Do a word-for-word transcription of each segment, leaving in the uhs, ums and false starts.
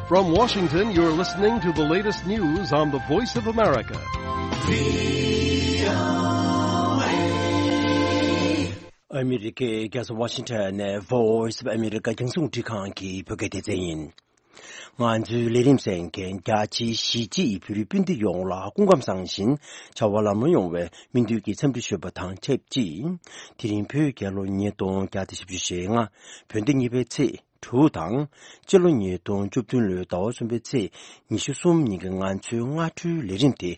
From Washington, you're listening to the latest news on the Voice of America. ཨ་མི་རི་ཀའི་རྒྱལ་ས་ཝ་ཤིང་ཊོན་ནས་Voice of America རྒྱང་སྲིང་རླུང་འཕྲིན་ཁང་གི་བོད་སྐད་སྡེ་ཚན་ཡིན། ང་ཚོའི་ལས་རིམ་གསན་མཁན་རྒྱ་ཆེའི་གཞིས་བྱེས་བོད་རིགས་སྤུན་ཟླ་ཡོངས་ལ་སྐུ་ཁམས་བཟང་ཞིང་བྱ་བ་ལམ་འགྲོ་ཡོང་བའི་སྨོན་འདུན་གྱི་འཚམས་འདྲི་ཞུ་བ་དང་ཆབས་ཅིག་དེ་རིང་བོད་རྒྱལ་ལོ་ཉིས་སྟོང་བརྒྱ་དང་བཞི་བཅུ་ཞེ་ལྔ། བོད་ཟླ་གཉིས་པའི་ཚེས་དྲུག་དང་། སྤྱི་ལོ་ཉིས་སྟོང་བཅུ་བདུན་ལོའི་ཟླ་བ་གསུམ་པའི་ཚེས་ཉི་ཤུ་གསུམ་ཉིན་གྱི་ང་ཚོའི་སྔ་དྲོའི་ལས་རིམ་དེ་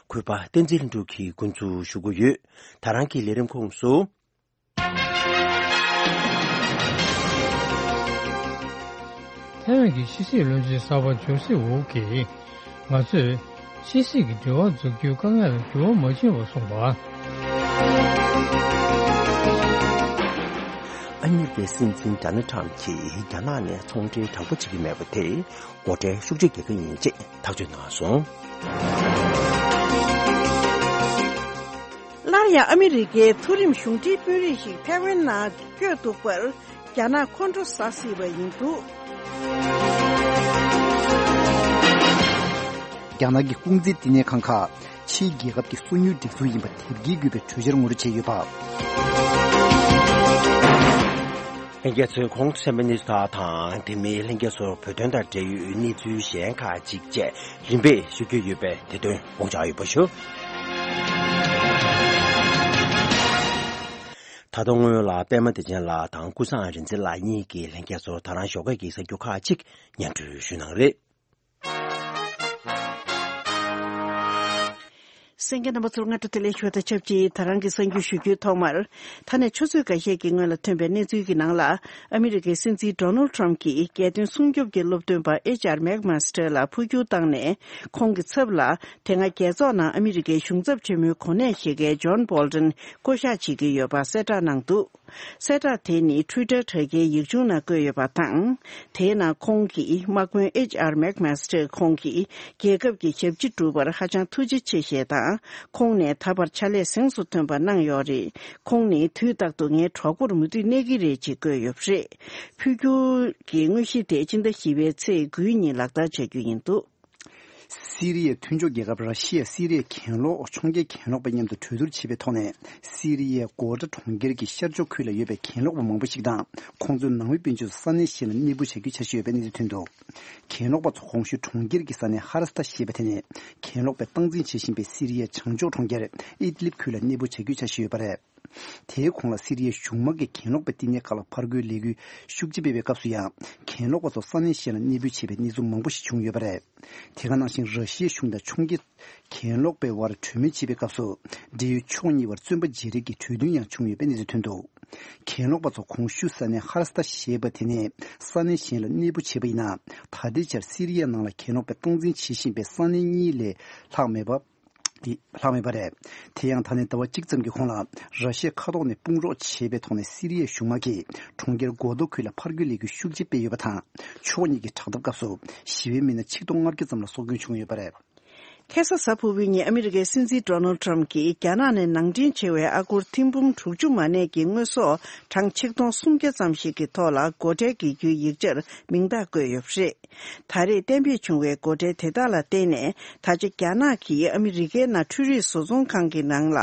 གུས་པ་བསྟན་འཛིན་ལྷུན་གྲུབ་ཀྱིས་འགོ་འཛུགས་ཞུ་གི་ཡོད། ད་རང་གི་ལས་རིམ་ཁོངས་སུ། ཐའེ་ཝན་གྱི་ཕྱི་སྲིད་བློན་ཆེན་གསར་པ་ཇོ་སི་ཝུ་གིས། ང་ཚོས་ཕྱི་སྲིད་ཀྱི་འབྲེལ་བ་འཛུགས་རྒྱུའི་དཀའ་ངལ་ལ་འགྱུར་བ་མ་ཕྱིན་པར་གསུངས་པ། ཨ་མི་རི་ཀའི་སྲིད་འཛིན་ཌོ་ནལ་ཊམ་གྱིས་རྒྱ་ནག་ནས་ཚོང་འབྲེལ་དྲག་པོ་བྱེད་ཀྱི་མེད་པ་དེ་སྒོ་ཁྲལ་ཤུགས་ཆེ་རྒྱག་གི་ཡིན་ཅེས་ཐག་གཅོད་གནང་སོང་། སླར་ཡང་ཨ་མི་རི་ཀའི་མཐོ་རིམ་གཞུང་འབྲེལ་དཔོན་རིགས་ཤིག་ཐའེ་ཝན་ནང་བསྐྱོད་འདུག་པར་རྒྱ་ནག་ཁོང་ཁྲོ་ཟ་སྲིད་པ་ཡིན་འདུག། རྒྱ་ནག་གི་ཀུང་ཙི་བསྟི་གནས་ཁང་ཁག་ཕྱིའི་རྒྱལ་ཁབ་ཀྱི་སོ་ཉུལ་སྒྲིག་འཛུགས་ཡིན་པ་དེབ་སྐྱེལ་དགོས་པའི་གྲོས་འཆར་ངོ་སྤྲོད་བྱས་ཡོད་པ། ལྷན་རྒྱས་ཚོས་གོང་དུ་གསན་པའི་གནས་ཚུལ་དག་དང་དེ་མིན་ལྷན་རྒྱས་ཚོར་བོད་དོན་དང་འབྲེལ་ཡོད་གནས་ཚུལ་གཞན་ཁག་ཅིག་བཅས་རིམ་པས་ཞུ་རྒྱུ་ཡོད་པས་དེ་དོན་དགོངས་འཇགས་ཡོད་པ་ཞུ། ད་དུང་སྔོན་ལ་པད་མ་བདེ་ཆེན་ལགས་དང་ཀུན་བཟང་རིག་འཛིན་ལགས་གཉིས་ཀྱིས་ལྷན་རྒྱས་ཚོར་ད་རང་ཞོགས་ཀས་ཀྱི་གསར་འགྱུར་ཁག་ཅིག་སྙན་སྒྲོན་ཞུ་གནང་རེད། གསན་མཁན་རྣམ་པ་ཚོར་སྔ་དྲོ་བདེ་ལེགས་ཞུ་བ་དང་ཆབས་ཅིག་ད་རང་གི་གསར་འགྱུར་ཞུ་རྒྱུའི་ཐོག་མར། ད་ནས་ཆུ་ཚོད་འགའ་ཤས་ཀྱི་སྔོན་ལ་ཐོན་པའི་གནས་ཚུལ་གྱི་ནང་ལ། ཨ་མི་རི་ཀའི་སྲིད་འཛིན་ཌོ་ནལ་ཊམ་གྱིས་རྒྱལ་དོན་སྲུང་སྐྱོབ་ཀྱི་སློབ་སྟོན་པ་ཨེཆ་ཨར་མེག་མཱ་སི་ཊར་ལ་འཕོ་འགྱུར་བཏང་ནས། ཁོང་གི་ཚབ་ལ། དེ་སྔ་རྒྱལ་ཚོགས་ནང་ཨ་མི་རི་ཀའི་གཞུང་ཚབ་ཆེན་མོའི་གོ་གནས་བཞེས་མཁན་ཇོན་བྷོལ་ཏན་བསྐོ་གཞག་བྱེད་ཀྱི་ཡོད་པ་གསལ་བསྒྲགས་གནང་འདུག། གསལ་བསྒྲགས་དེ་ནི་ཊུའི་ཊར་དྲ་རྒྱའི་ཡིག་ཆུང་ནང་བཀོད་ཡོད་པ་དང་། དེའི་ནང་ཁོང་གིས་དམག་དཔོན་ཨེཆ་ཨར་མེག་མཱ་སི་ཊར་ཁོང་གིས་རྒྱལ་ཁབ་ཀྱི་ཞབས་ཕྱི་བསྒྲུབས་པར་ཧ་ཅང་ཐུགས་རྗེ་ཆེ་ཞེས་དང་། ཁོང་ནས་ད་བར་ཕྱག་ལས་གཟེངས་སུ་ཐོན་པ་གནང་ཡོད་རེད། ཁོང་ནི་དུས་རྟག་ཏུ་ངའི་གྲོགས་པོར་མུ་མཐུད་གནས་ཀྱི་རེད་ཅེས་བཀོད་ཡོད་པ་རེད། འཕོ་འགྱུར་གྱི་དངོས་གཞི་དེ་སྤྱི་ཟླ་བཞི་པའི་ཚེས་དགུའི་ཉིན་ལག་བསྟར་བྱ་རྒྱུ་ཡིན་འདུག། སི་རི་ཡའི་མཐུན་ཕྱོགས་རྒྱལ་ཁབ་ར་ཤི་ཡས་སི་རི་ཡའི་གྱེན་ལོག་ཕྱོགས་འགལ་གྱེན་ལོག་པ་མཉམ་དུ་གྲོས་བསྡུར་བྱས་པའི་ཐོག་ནས། སི་རི་ཡའི་གོ་ཏྲ་གྲོང་ཁྱེར་གྱི་ཤར་ཕྱོགས་ཁུལ་ལ་ཡོད་པའི་གྱེན་ལོག་པ་མང་པོ་ཞིག་དང་། ཁོང་ཚོའི་ནང་མི་སྤུན་མཆེད་ཚོ་ས་གནས་གཞན་ལ་གནས་སྤོ་བྱ་རྒྱུའི་འཆར་གཞི་ཡོད་པའི་གནས་ཚུལ་ཐོན་འདུག། གྱེན་ལོག་པ་ཚོ་གོང་ཞུས་གྲོང་ཁྱེར་གྱི་ས་གནས་ཧ་ར་སི་ཏ་ཞེས་པ་དེ་ནས། གྱེན་ལོག་པས་སྟངས་འཛིན་བྱེད་བཞིན་པའི་སི་རི་ཡའི་བྱང་ཕྱོགས་གྲོང་ཁྱེར་ཨིད་ལིབ་ཁུལ་ལ་གནས་སྤོ་བྱ་རྒྱུའི་འཆར་གཞི་ཡོད་པ་རེད། དེའི་གོང་ལ་སི་རི་ཡའི་གཞུང་དམག་གིས་གྱེན་ལོག་པའི་བསྟི་གནས་ཁག་ལ་ཕར་རྒོལ་ལས་འགུལ་ཤུགས་ཆེ་སྤེལ་བའི་སྐབས་སུ་ཡང་། གྱེན་ལོག་པ་ཚོ་ས་གནས་གཞན་ལ་གནས་སྤོས་བྱས་པའི་གནས་ཚུལ་མང་པོ་ཞིག་བྱུང་ཡོད་པ་རེད། དེ་ག་ནང་བཞིན་ར་ཤི་ཡའི་གཞུང་དང་ཕྱོགས་འགལ་གྱེན་ལོག་པའི་དབར་གྲོས་མོལ་བྱེད་པའི་སྐབས་སུ། འབྲེལ་ཡོད་ཕྱོགས་གཉིས་བར་བཙོན་པ་བརྗེ་རེས་ཀྱི་གྲོས་མཐུན་ཡང་བྱུང་ཡོད་པའི་གནས་ཚུལ་ཐོན་འདུག། གྱེན་ལོག་པ་ཚོ་གོང་ཞུས་ས་གནས་ཧ་ར་སི་ཏ་ཞེས་པ་དེ་ནས་ས་གནས་གཞན་ལ་གནས་སྤོ་བྱས་པ་ཡིན་ན། ད་ལྟའི་ཆར་སི་རི་ཡ་ནང་ལ་གྱེན་ལོག་པའི་སྟངས་འཛིན་བྱེད་བཞིན་པའི་ས་གནས་གཉིས་ལས་ལྷག་མེད་པ། དེ་ལྷག་མེད་པ་རེད། དེ་ཡང་ད་ནས་ཟླ་བ་གཅིག་ཙམ་གྱི་གོང་ལ། ར་ཤི་ཡའི་མཁའ་ཐོག་ནས་དཔུང་རོགས་བྱས་པའི་ཐོག་ནས་སི་རི་ཡའི་གཞུང་དམག་གིས་གྲོང་ཁྱེར་གོ་ཏོ་ཁུལ་ལ་ཕར་རྒོལ་ལས་འགུལ་ཤུགས་ཆེ་སྤེལ་ཡོད་པ་དང་། ཕྱོགས་གཉིས་ཀྱི་དྲག་འཐབ་སྐབས་སུ་ཞི་བའི་མི་སྣ་ཆིག་སྟོང་ལྔ་བརྒྱ་ཙམ་ལ་སྲོག་སྐྱོན་བྱུང་ཡོད་པ་རེད། ཁ་སང་གཟའ་ཕུར་བུའི་ཉིན་ཨ་མི་རི་ཀའི་སྲིད་འཛིན་ཌོ་ནལ་ཊམ་གྱིས་རྒྱ་ནག་ནས་ནང་འདྲེན་བྱས་པའི་ཨ་སྒོར་ཐེར་འབུམ་དྲུག་ཅུ་མ་གནས་ཀྱི་དངོས་ཟོག་གྲངས་ཆིག་སྟོང་སུམ་བརྒྱ་ཙམ་ཞིག་གི་ཐོག་ལ་སྒོ་ཁྲལ་འགེལ་རྒྱུའི་ཡིག་ཆར་མིང་རྟགས་བཀོད་ཡོད་པ་རེད། ད་རེས་གཏན་འབེབས་བྱུང་བའི་སྒོ་ཁྲལ་དེ་དག་ལ་བརྟེན་ནས། ད་ཆ་རྒྱ་ནག་གིས་ཨ་མི་རི་ཀའི་ནང་འཕྲུལ་རིག་བཟོ་ཚོང་ཁང་གི་ནང་ལ་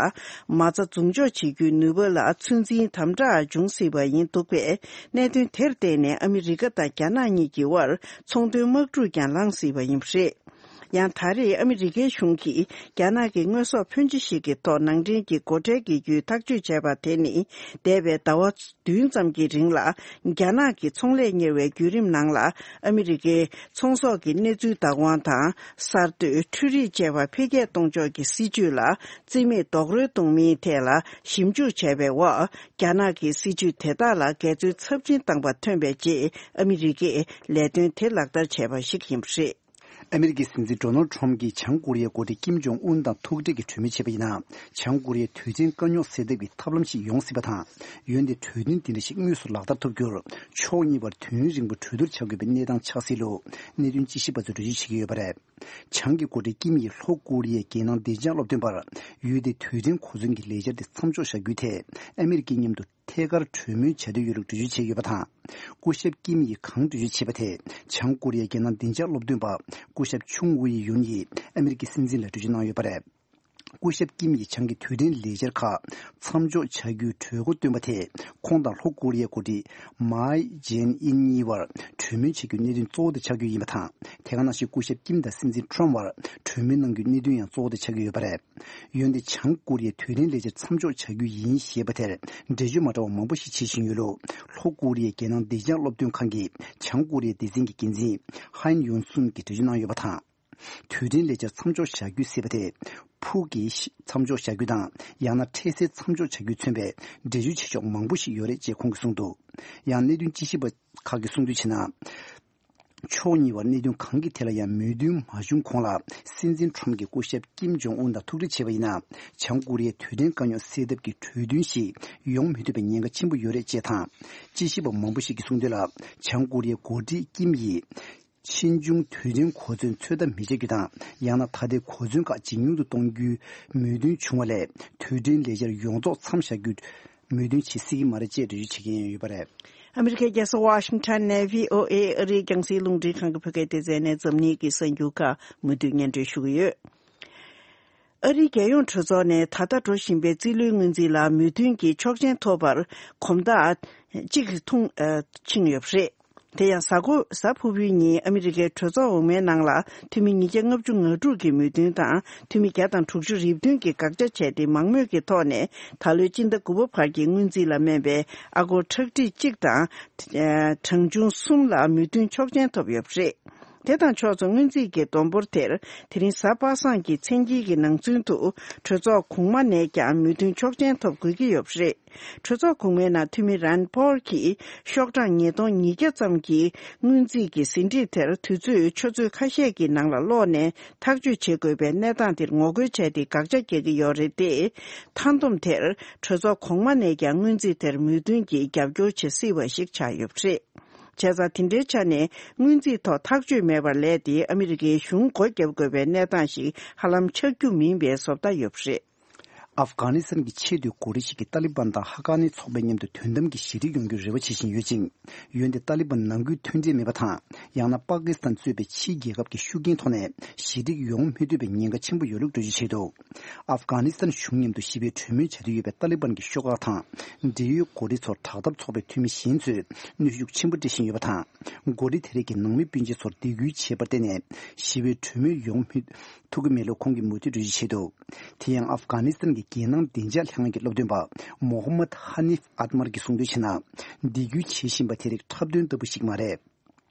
མ་རྩ་འཛུགས་འཇོག་བྱེད་རྒྱུའི་ནུས་པ་ལ་ཚོད་འཛིན་དམ་དྲག་འབྱུང་སྲིད་པ་ཡིན་འདུག་པས། གནད་དོན་དེར་བརྟེན་ནས་ཨ་མི་རི་ཀ་དང་རྒྱ་ནག་གཉིས་ཀྱི་དབར་ཚོང་དོན་དམག་འཁྲུག་ཀྱང་ལངས་སྲིད་པ་ཡིན་པ་རེད། ཡང་ད་རེས་ཨ་མི་རི་ཀའི་གཞུང་གིས་རྒྱ་ནག་གི་དངོས་ཟོག་ཕོན་ཆེ་ཞིག་གི་ཐོག་ནང་འདྲེན་གྱི་སྒོ་ཁྲལ་འགེལ་རྒྱུའི་ཐག་གཅོད་བྱས་པ་དེ་ནི། འདས་པའི་ཟླ་བ་བདུན་ཙམ་གྱི་རིང་ལ། རྒྱ་ནག་གི་ཚོང་ལས་གཉེར་བའི་བརྒྱུད་རིམ་ནང་ལ། ཨ་མི་རི་ཀའི་ཚོང་ཟོག་གི་གནས་ཚུལ་བདག་དབང་དང་། གསར་གཏོད། འཕྲུལ་རིག་བཅས་པ་འཕེལ་རྒྱས་གཏོང་ཕྱོགས་ཀྱི་སྲིད་ཇུས་ལ་རྩིས་མེད་རྡོག་རོལ་གཏོང་མིན་ཐད་ལ་ཞིབ་འཇུག་བྱས་པའི་འོག་རྒྱ་ནག་གིས་སྲིད་ཇུས་དེ་དག་ལ་འགལ་འཛོལ་ཚབས་ཆེན་བཏང་པ་ཐོན་པའི་རྗེས། ཨ་མི་རི་ཀས་ལས་དོན་དེ་ལག་བསྟར་བྱས་པ་ཞིག་ཡིན་པ་རེད། ཨ་མི་རི་ཀའི་སྲིད་འཛིན་ཌོ་ནལ་ཊམ་གྱིས་བྱང་ཀོ་རི་ཡའི་འགོ་ཁྲིད་ཀིམ་ཇོང་ཨུན་དང་ཐུག་འཕྲད་ཀྱིས་གྲོས་མོལ་བྱས་པ་ཡིན་ན། བྱང་ཀོ་རི་ཡའི་དུས་ཆེན་དཀའ་རྙོག་སེལ་ཐབས་ཀྱི་ཐབས་ལམ་ཞིག་ཡོང་སྲིད་པ་དང་། འོན་ཏེ་གྲོས་མཐུན་དེ་འདྲ་ཞིག་དངོས་སུ་ལག་བསྟར་ཐུབ་རྒྱུར། ཕྱོགས་གཉིས་བར་དུས་ཡུན་རིང་པོ་གྲོས་བསྡུར་བྱ་དགོས་པའི་གནས་སྟངས་ཆགས་སྲིད་ལུགས་གནད་དོན་དཔྱད་ཞིབ་པ་ཚོས་འགྲེལ་བརྗོད་བྱེད་ཀྱི་ཡོད་པ་རེད། བྱང་གི་འགོ་ཁྲིད་ཀིམ་ཡིས་ལྷོ་ཀོ་རི་ཡའི་རྒྱལ་ནང་བདེ་འཇགས་སློབ་སྟོན་པར་ཡུལ་དེའི་དུས་ཆེན་གོ་མཚོན་གྱི་ལས་འཆར་དེ་མཚམས་འཇོག་བྱ་རྒྱུའི་ཐད་ཨ་མི་རི་ཀའི་མཉམ་དུ། ཐད་ཀར་གྲོས་མོལ་བྱ་འདོད་ཡོད་ལུགས་འགྲེལ་བརྗོད་བྱས་ཡོད་པ་དང་། སྐུ་ཞབས་ཀིམ་ཡིས་གང་འགྲེལ་བརྗོད་བྱས་པ་དེ་བྱང་ཀོ་རི་ཡའི་རྒྱལ་ནང་བདེ་འཇགས་སློབ་སྟོན་པ་སྐུ་ཞབས་ཆུང་ཝུའེ་ཡུན་ཡིས་ཨ་མི་རི་ཀའི་སྲིད་འཛིན་ལ་འགྲེལ་བརྗོད་གནང་ཡོད་པ་རེད། སྐུ་ཞབས་ཀིམ་ཡིས་བྱང་གི་དུས་དྲན་ལས་འཆར་ཁག་མཚམས་འཇོག་བྱ་རྒྱུའི་གྲོས་འགོ་བཏོན་པ་དེས་ཁོང་དང་ལྷོ་ཀོ་རི་ཡའི་འགོ་ཁྲིད་མའེ་ཇེན་ཨིན་གཉིས་བར་གྲོས་མོལ་བྱེད་རྒྱུའི་གནད་དོན་གཙོ་བོ་དེ་ཆགས་རྒྱུ་ཡིན་པ་དང་། དེ་ག་ནང་བཞིན་སྐུ་ཞབས་ཀིམ་དང་སྲིད་འཛིན་ཁྲོམ་བར་གྲོས་མོལ་གནང་རྒྱུའི་གནད་དོན་ཡང་གཙོ་བོ་དེ་ཆགས་ཀྱི་ཡོད་པ་རེད། འོན་ཏེ་བྱང་ཀོ་རི་ཡའི་དུས་དྲན་ལས་འཆར་མཚམས་འཇོག་བྱ་རྒྱུ་ཡིན་ཞེས་པ་དེར་འགྲེལ་བརྗོད་མ་འདྲ་བ་མང་པོ་ཞིག་བྱེད་བཞིན་ཡོད་ལུགས་ལྷོ་ཀོ་རི་ཡའི་རྒྱལ་ནང་བདེ་འཇགས་སློབ་སྟོན་ཁང་གི་བྱང་ཀོ་རི་ཡའི་སྡེ་ཚན་གྱི་འགན་འཛིན་ཧན་ཡོན་སུན་གྱིས་འགྲེལ་བརྗོད་གནང་ཡོད་པ་དང་། དུས་དྲན་ལས་འཆར་མཚམས་འཇོག་བྱ་རྒྱུ་ཟེར་བ་དེ་ཕུགས་ཀྱི་མཚམས་འཇོག་བྱ་རྒྱུ་དང་ཡང་ན་འཕྲལ་སེལ་མཚམས་འཇོག་བྱ་རྒྱུས་མཚོན་པའི་འགྲེལ་བརྗོད་བྱེད་ཕྱོགས་མང་པོ་ཞིག་ཡོད་རེད་ཅེས་ཁོང་གིས་གསུངས་འདུག་ཡང་གནད་དོན་དཔྱད་ཞིབ་པ་ཁག་གིས་གསུངས་དོན་བྱས་ན། ཕྱོགས་གཉིས་བར་གནད་དོན་གང་གི་ཐད་ལ་ཡང་མོས་མཐུན་མ་བྱུང་གོང་ལ་སྲིད་འཛིན་ཁྲོམ་གྱིས་སྐུ་ཞབས་ཀིམ་ཇོང་ཨུན་དང་ཐུག་འཕྲད་བྱས་པ་ཡིན་ན། བྱང་ཀོ་རི་ཡའི་དུས་དྲན་དཀའ་རྙོག་སེལ་ཐབས་ཀྱི་གྲོས་མཐུན་ཞིག་ཡོང་མི་ཐུབ་པའི་ཉེན་ཁ་ཆེན་པོ་ཡོད་རེད་ཅེས་དང་། དཔྱད་ཞིབ་པ་མང་པོ་ཞིག་གིས་གསུངས་དོན་ལ། བྱང་ཀོ་རི་ཡའི་འགོ་ཁྲིད་ཀིམ་ཡིས། ཕྱིས་འབྱུང་དུས་དྲན་གོ་མཚོན་ཚོད་ལྟ་མི་བྱེད་རྒྱུ་དང་། ཡང་ན་ད་ལྟའི་གོ་མཚོན་ཁག་ཇེ་ཉུང་དུ་གཏོང་རྒྱུའི་མོས་མཐུན་བྱུང་བ་ལས། དུས་དྲན་ལས་འཆར་ཡོངས་རྫོགས་མཚམས་བཞག་རྒྱུ་མོས་མཐུན་བྱེད་སྲིད་ཀྱི་མ་རེད་ཅེས་འགྲེལ་བརྗོད་བྱེད་ཀྱི་ཡོད་པ་རེད། ཨ་མི་རི་ཀའི་རྒྱལ་ས་ཝ་ཤིང་ཊོན་ནས་བྷི་ཨོ་ཨེ་ཨ་རིའི་རྒྱང་སྲིང་རླུང་འཕྲིན་ཁང་གི་བོད་སྐད་སྡེ་ཚན་ནས་འཛམ་གླིང་གི་གསར་འགྱུར་ཁག་མུ་མཐུད་སྙན་སྒྲོན་ཞུ་གི་ཡོད། ཨ་རིའི་རྒྱལ་ཡོངས་གྲོས་ཚོགས་ནས་ད་ལྟ་འགྲོ་བཞིན་པའི་རྩིས་ལོའི་སྔོན་རྩིས་ལ་མོས་མཐུན་གྱི་ཆོག་མཆན་ཐོབ་པར་གོམ་སྟབས་གཅིག་ཐུང་ཕྱིན་ཡོད་པ་རེད། དེ་ཡང་གཟའ་འཁོར་གཟའ་ཕུར་བུའི་ཉིན་ཨ་མི་རི་ཀའི་གྲོས་ཚོགས་འོག་མའི་ནང་ལ་འཐུས་མི་ཉིས་བརྒྱ་ལྔ་བཅུ་ང་དྲུག་གི་མོས་མཐུན་དང་འཐུས་མི་བརྒྱ་དང་དྲུག་ཅུ་རེ་བདུན་གྱིས་དགག་བྱ་བྱས་ཏེ་མང་མོས་ཀྱི་ཐོག་ནས་ད་ལོའི་སྤྱི་ཟླ་དགུ་པ་བར་གྱི་སྔོན་རྩིས་ལ་སྨན་པའི་ཨ་སྒོར་ཁྲག་ཁྲིག་གཅིག་དང་གྲངས་ཆུང་གསུམ་ལ་མོས་མཐུན་ཆོག་མཆན་ཐོབ་ཡོད་པ་རེད། དེ་དང་ཕྱོགས་མཚུངས་སྔོན་རྩིས་ཀྱི་བསྡོམས་འབོར་དེར་དེ་རིང་གཟའ་པ་སངས་ཀྱི་མཚན་དཀྱིལ་གྱི་ནང་ཚུན་དུ་གྲོས་ཚོགས་གོང་མ་ནས་ཀྱང་མོས་མཐུན་ཆོག་མཆན་ཐོབ་དགོས་ཀྱི་ཡོད་པ་རེད། གྲོས་ཚོགས་གོང་མའི་ནང་འཐུས་མི་རན་ཕོལ་གྱིས་ཤོག་གྲངས་ཉིས་སྟོང་ཉིས་བརྒྱ་ཙམ་གྱི་སྔོན་རྩིས་ཀྱི་ཟིན་བྲིས་དེར་དུས་ཚོད་ཆུ་ཚོད་ཁ་ཤས་ཀྱི་ནང་ལ་ཀློག་ནས་ཐག་གཅོད་བྱེད་དགོས་པའི་གནས་སྟངས་དེར་ངོ་རྒོལ་བྱས་ཏེ་དགག་བྱ་རྒྱག་གི་ཡོད་རེད་དེ། མཐའ་བསྡོམས་དེར་གྲོས་ཚོགས་གོང་མ་ནས་ཀྱང་སྔོན་རྩིས་དེར་མོས་མཐུན་གྱིས་རྒྱབ་སྐྱོར་བྱེད་སྲིད་པ་ཞིག་ཆགས་ཡོད་པ་རེད། བྱས་ཙང་དེ་འདྲའི་ཆ་ནས་སྔོན་རྩིས་ཐོག་ཐག་གཅོད་མེད་པར་ལས་དེ་ཨ་མི་རི་ཀའི་གཞུང་སྒོ་བརྒྱབ་དགོས་པའི་གནས་སྟངས་ཤིག་ཧ་ལམ་ཆགས་རྒྱུ་མིན་པའི་བཟོ་ལྟ་ཡོད་པ་རེད། ཨབ་གྷ་ནི་སི་ཐན་གྱི་ཆེས་མཐོའི་འགོ་ཁྲིད་ཞིག་གིས་ཏཱ་ལི་བན་དང་ཧ་ཀ་ནི་ཚོགས་པའི་མཉམ་དུ་དོན་དམ་གྱི་ཞི་འགྲིག་ཡོང་རྒྱུར་རེ་བ་བྱེད་བཞིན་ཡོད་ཅིང་། འོན་ཏེ་ཏཱ་ལི་བན་ནང་ཁུལ་མཐུན་འབྲེལ་མེད་པ་དང་། ཡང་ན་པ་ཀི་སི་ཐན་གཙོས་པའི་ཕྱིའི་རྒྱལ་ཁབ་ཀྱི་ཤུགས་རྐྱེན་ཐོག་ནས་ཞི་འགྲིག་ཡོང་མི་ཐུབ་པའི་ཉེན་ཁ་ཆེན་པོ་ཡོད་ལུགས་འགྲེལ་བརྗོད་བྱས་འདུག་ཨབ་གྷ་ནི་སི་ཐན་གཞུང་མཉམ་དུ་ཞི་བའི་གྲོས་མོལ་བྱ་འདོད་ཡོད་པའི་ཏཱ་ལི་བན་གྱི་ཤོག་ཁག་དང་འབྲེལ་ཡོད་འགོ་ཁྲིད་ཚོར་དྲག་འཐབ་ཚོགས་པའི་འཐུས་མི་གཞན་ཚོས་གནོན་ཤུགས་ཆེན་པོ་སྤྲད་བཞིན་ཡོད་པ་དང་། འགོ་ཁྲིད་དེ་རིགས་ཀྱིས་ནང་མི་སྤུན་མཆེད་ཚོར་སྡིགས་སྐུལ་བྱས་པར་བརྟེན་ནས་ཞི་བའི་གྲོས་མོལ་ཡོང་མི་ཐུབ་ཀྱི་མེད་ལུགས་ཁོང་གིས་མུ་མཐུད་འགྲེལ་བརྗོད་བྱས་འདུག་དེ་ཡང་ཨབ་གྷ་ནི་སི་ཐན་གྱི་རྒྱལ་ནང་བདེ་འཇགས་ལྷན་ཁང་གི་སློབ་སྟོན་པ་མོ་ཧམ་མད་ཧ་ནིབ་ཨད་མར་གྱིས་གསུངས་དོན་བྱས་ན། སྡིགས་སྐུལ་བྱེད་བཞིན་པ་དེ་རིགས་འཁྲབ་སྟོན་ལྟ་བུ་ཞིག་མ་རེད།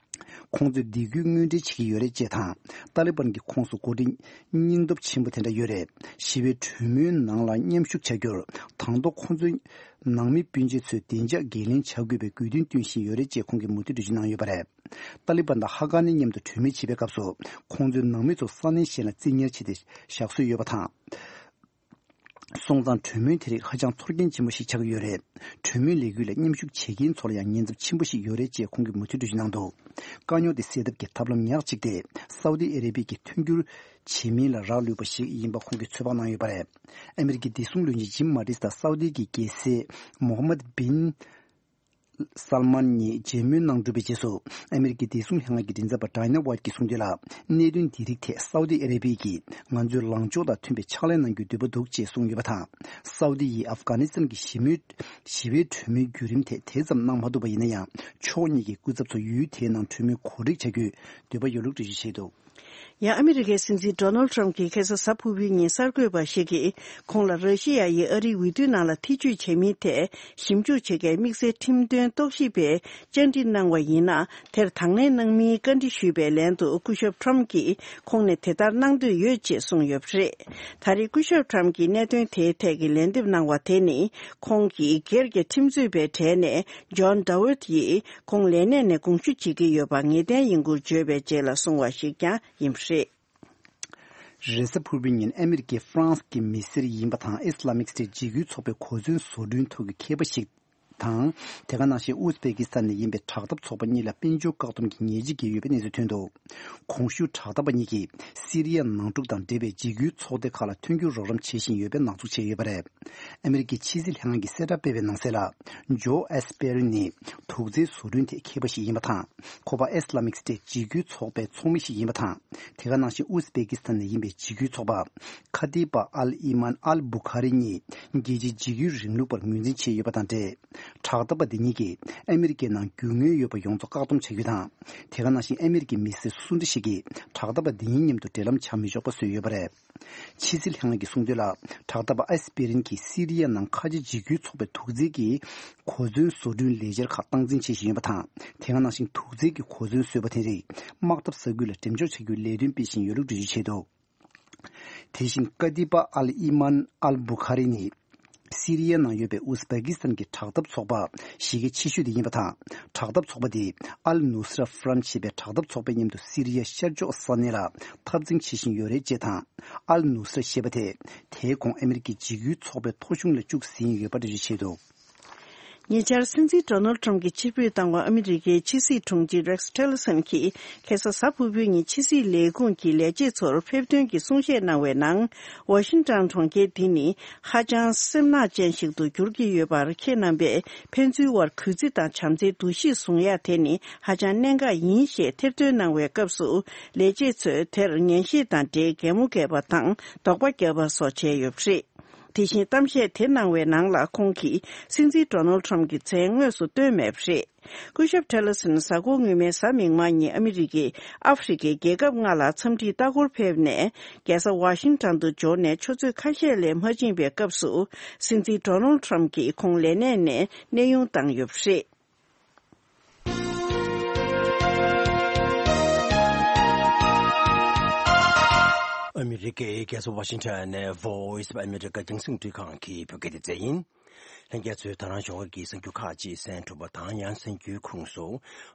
ཁོང་ཚོས་སྡིགས་སྐུལ་དངོས་འབྲེལ་བྱེད་ཀྱི་ཡོད་རེད་ཅེས་དང་། ཏཱ་ལི་བན་གྱི་ཁོངས་སུ་འགོ་ཁྲིད་སྙིང་སྟོབས་ཆེན་པོ་དེ་འདྲ་ཡོད་རེད། ཞི་བའི་གྲོས་མོལ་ནང་ལ་མཉམ་ཞུགས་བྱ་རྒྱུར་དང་ཐོག་ཁོང་ཚོའི་ནང་མི་སྤུན་མཆེད་ཚོས་བདེ་འཇགས་འགན་ལེན་བྱ་དགོས་པའི་དགོས་འདུན་བཏོན་བཞིན་ཡོད་རེད་ཅེས་ཁོང་གིས་མུ་མཐུད་འགྲེལ་བརྗོད་གནང་ཡོད་པ་རེད། ཏཱ་ལི་བན་དང་ཧ་ཀ་ནི་མཉམ་དུ་གྲོས་མོལ་བྱེད་པའི་སྐབས་སུ་ཁོང་ཚོའི་ནང་མི་ཚོ་ས་གནས་གཞན་ལ་རྩིས་གཉེར་བྱས་ཏེ་བཞག་སྲོལ་ཡོད་པ་དང་། སོང་ཙང་གྲོས་མོལ་དེ་རིགས་ཧ་ཅང་ཚོར་སྐྱེན་ཆེན་པོ་ཞིག་ཆགས་ཀྱི་ཡོད་རེད། གྲོས་མོལ་ལས་འགུལ་ལ་མཉམ་ཞུགས་བྱེད་མཁན་ཚོ་ལ་ཡང་ཉེན་ཚབས་ཆེན་པོ་ཞིག་ཡོད་རེད་ཅེས་ཁོང་གིས་མུ་མཐུད་འགྲེལ་བརྗོད་གནང་འདུག་དཀའ་རྙོག་དེ་སེལ་ཐབས་ཀྱི་ཐབས་ལམ་ཉག་གཅིག་དེ་སའུ་ཏི་ཨ་རེ་བྷི་ཡ་གིས་མཐུན་འགྱུར་བྱེད་མིན་ལ་རག་ལུས་པ་ཞིག་ཡིན་པ་ཁོང་གིས་ཚོད་དཔག་གནང་ཡོད་པ་རེད། ཨ་མི་རི་ཀའི་བདེ་སྲུང་བློན་ཆེན་ཇིམ་མ་ཏིས་དང་སའུ་ཏི་གི་རྒྱལ་སྲས་མོ་ཧམ་མད་བིན་སལ་མན་གཉིས་མཇལ་མོལ་གནང་གྲུབ་པའི་རྗེས་སུ། ཨ་མི་རི་ཀའི་བདེ་སྲུང་ལྷན་ཁང་གི་མགྲིན་ཚབ་པ་ཌའི་ན་ཝེཊ་ཀྱིས་གསུངས་དོན་ལ། གནད་དོན་འདི་རིགས་ཐད་སའུ་ཏི་ཨ་རེ་བྷི་ཡ་གིས་ང་ཚོའི་ལངས་ཕྱོགས་དང་མཐུན་པའི་ཕྱག་ལས་གནང་རྒྱུའི་འདོད་པ་འདུག་ཅེས་གསུངས་ཡོད་པ་དང་། སའུ་ཏི་ཡིས་ཨབ་གྷ་ནི་སི་ཐན་གྱི་ཞི་མོལ་ཞི་བའི་གྲོས་མོལ་བརྒྱུད་རིམ་ཐད་དེ་ཙམ་གནང་མ་ཐུབ་པ་ཡིན་ན་ཡང་། ཕྱོགས་གཉིས་ཀྱི་སྐུ་ཚབ་ཚོ་ཡུལ་དེའི་ནང་གྲོས་མོལ་གོ་སྒྲིག་བྱ་རྒྱུའི་འདོད་པ་ཡོད་ལུགས་འགྲེལ་བརྗོད་བྱས་འདུག་ཡང་ཨ་མི་རི་ཀའི་སྲིད་འཛིན་ཌོ་ནལ་ཊམ་གྱིས་ཁ་སང་གཟའ་ཕུར་བུའི་ཉིན་གསར་འགོད་པ་ཞིག་གིས་ཁོང་ལ་ར་ཤི་ཡ་ཡིས་ཨ་རིའི་འོས་བསྡུའི་ནང་ལ་ཐེ་བྱུས་བྱེད་མིན་ཐད་ཞིབ་འཇུག་བྱེད་མཁན་དམིགས་བསལ་ཁྲིམས་དོན་རྟོག་ཞིབ་པས་བཅར་འདྲི་གནང་བ་ཡིན་ན། དེར་དང་ལེན་གནང་མིན་བཀའ་འདྲི་ཞུས་པའི་ལན་དུ་སྐུ་ཞབས་ཊམ་གྱིས་ཁོང་ནས་དེ་ལྟར་གནང་འདོད་ཡོད་ཅེས་གསུངས་ཡོད་པ་རེད། ད་རེས་སྐུ་ཞབས་ཊམ་གྱིས་གནད་དོན་དེའི་ཐད་ཀྱི་ལན་འདེབས་གནང་བ་དེ་ནི། ཁོང་གིས་སྒེར་གྱི་ཁྲིམས་རྩོད་པའི་གྲས་ནས་ཇོན་ཌ་ཝེཊ་ཡིས་ཁོང་ལས་གནས་ནས་དགོངས་ཞུ་བྱེད་ཀྱི་ཡོད་པ་ངེས་གཏན་ཡིན་སྐོར་བརྗོད་པའི་རྗེས་ལ་གསུངས་པ་ཞིག་ཀྱང་ཡིན་པ་རེད། རེས་གཟའ་ཕུར་བུའི་ཉིན་ཨ་མི་རི་ཀའི་ཧྥ་རན་སི་གི་མི་སེར་ཡིན་པ་དང་ཨི་སི་ལ་མིག་སི་ཊེཊ་འཇིགས་སྐུལ་ཚོགས་པའི་གོ་མཚོན་བཟོ་སྐྲུན་ཐོག་གི་མཁས་པ་ཞིག་ དང་། དེ་ག་ནང་བཞིན་ཨུ་ཛི་བེ་ཀི་སི་ཐན་ནས་ཡིན་པའི་དྲག་འཐབ་ཚོགས་པ་གཉིས་ལ་དཔལ་འབྱོར་བཀག་སྡོམ་གྱི་ཉེས་ཆད་བཀལ་ཡོད་པའི་གནས་ཚུལ་ཐོན་འདུག། གོང་ཞུས་དྲག་འཐབ་པ་གཉིས་ཀྱིས་སི་རི་ཡ་ནང་འཁྲུག་དང་འབྲེལ་བའི་འཇིགས་སྐུལ་ཚོགས་སྡེ་ཁག་ལ་མཐུན་འགྱུར་རོགས་རམ་བྱེད་བཞིན་ཡོད་པའི་ནག་འཛུགས་བྱས་ཡོད་པ་རེད། ཨ་མི་རི་ཀའི་ཕྱི་སྲིད་ལྷན་ཁང་གིས་གསལ་བསྒྲགས་སྤེལ་བའི་ནང་གསལ་ལ། ཇོ་ཨེས་པེ་རིན་ནི་དུག་རྫས་བཟོ་སྐྲུན་ཐད་མཁས་པ་ཞིག་ཡིན་པ་དང་། ཁོ་པ་ཨེ་སི་ལ་མིག་སི་ཊེཊ་འཇིགས་སྐུལ་ཚོགས་པའི་ཚོགས་མི་ཞིག་ཡིན་པ་དང་། དེ་ག་ནང་བཞིན་ཨུ་ཛི་བེ་ཀི་སི་ཐན་ནས་ཡིན་པའི་འཇིགས་སྐུལ་ཚོགས་པ་ཁ་ཏི་པ་ཨལ་ཨི་མན་ཨལ་བུ་ཁ་རི་གཉིས་རྒྱལ་སྤྱིའི་འཇིགས་སྐུལ་རིང་ལུགས་པར་ངོས་འཛིན་བྱས་ཡོད་པ་དང་འབྲེལ། དྲག་འཐབ་པ་འདི་གཉིས་ཀྱིས་ཨ་མི་རི་ཀའི་ནང་རྒྱུས་མངའ་ཡོད་པ་ཡོངས་རྫོགས་བཀག་སྡོམ་བྱ་རྒྱུ་དང་། དེ་ག་ནང་བཞིན་ཨ་མི་རི་ཀའི་མི་སེར་སུ་འདྲ་ཞིག་གིས་དྲག་འཐབ་པ་འདི་གཉིས་མཉམ་དུ་འབྲེལ་ལམ་བྱ་མི་ཆོག་པ་བཟོས་ཡོད་པ་རེད། ཕྱི་སྲིད་ལྷན་ཁང་གིས་གསུངས་དོན་ལ། དྲག་འཐབ་པ་ཨེ་སི་པེ་རིན་གྱིས་སི་རི་ཡ་ནང་ཁ་ཆེ་འཇིགས་སྐུལ་ཚོགས་པའི་དུག་རྫས་ཀྱི་གོ་མཚོན་བཟོ་སྐྲུན་ལས་འཆར་ཁག་སྟངས་འཛིན་བྱེད་བཞིན་ཡོད་པ་དང་། དེ་ག་ནང་བཞིན་དུག་རྫས་ཀྱི་གོ་མཚོན་བཟོས་པ་དེ་རིགས་དམག་འཐབ་ས་ཁུལ་ལ་འགྲེམས་འཇོག་བྱ་རྒྱུའི་ལས་དོན་སྤེལ་བཞིན་ཡོད་ལུགས་འགྲེལ་བརྗོད་བྱས་འདུག། དེ་བཞིན་ཀ་ཏི་པ་ཨལ་ཨི་མན་ཨལ་བུ་ཁ་རི་ནི། སི་རི་ཡ་ནང་ཡོད་པའི་ཨུ་ཛི་བེ་ཀི་སི་ཐན་གྱི་དྲག་འཐབ་ཚོགས་པ་གཞི་རྒྱ་ཆེ་ཤོས་དེ་ཡིན་པ་དང་། དྲག་འཐབ་ཚོགས་པ་དེས་ཨལ་ནུ་སི་ར་ཧྥ་རན་ཞེས་པའི་དྲག་འཐབ་ཚོགས་པའི་མཉམ་དུ་སི་རི་ཡ་ཤར་ཕྱོགས་ས་གནས་ལ་འཐབ་འཛིང་བྱེད་བཞིན་ཡོད་རེད་ཅེས་དང་། ཨལ་ནུ་སི་ར་ཞེས་པ་དེ་དེའི་གོང་ཨ་མི་རི་ཀའི་འཇིགས་སྐུལ་ཚོགས་པའི་ཐོ་གཞུང་ལ་བཅུག་ཟིན་ཡོད་པ་འགྲེལ་བརྗོད་བྱས་འདུག། ཉེ་ཆར་སྲིད་འཛིན་ཌོ་ནལ་ཁྲམ་གྱི་ཕྱིར་འབུད་བཏང་བ་ཨ་མི་རི་ཀའི་ཕྱི་སྲིད་དྲུང་ཆེ་རེག་ཊི་ལེ་སན་གྱིས་ཁ་སང་གཟའ་ཕུར་བུའི་ཉིན་ཕྱི་སྲིད་ལས་ཁུངས་ཀྱི་ལས་བྱེད་ཚོར་ཕེབས་ཐོན་གྱི་གསུང་བཤད་གནང་བའི་ནང་། ཝ་ཤིང་ཊོན་གྲོང་ཁྱེར་འདི་ནི་ཧ་ཅང་སེམས་ནག་ཅན་ཞིག་ཏུ་འགྱུར་གྱི་ཡོད་པར་ཁྱེད་རྣམ་པས་ཕན་ཚུན་དབར་གུས་བརྩི་དང་བྱམས་བརྩེའི་འདུ་ཤེས་བཟུང་ཡག་དེ་ནི་ཧ་ཅང་གནད་འགག་ཡིན་ཞེས་ཐེར་འདོན་གནང་བའི་སྐབས་སུ། ལས་བྱེད་ཚོས་དེར་ངན་བཤད་དང་འབྲེལ་གད་མོ་བགད་པ་དང་དོགས་པ་བརྒྱབ་པ་སོགས་བྱས་ཡོད་པ་རེད། དེ་བཞིན་གཏམ་བཤད་དེ་གནང་བའི་ནང་ལ་ཁོང་གིས་སྲིད་འཛིན་ཌོ་ནལ་ཁྲམ་གྱི་མཚན་དངོས་སུ་བཏོན་མེད་པ་རེད། སྐུ་ཞབས་ཊི་ལར་སན་གཟའ་འཁོར་སྔོན་མའི་གཟའ་མིག་དམར་ཉིན་ཨ་མི་རི་ཀའི་ཨ་ཧྥེ་རི་ཁའི་རྒྱལ་ཁབ་ལྔ་ལ་འཚམས་འདྲིའི་ལྟ་སྐོར་ཕེབས་ནས། རྒྱལ་ས་ཝ་ཤིང་ཊོན་དུ་འབྱོར་ནས་ཆུ་ཚོད་ཁ་ཤས་ལས་མ་ཕྱིན་པའི་སྐབས་སུ། སྲིད་འཛིན་ཌོ་ནལ་ཁྲམ་གྱིས་ཁོང་ལས་གནས་ནས་གནས་དབྱུང་བཏང་ཡོད་པ་རེད། ཨ་མི་རི་ཀའི་རྒྱལ་ས་ཝ་ཤིང་ཊོན་ནས་Voice of America རྒྱང་སྲིང་འཕྲིན་ཁང་གི་བོད་སྐད་སྡེ་ཚན་ཡིན། ལྷན་རྒྱས་ཚོས་ད་རང་ཞོགས་ཀྱི་གསར་འགྱུར་ཁག་ཅིག་གསན་གྲུབ་པ་དང་། ཡང་གསར་འགྱུར་ཁོངས་སུ་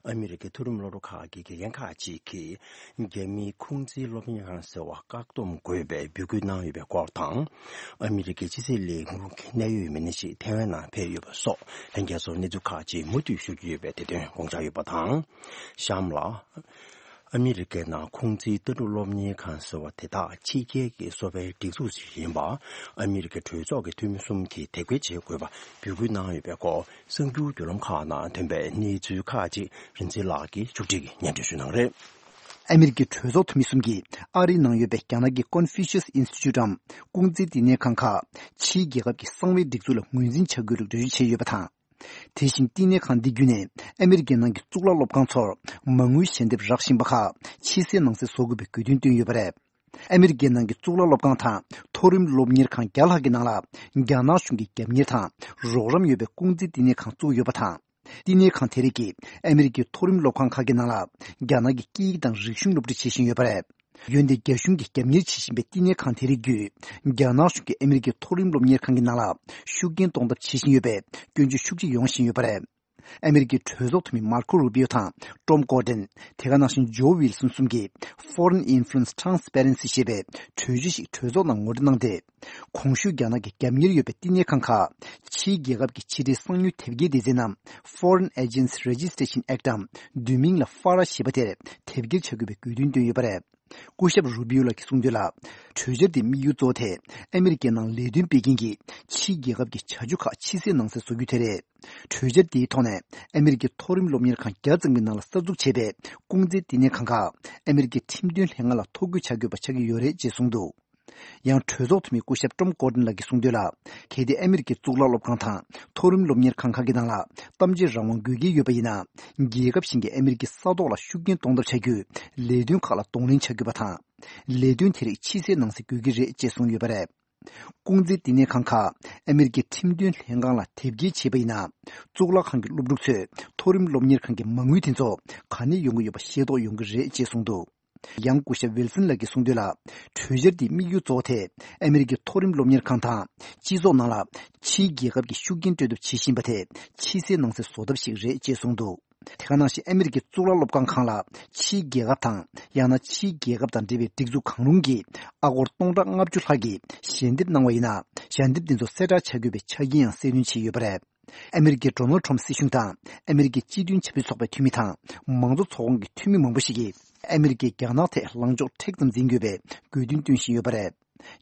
ཨ་མི་རི་ཀའི་མཐོ་རིམ་སློབ་གྲྭ་ཁག་གི་དགེ་རྒན་ཁག་ཅིག་གིས་རྒྱ་མིའི་ཁུང་ཙི་སློབ་གཉེར་ཁང་ཟེར་བ་བཀག་སྡོམ་དགོས་པའི་འབོད་སྐུལ་གནང་ཡོད་པའི་སྐོར་དང་། ཨ་མི་རི་ཀའི་ཕྱི་སྲིད་ལས་ཁུངས་ཀྱི་གནད་ཡོད་མི་སྣ་ཞིག་ཐེ་ཝན་ནང་ཕེབས་ཡོད་པ་སོགས་ལྷན་རྒྱས་ཚོར་གནས་ཚུལ་ཁག་ཅིག་མུ་མཐུད་ཞུ་རྒྱུ་ཡོད་པའི་དེ་དོན་དགོངས་འཇགས་ཡོད་པ་དང་། གཤམ་ལ། ཨ་མི་རི་ཀའི་ནང་ཁུང་ཙི་ལྟ་གྲུབ་སློབ་གཉེར་ཁང་ཟེར་བ་དེ་དག་ཕྱི་རྒྱལ་གྱི་གསོ་བའི་སྒྲིག་འཛུགས་ཤིག་ཡིན་པ། ཨ་མི་རི་ཀའི་གྲོས་ཚོགས་ཀྱི་འཐུས་མི་གསུམ་གྱིས་དེབ་སྐྱེལ་བྱེད་དགོས་པ་འབོད་སྐུལ་གནང་ཡོད་པའི་སྐོར་གསར་འགྱུར་བརྒྱུད་ལམ་ཁག་ནང་ཐོན་པའི་གནས་ཚུལ་ཁག་ཅིག་རིན་འཛིན་ལགས་ཀྱིས་མཇུག་སྒྲིལ་གྱིས་སྙན་སྒྲོན་ཞུ་གནང་རེད། ཨ་མི་རི་ཀའི་གྲོས་ཚོགས་འཐུས་མི་གསུམ་གྱིས་ཨ་རིའི་ནང་ཡོད་པའི་རྒྱ་ནག་གི་Confucius Institute འམ་ཀུང་ཙི་བསྟི་གནས་ཁང་ཁག་ཕྱིའི་རྒྱལ་ཁབ་ཀྱི་གསང་བའི་སྒྲིག་འཛུགས་ལ་ངོས་འཛིན་བྱ་དགོས་ལུགས་འགྲེལ་བརྗོད་བྱས་ཡོད་པ་དང་། དེ་བཞིན་བསྟི་གནས་ཁང་འདི་བརྒྱུད་ནས་ཨ་མི་རི་ཀའི་ནང་གི་གཙུག་ལག་སློབ་ཁང་ཚོར་མ་དངུལ་ཞལ་འདེབས་རག་བཞིན་པ་ཁག་ཕྱི་གསལ་ནང་གསལ་བཟོ་དགོས་པའི་དགོས་འདུན་བཏོན་ཡོད་པ་རེད། ཨ་མི་རི་ཀའི་ནང་གི་གཙུག་ལག་སློབ་ཁང་དང་མཐོ་རིམ་སློབ་གཉེར་ཁང་བརྒྱ་ལྷག་གི་ནང་ལ་རྒྱ་ནག་གཞུང་གི་རྒྱབ་གཉེར་དང་རོགས་རམ་ཡོད་པའི་ཀུང་ཙི་བསྟི་གནས་ཁང་བཙུགས་ཡོད་པ་དང་། བསྟི་གནས་ཁང་དེ་རིགས་ཀྱིས་ཨ་མི་རི་ཀའི་མཐོ་རིམ་སློབ་ཁང་ཁག་གི་ནང་ལ་རྒྱ་ནག་གི་སྐད་ཡིག་དང་རིག་གཞུང་སློབ་ཁྲིད་བྱེད་བཞིན་ཡོད་པ་རེད། འོན་ཏེ་རྒྱ་གཞུང་གིས་རྒྱབ་གཉེར་བྱེད་བཞིན་པའི་བསྟི་གནས་ཁང་དེ་རིགས་བརྒྱུད། རྒྱ་ནག་གཞུང་གིས་ཨ་མི་རི་ཀའི་མཐོ་རིམ་སློབ་གཉེར་ཁང་གི་ནང་ལ་ཤུགས་རྐྱེན་གཏོང་ཐབས་བྱེད་བཞིན་ཡོད་པས་སྐྱོན་བརྗོད་ཤུགས་ཆེ་ཡོང་བཞིན་ཡོད་པ་རེད། ཨ་མི་རི་ཀའི་གྲོས་ཚོགས་འཐུས་མི་མར་ཁོ་རུ་པིའོ་དང་ཊོམ་ཀོར་ཌེན། དེ་ག་ནང་བཞིན་ཇོ་ཝིལ་སོན་གསུམ་གྱིས་Foreign Influence Transparency ཞེས་པའི་གྲོས་ཆོད་ཞིག་གྲོས་ཚོགས་ནང་ངོ་སྤྲོད་གནང་སྟེ། གོང་ཞུས་རྒྱ་ནག་གི་རྒྱབ་གཉེར་ཡོད་པའི་བསྟི་གནས་ཁང་ཁག་ཕྱིའི་རྒྱལ་ཁབ་ཀྱི་ཕྱི་དྲིལ་གསང་ཉུལ་དེབ་སྐྱེལ་སྡེ་ཚན་ནམ་Foreign Agents Registration Act འམ་བསྡུས་མིང་ལ་ཧྥ་ར་ཞེས་པ་དེར་དེབ་སྐྱེལ་བྱ་དགོས་པའི་དགོས་འདུན་བཏོན་ཡོད་པ་རེད། སྐུ་ཞབས་རུ་པིའོ་ལགས་ཀྱིས་གསུངས་དོན་ལ། གྲོས་འཆར་དེའི་དམིགས་ཡུལ་གཙོ་བོ་དེ་ཨ་མི་རི་ཀའི་ནང་ལས་དོན་སྤེལ་མཁན་གྱིས་ཕྱིའི་རྒྱལ་ཁབ་ཀྱི་བྱ་སྤྱོད་ཁག་ཕྱི་གསལ་ནང་གསལ་བཟོ་རྒྱུ་དེ་རེད། གྲོས་འཆར་དེའི་ཐོག་ནས་ཨ་མི་རི་ཀའི་མཐོ་རིམ་སློབ་གཉེར་ཁང་བརྒྱ་ཙམ་གྱི་ནང་ལ་གསར་འཛུགས་བྱས་པའི་ཀུང་ཙི་བསྟི་གནས་ཁང་ཁག་ཨ་མི་རི་ཀའི་ཁྲིམས་དོན་ལྷན་ཁང་ལ་ཐོ་འགོད་བྱ་དགོས་པ་ཆགས་ཀྱི་ཡོད་རེད་ཅེས་གསུངས་འདུག། ཡང་གྲོས་ཚོགས་འཐུས་མི་སྐུ་ཞབས་ཊོམ་ཀོར་ཌེན་ལགས་ཀྱིས་གསུངས་དོན་ལ། གལ་ཏེ་ཨ་མི་རི་ཀའི་གཙུག་ལག་སློབ་ཁང་དང་མཐོ་རིམ་སློབ་གཉེར་ཁང་ཁག་གི་ནང་ལ་གཏམ་བརྗོད་རང་དབང་དགོས་ཀྱི་ཡོད་པ་ཡིན་ན། རྒྱལ་ཁབ་གཞན་གྱིས་ཨ་མི་རི་ཀའི་ས་ཐོག་ལ་ཤུགས་རྐྱེན་གཏོང་ཐབས་བྱ་རྒྱུའི་ལས་དོན་ཁག་ལ་གདོང་ལེན་བྱ་དགོས་པ་དང་། ལས་དོན་དེ་རིགས་ཕྱི་གསལ་ནང་གསལ་དགོས་ཀྱི་རེད་ཅེས་གསུངས་ཡོད་པ་རེད། ཀུང་ཙི་བསྟི་གནས་ཁང་ཁག་ཨ་མི་རི་ཀའི་ཁྲིམས་དོན་ལྷན་ཁང་ལ་དེབ་སྐྱེལ་བྱས་པ་ཡིན་ན། གཙུག་ལག་ཁང་གི་སློབ་ཕྲུག་ཚོས་མཐོ་རིམ་སློབ་གཉེར་ཁང་གི་མ་དངུལ་དེ་ཚོ་ག་ནས་ཡོང་གི་ཡོད་པ་ཤེས་རྟོགས་ཡོང་གི་རེད་ཅེས་གསུངས་འདུག། ཡང་སྐུ་ཞབས་ཝིལ་སན་ལགས་ཀྱིས་གསུངས་དོན་ལ། གྲོས་འཆར་འདིའི་དམིགས་ཡུལ་གཙོ་བོ་དེ་ཨ་མི་རི་ཀའི་མཐོ་རིམ་སློབ་གཉེར་ཁང་དང་སྤྱི་ཚོགས་ནང་ལ་ཕྱིའི་རྒྱལ་ཁབ་ཀྱིས་ཤུགས་རྐྱེན་སྤྲོད་ཐབས་བྱེད་བཞིན་པ་དེ་ཕྱི་གསལ་ནང་གསལ་བཟོ་ཐབས་ཤིག་རེད་ཅེས་གསུངས་འདུག། དེ་ག་ནང་བཞིན་ཨ་མི་རི་ཀའི་གཙུག་ལག་སློབ་ཁང་ཁག་ལ་ཕྱིའི་རྒྱལ་ཁབ་དང་ཡང་ན་ཕྱིའི་རྒྱལ་ཁབ་དང་འབྲེལ་བའི་སྒྲིག་འཛུགས་གང་རུང་གིས་ཨ་སྒོར་སྟོང་ཕྲག་ལྔ་བཅུ་ལྷག་གི་ཞལ་འདེབས་གནང་བ་ཡིན་ན། ཞལ་འདེབས་དེ་ཚོ་གསལ་བསྒྲགས་བྱ་དགོས་པའི་ཆ་རྐྱེན་ཡང་གསལ་སྟོན་བྱས་ཡོད་པ་རེད། ཨ་མི་རི་ཀའི་ཌོ་ནལ་ཊམ་སྲིད་གཞུང་དང་ཨ་མི་རི་ཀའི་སྤྱི་མཐུན་བྱ་སྤྱོད་ཚོགས་པའི་འཐུས་མི་དང་མང་གཙོ་ཚོགས་ཁོངས་ཀྱི་འཐུས་མི་མང་པོ་ཞིག་གིས་ཨ་མི་རི་ཀས་རྒྱ་ནག་ཐད་ལངས་ཕྱོགས་མཁྲེགས་ཙམ་འཛིན་དགོས་པའི་དགོས་འདུན་བཏོན་བཞིན་ཡོད་པ་རེད།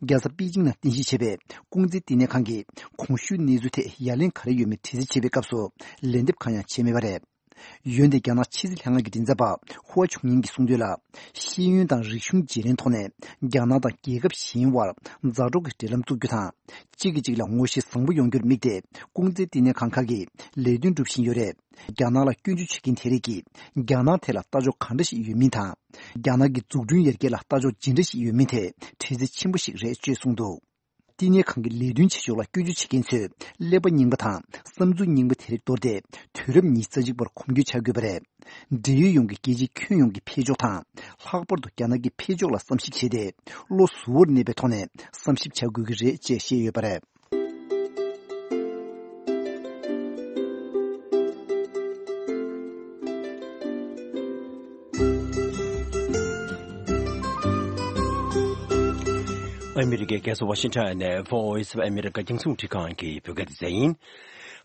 རྒྱལ་ས་པེ་ཅིང་ནང་རྟེན་གཞི་བྱས་པའི་ཀུང་ཙི་ལྟེ་གནས་ཁང་གིས་གོང་ཞུས་གནས་ཚུལ་ཐད་ཡ་ལན་ག་རེ་ཡོད་མེད་དྲི་རྩད་བྱེད་པའི་སྐབས་སུ་ལན་འདེབས་གང་ཡང་བྱས་མེད་པ་རེད། འོན་ཏེ་རྒྱ་ནག་ཕྱི་སྲིད་ལྷན་ཁང་གི་མགྲིན་ཚབ་པ་ཧུའ་ཆུང་ཡིན་གྱིས་གསུངས་དོན་ལ། ཤེས་ཡོན་དང་རིག་གཞུང་བརྗེ་ལེན་ཐོག་ནས་རྒྱ་ནག་དང་རྒྱལ་ཁབ་གཞན་བར་མཛའ་གྲོགས་ཀྱི་འབྲེལ་ལམ་བཙུགས་རྒྱུ་དང་། གཅིག་གིས་གཅིག་ལ་ངོ་ཤེས་བཟང་པོ་ཡོང་རྒྱུར་དམིགས་ཏེ་ཀུང་ཙི་ལྟེ་གནས་ཁང་ཁག་གིས་ལས་དོན་སྒྲུབ་བཞིན་ཡོད་རེད། རྒྱ་ནག་ལ་སྐྱོན་བརྗོད་བྱེད་མཁན་དེ་རིགས་ཀྱིས་རྒྱ་ནག་ཐད་ལ་ལྟ་ཕྱོགས་ག་འདྲ་ཞིག་ཡོད་མིན་དང་། རྒྱ་ནག་གི་འཛུགས་སྐྲུན་ཡར་རྒྱས་ལ་ལྟ་ཕྱོགས་ཇི་འདྲ་ཞིག་ཡོད་མིན་ཐད་དྲི་རྩད་ཆེན་པོ་ཞིག་རེད་ཅེས་གསུངས་འདུག་ལྟེ་གནས་ཁང་གི་ལས་དོན་བྱེད་ཕྱོགས་ལ་སྐྱོན་བརྗོད་བྱེད་མཁན་ཚོས་ཀླད་པ་རྙིང་པ་དང་བསམ་ཚུལ་རྙིང་པ་དེ་རིགས་དོར་ཏེ་དུས་རབས་ཉི་ཤུ་རྩ་གཅིག་པར་གོམས་འགྱུར་བྱ་དགོས་པ་རེད། འབྲེལ་ཡོད་ཡོངས་ཀྱི་རྒྱལ་སྤྱིའི་ཁྱོན་ཡོངས་ཀྱི་འཕེལ་ཕྱོགས་དང་། ལྷག་པར་དུ་རྒྱ་ནག་གི་འཕེལ་ཕྱོགས་ལ་བསམ་གཞིག་བྱས་ཏེ། བློ་གཟུ་བོར་གནས་པའི་ཐོག་ནས་བསམ་ཞིབ་བྱ་དགོས་ཀྱི་རེད་ཅེས་བཤད་ཡོད་པ་རེད། ཨ་མི་རི་ཀའི་རྒྱལ་ས་ཝ་ཤིང་ཊོན་ནས་Voice of America རྒྱང་སྲིང་རླུང་འཕྲིན་ཁང་གི་བོད་སྐད་སྡེ་ཚན་ཡིན།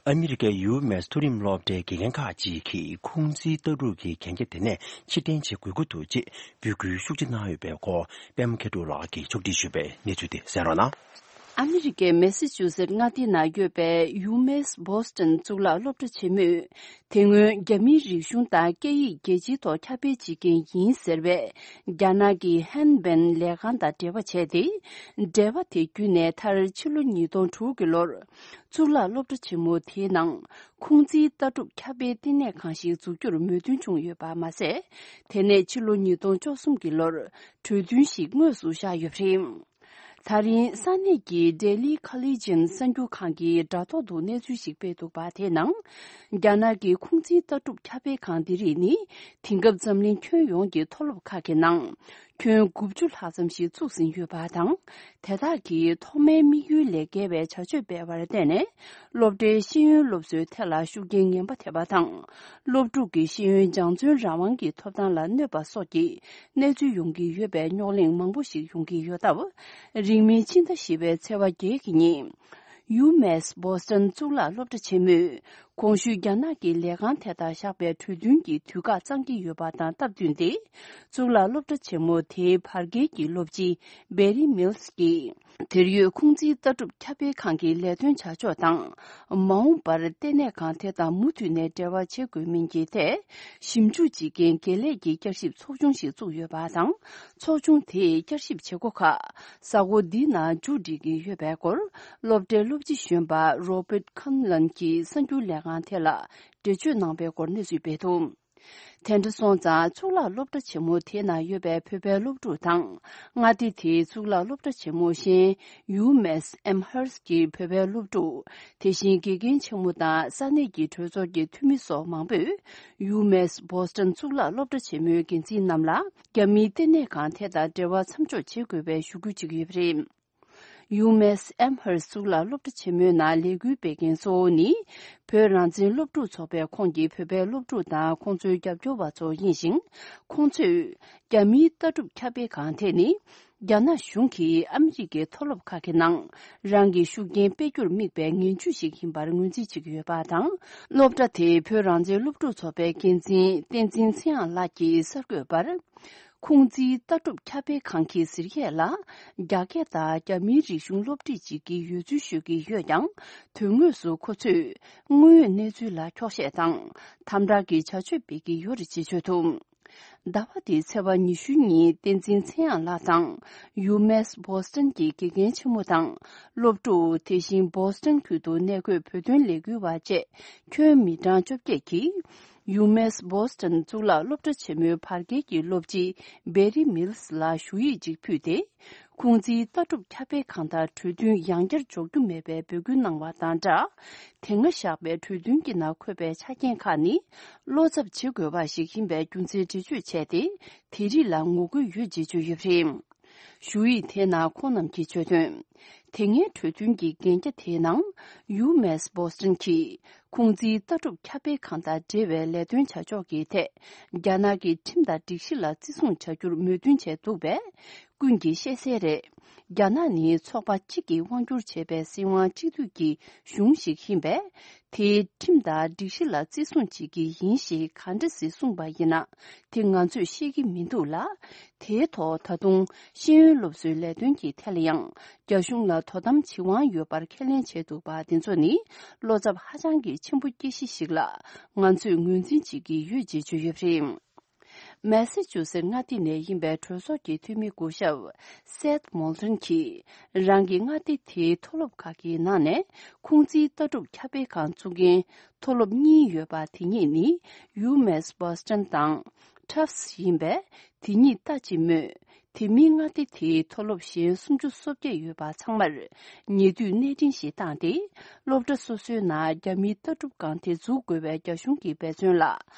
ཨ་མི་རི་ཀའི་ཡུ་མེ་སི་མཐོ་རིམ་སློབ་གྲྭའི་དགེ་རྒན་ཁག་ཅིག་གིས་ཁུང་ཙིའི་ལྟ་གྲུབ་ཀྱི་གན་རྒྱ་དེ་ནས་ཕྱིར་འཐེན་བྱེད་དགོས་ཀྱི་འདུག་ཅེས་འབོད་སྐུལ་ཤུགས་ཆེ་གནང་ཡོད་པའི་སྐོར་པད་མ་མཁས་གྲུབ་ལགས་ཀྱིས་ཕྱོགས་སྒྲིག་ཞུས་པའི་གནས་ཚུལ་དེ་གསན་རོགས་གནང་། ཨ་མི་རི་ཀའི་མེ་སི་ཅུ་སེད་མངའ་སྡེ་ནང་ཡོད་པའི་ཡུ་མེ་སི་བོ་སི་ཊོན་གཙུག་ལག་སློབ་གྲྭ་ཆེན་མོས། དེ་སྔོན་རྒྱ་མིའི་རིག་གཞུང་དང་སྐད་ཡིག་རྒྱལ་སྤྱིའི་ཐོག་ཁྱབ་སྤེལ་བྱེད་མཁན་ཡིན་ཟེར་བའི་རྒྱ་ནག་གི་ཧན་བན་ལས་ཁང་དང་འབྲེལ་བ་བྱས་ཏེ། འབྲེལ་བ་དེ་བརྒྱུད་ནས་མཐར་ཕྱི་ལོ་ཉིས་སྟོང་དྲུག་གི་ལོར་གཙུག་ལག་སློབ་གྲྭ་ཆེན་མོ་དེའི་ནང་ཁུང་ཙིའི་ལྟ་གྲུབ་ཁྱབ་སྤེལ་ལྟེ་གནས་ཁང་ཞིག་འཛུགས་རྒྱུར་མོས་མཐུན་བྱུང་ཡོད་པ་མ་ཟད། དེ་ནས་ཕྱི་ལོ་ཉིས་སྟོང་བཅུ་གསུམ་གྱི་ལོར་གྲོས་མཐུན་ཞིག་དངོས་སུ་བཞག་ཡོད་པ་རེད། ད་རིང་ས་གནས་ཀྱི་Daily Collegian གསར་འགྱུར་ཁང་གིས་དྲ་ཐོག་ཏུ་གནས་ཚུལ་ཞིག་སྤེལ་འདུག་པ། དེའི་ནང་། རྒྱ་ནག་གི་ཁུང་ཙིའི་ལྟ་གྲུབ་ཁྱབ་སྤེལ་ཁང་འདི་རིགས་ནི། དེང་སྐབས་འཛམ་གླིང་ཁྱོན་ཡོངས་ཀྱི་མཐོ་སློབ་ཁག་གི་ནང་། ཁྱོན་དགུ་བཅུ་ལྷག་ཙམ་ཞིག་བཙུགས་ཟིན་ཡོད་པ་དང་། དེ་དག་གིས་ཐོག་མའི་དམིགས་ཡུལ་ལས་བརྒལ་བའི་བྱ་སྤྱོད་སྤེལ་བར་བརྟེན་ནས། སློབ་གྲྭའི་ཤེས་ཡོན་སློབ་གསོའི་ཐད་ལ་ཤུགས་རྐྱེན་ངན་པ་ཐེབས་པ་དང་། སློབ་ཕྲུག་གི་ཤེས་ཡོན་སྦྱང་བརྩོན་རང་དབང་གི་ཐོབ་ཐང་ལ་གནོད་པ་སོགས་ཀྱི་གནས་ཚུལ་ཡོང་གི་ཡོད་པའི་རྙོག་གླེང་མང་པོ་ཞིག་ཡོང་གི་ཡོད་སྟབས། རིང་མིན་ཕྱི་ཟླ་བཞི་པའི་ཚེས་པ་བརྒྱད་ཀྱི་ཉིན། ཡུ་མེ་སི་བོ་སི་ཊོན་གཙུག་ལག་སློབ་གྲྭ་ཆེན་མོས། གོང་ཞུས་རྒྱ་ནག་གི་ལས་ཁང་དེ་དང་བཞག་པའི་གྲོས་མཐུན་གྱི་དུས་བཀག་གཙང་གི་ཡོད་པ་དང་སྟབས་བསྟུན་ཏེ། གཙུག་ལག་སློབ་གྲྭ་ཆེན་མོ་དེའི་བར་བརྒལ་གྱི་སློབ་སྤྱི་Barry Mills གྱིས། དེར་ཡོད་ཁུང་ཙིའི་ལྟ་གྲུབ་ཁྱབ་སྤེལ་ཁང་གི་ལས་དོན་བྱ་ཕྱོགས་དང་། མ་འོངས་པར་ལྟེ་གནས་ཁང་དེ་དང་མུ་མཐུད་ནས་འབྲེལ་བ་བྱེད་དགོས་མིན་གྱི་ཐད། ཞིབ་འཇུག་བྱེད་མཁན་དགེ་ལས་ཀྱི་བསྐྱར་ཞིབ་ཚོགས་ཆུང་ཞིག་བཙུགས་ཡོད་པ་དང་། ཚོགས་ཆུང་དེས་བསྐྱར་ཞིབ་བྱེད་སྒོ་ཁག་གཟའ་འཁོར་འདིའི་ནང་མཇུག་སྒྲིལ་གྱི་ཡོད་པའི་སྐོར། སློབ་གྲྭའི་སློབ་སྤྱི་གཞོན་པ་Robert Conlon གྱིས་གསར་འགྱུར་ལས་ཁང་དེ་ལ་འགྲེལ་བརྗོད་གནང་པའི་སྐོར་གནས་ཚུལ་སྤེལ་འདུག་དེ་འདྲ་སོང་ཙང་གཙུག་ལག་སློབ་གྲྭ་ཆེན་མོ་དེའི་ནང་ཡོད་པའི་བོད་པའི་སློབ་ཕྲུག་དང་། མངའ་སྡེ་དེའི་གཙུག་ལག་སློབ་གྲྭ་ཆེན་མོ་གཞན་ཡུ་མེ་སི་ཨེམ་ཧར་སི་ཀྱི་བོད་པའི་སློབ་ཕྲུག་དེ་བཞིན་དགེ་རྒན་ཆེན་མོ་དང་ས་གནས་ཀྱི་གྲོས་ཚོགས་ཀྱི་འཐུས་མི་སོགས་མང་པོས། ཡུ་མེ་སི་བོ་སི་ཊོན་གཙུག་ལག་སློབ་གྲྭ་ཆེན་མོའི་འགན་འཛིན་རྣམས་ལ། རྒྱ་མིའི་ལྟེ་གནས་ཁང་དེ་དང་འབྲེལ་བ་མཚམས་འཇོག་བྱེད་དགོས་པའི་ཞུ་རྒྱུ་བྱེད་ཀྱི་ཡོད་པ་རེད། ཡུ་མེ་སི་ཨེམ་ཧར་སི་གཙུག་ལག་སློབ་གྲྭ་ཆེན་མོའི་ནང་ལས་འགུལ་སྤེལ་མཁན་གཙོ་བོ་ནི། བོད་རང་བཙན་སློབ་ཕྲུག་ཚོགས་པའི་ཁོངས་ཀྱི་བོད་པའི་སློབ་ཕྲུག་དང་ཁོང་ཚོའི་རྒྱབ་སྐྱོར་བ་ཚོ་ཡིན་ཞིང་། ཁོང་ཚོས། རྒྱ་མིའི་ལྟ་གྲུབ་ཁྱབ་སྤེལ་ཁང་དེ་ནི། རྒྱ་ནག་གཞུང་གིས་ཨ་མི་རི་ཀའི་མཐོ་སློབ་ཁག་གི་ནང་། རང་གི་ཤུགས་རྐྱེན་སྤེལ་རྒྱུར་དམིགས་པའི་ངན་ཇུས་ཤིག་ཡིན་པར་ངོས་འཛིན་བྱེད་ཀྱི་ཡོད་པ་དང་། སློབ་གྲྭ་དེའི་བོད་རང་བཙན་སློབ་ཕྲུག་ཚོགས་པའི་འགན་འཛིན་བསྟན་འཛིན་ཚེ་དབྱངས་ལགས་ཀྱིས་གསར་འགོད་པར། ཁུང་ཙིའི་ལྟ་གྲུབ་ཁྱབ་སྤེལ་ཁང་གི་ཟུར་ཡས་ལ། རྒྱ་སྐད་དང་རྒྱ་མིའི་རིག་གཞུང་སློབ་ཁྲིད་ཅིག་གི་འོས་ཚུལ་ཤོད་ཀྱི་ཡོད་ཀྱང་། དོན་དངོས་སུ་ཁོ་ཚོས་དངོས་ཡོད་གནས་ཚུལ་ལ་འཁྱོག་བཤད་དང་། དམ་དྲག་གི་བྱ་སྤྱོད་སྤེལ་གྱི་ཡོད་རེད་ཅེས་བརྗོད་འདུག་ཟླ་བ་འདིའི་ཚེས་པ་ཉི་ཤུ་ཉིན་བསྟན་འཛིན་ཚེ་དབྱངས་ལགས་དང་། ཡུ་མེ་སི་བོ་སི་ཊོན་གྱི་དགེ་རྒན་ཆེན་མོ་དང་། སློབ་ཕྲུག་དེ་བཞིན་བོ་སི་ཊོན་ཁུལ་དུ་གནས་འཁོད་བོད་དོན་ལས་འགུལ་བ་བཅས་ཁྱོན་མི་གྲངས་བཅོ་བརྒྱད་ཀྱིས། ཡུ་མེ་སི་བོ་སི་ཊོན་གཙུག་ལག་སློབ་གྲྭ་ཆེན་མོའི་བར་བརྒལ་གྱི་སློབ་སྤྱི་བེ་རི་མིལ་སི་ལ་ཞུ་ཡིག་ཅིག་ཕུལ་ཏེ། ཁུང་ཙིའི་ལྟ་གྲུབ་ཁྱབ་སྤེལ་ཁང་དང་གྲོས་མཐུན་ཡང་བསྐྱར་འཇོག་རྒྱུ་མེད་པའི་འབོད་སྐུལ་གནང་བ་དང་སྦྲགས། དེ་སྔ་བཞག་པའི་གྲོས་མཐུན་གྱི་ནང་འཁོད་པའི་ཆ་རྐྱེན་ཁག་ནི། བློ་འཚབ་བྱེད་དགོས་པ་ཞིག་ཡིན་པའི་རྒྱུ་མཚན་འགྲེལ་བརྗོད་བྱས་ཏེ། དེ་རིགས་ལ་ངོ་རྒོལ་ཡོད་ཅེས་བརྗོད་ཡོད་པ་རེད། ཞུ་ཡིག་དེའི་ནང་ཁོང་རྣམས་ཀྱིས་བརྗོད་དོན། དེ་སྔའི་གྲོས་མཐུན་གྱི་གན་རྒྱ་དེའི་ནང་ཡུ་མེས་སྦོ་སི་ཊོན་གྱིས་ཁུང་ཙིའི་ལྟ་གྲུབ་ཁྱབ་སྤེལ་ཁང་དང་འབྲེལ་བའི་ལས་དོན་བྱ་ཕྱོགས་ཀྱི་ཐད། རྒྱ་ནག་གི་ཁྲིམས་དང་སྒྲིག་གཞི་ལ་བརྩི་སྲུང་བྱ་རྒྱུར་མོས་མཐུན་བྱས་འདུག་པས། ཀུན་གྱིས་ཤེས་གསལ་རེད། རྒྱ་ནག་ནི་ཚོགས་པ་གཅིག་གིས་དབང་སྒྱུར་བྱས་པའི་སྲིད་དབང་གཅིག་སྡུད་ཀྱི་གཞུང་ཞིག་ཡིན་པས། དེའི་ཁྲིམས་དང་སྒྲིག་གཞི་ལ་བརྩི་སྲུང་བྱེད་ཀྱི་ཡིན་ཞེས་ག་འདྲ་སེ་གསུངས་པ་ཡིན་ན། དེ་ང་ཚོས་ཤེས་ཀྱི་མི་འདུག་ལ། དེའི་ཐོག་ད་དུང་ཤེས་ཡོན་སློབ་གསོའི་ལས་དོན་གྱི་ཐད་ལ་ཡང་། རྒྱ་གཞུང་ལ་དོ་དམ་བྱེད་དབང་ཡོད་པར་ཁས་ལེན་བྱས་འདུག་པ་འདི་ཚོ་ནི། བློ་འཚབ་ཧ་ཅང་གི་ཆེན་པོ་སྐྱེ་གཞི་ཞིག་ལ། ང་ཚོས་ངོས་འཛིན་བྱེད་ཀྱི་ཡོད་ཅེས་བརྗོད་ཡོད་པ་རེད། མེ་སི་ཅུ་སེ་མངའ་སྡེ་ནས་ཡིན་པའི་གྲོས་ཚོགས་ཀྱི་འཐུས་མི་སྐུ་ཞབས་སེད་མོལ་ཊོན་གྱིས། རང་གི་མངའ་སྡེ་དེའི་མཐོ་སློབ་ཁག་གི་ནང་ནས་ཁུང་ཙིའི་ལྟ་གྲུབ་ཁྱབ་སྤེལ་ཁང་བཙུགས་མཁན་མཐོ་སློབ་གཉིས་ཡོད་པ་དེ་གཉིས་ནི་ཡུ་མེས་སྦོ་སི་ཊོན་དང་ཊབ་སི་ཡིན་པས། དེ་གཉིས་ལྟ་ཅི་སྨོས། དེ་མིན་མངའ་སྡེ་དེའི་མཐོ་སློབ་གཞན་སུམ་ཅུ་སོ་བརྒྱད་ཡོད་པ་ཚང་མར་ཉེ་དུས་གནས་འཕྲིན་ཞིག་བཏང་སྟེ། སློབ་གྲྭ་སོ་སོའི་ནང་རྒྱ་མིའི་ལྟ་གྲུབ་ཁང་དེ་འཛུགས་དགོས་པའི་རྒྱ་གཞུང་གི་འབད་བརྩོན་ལ་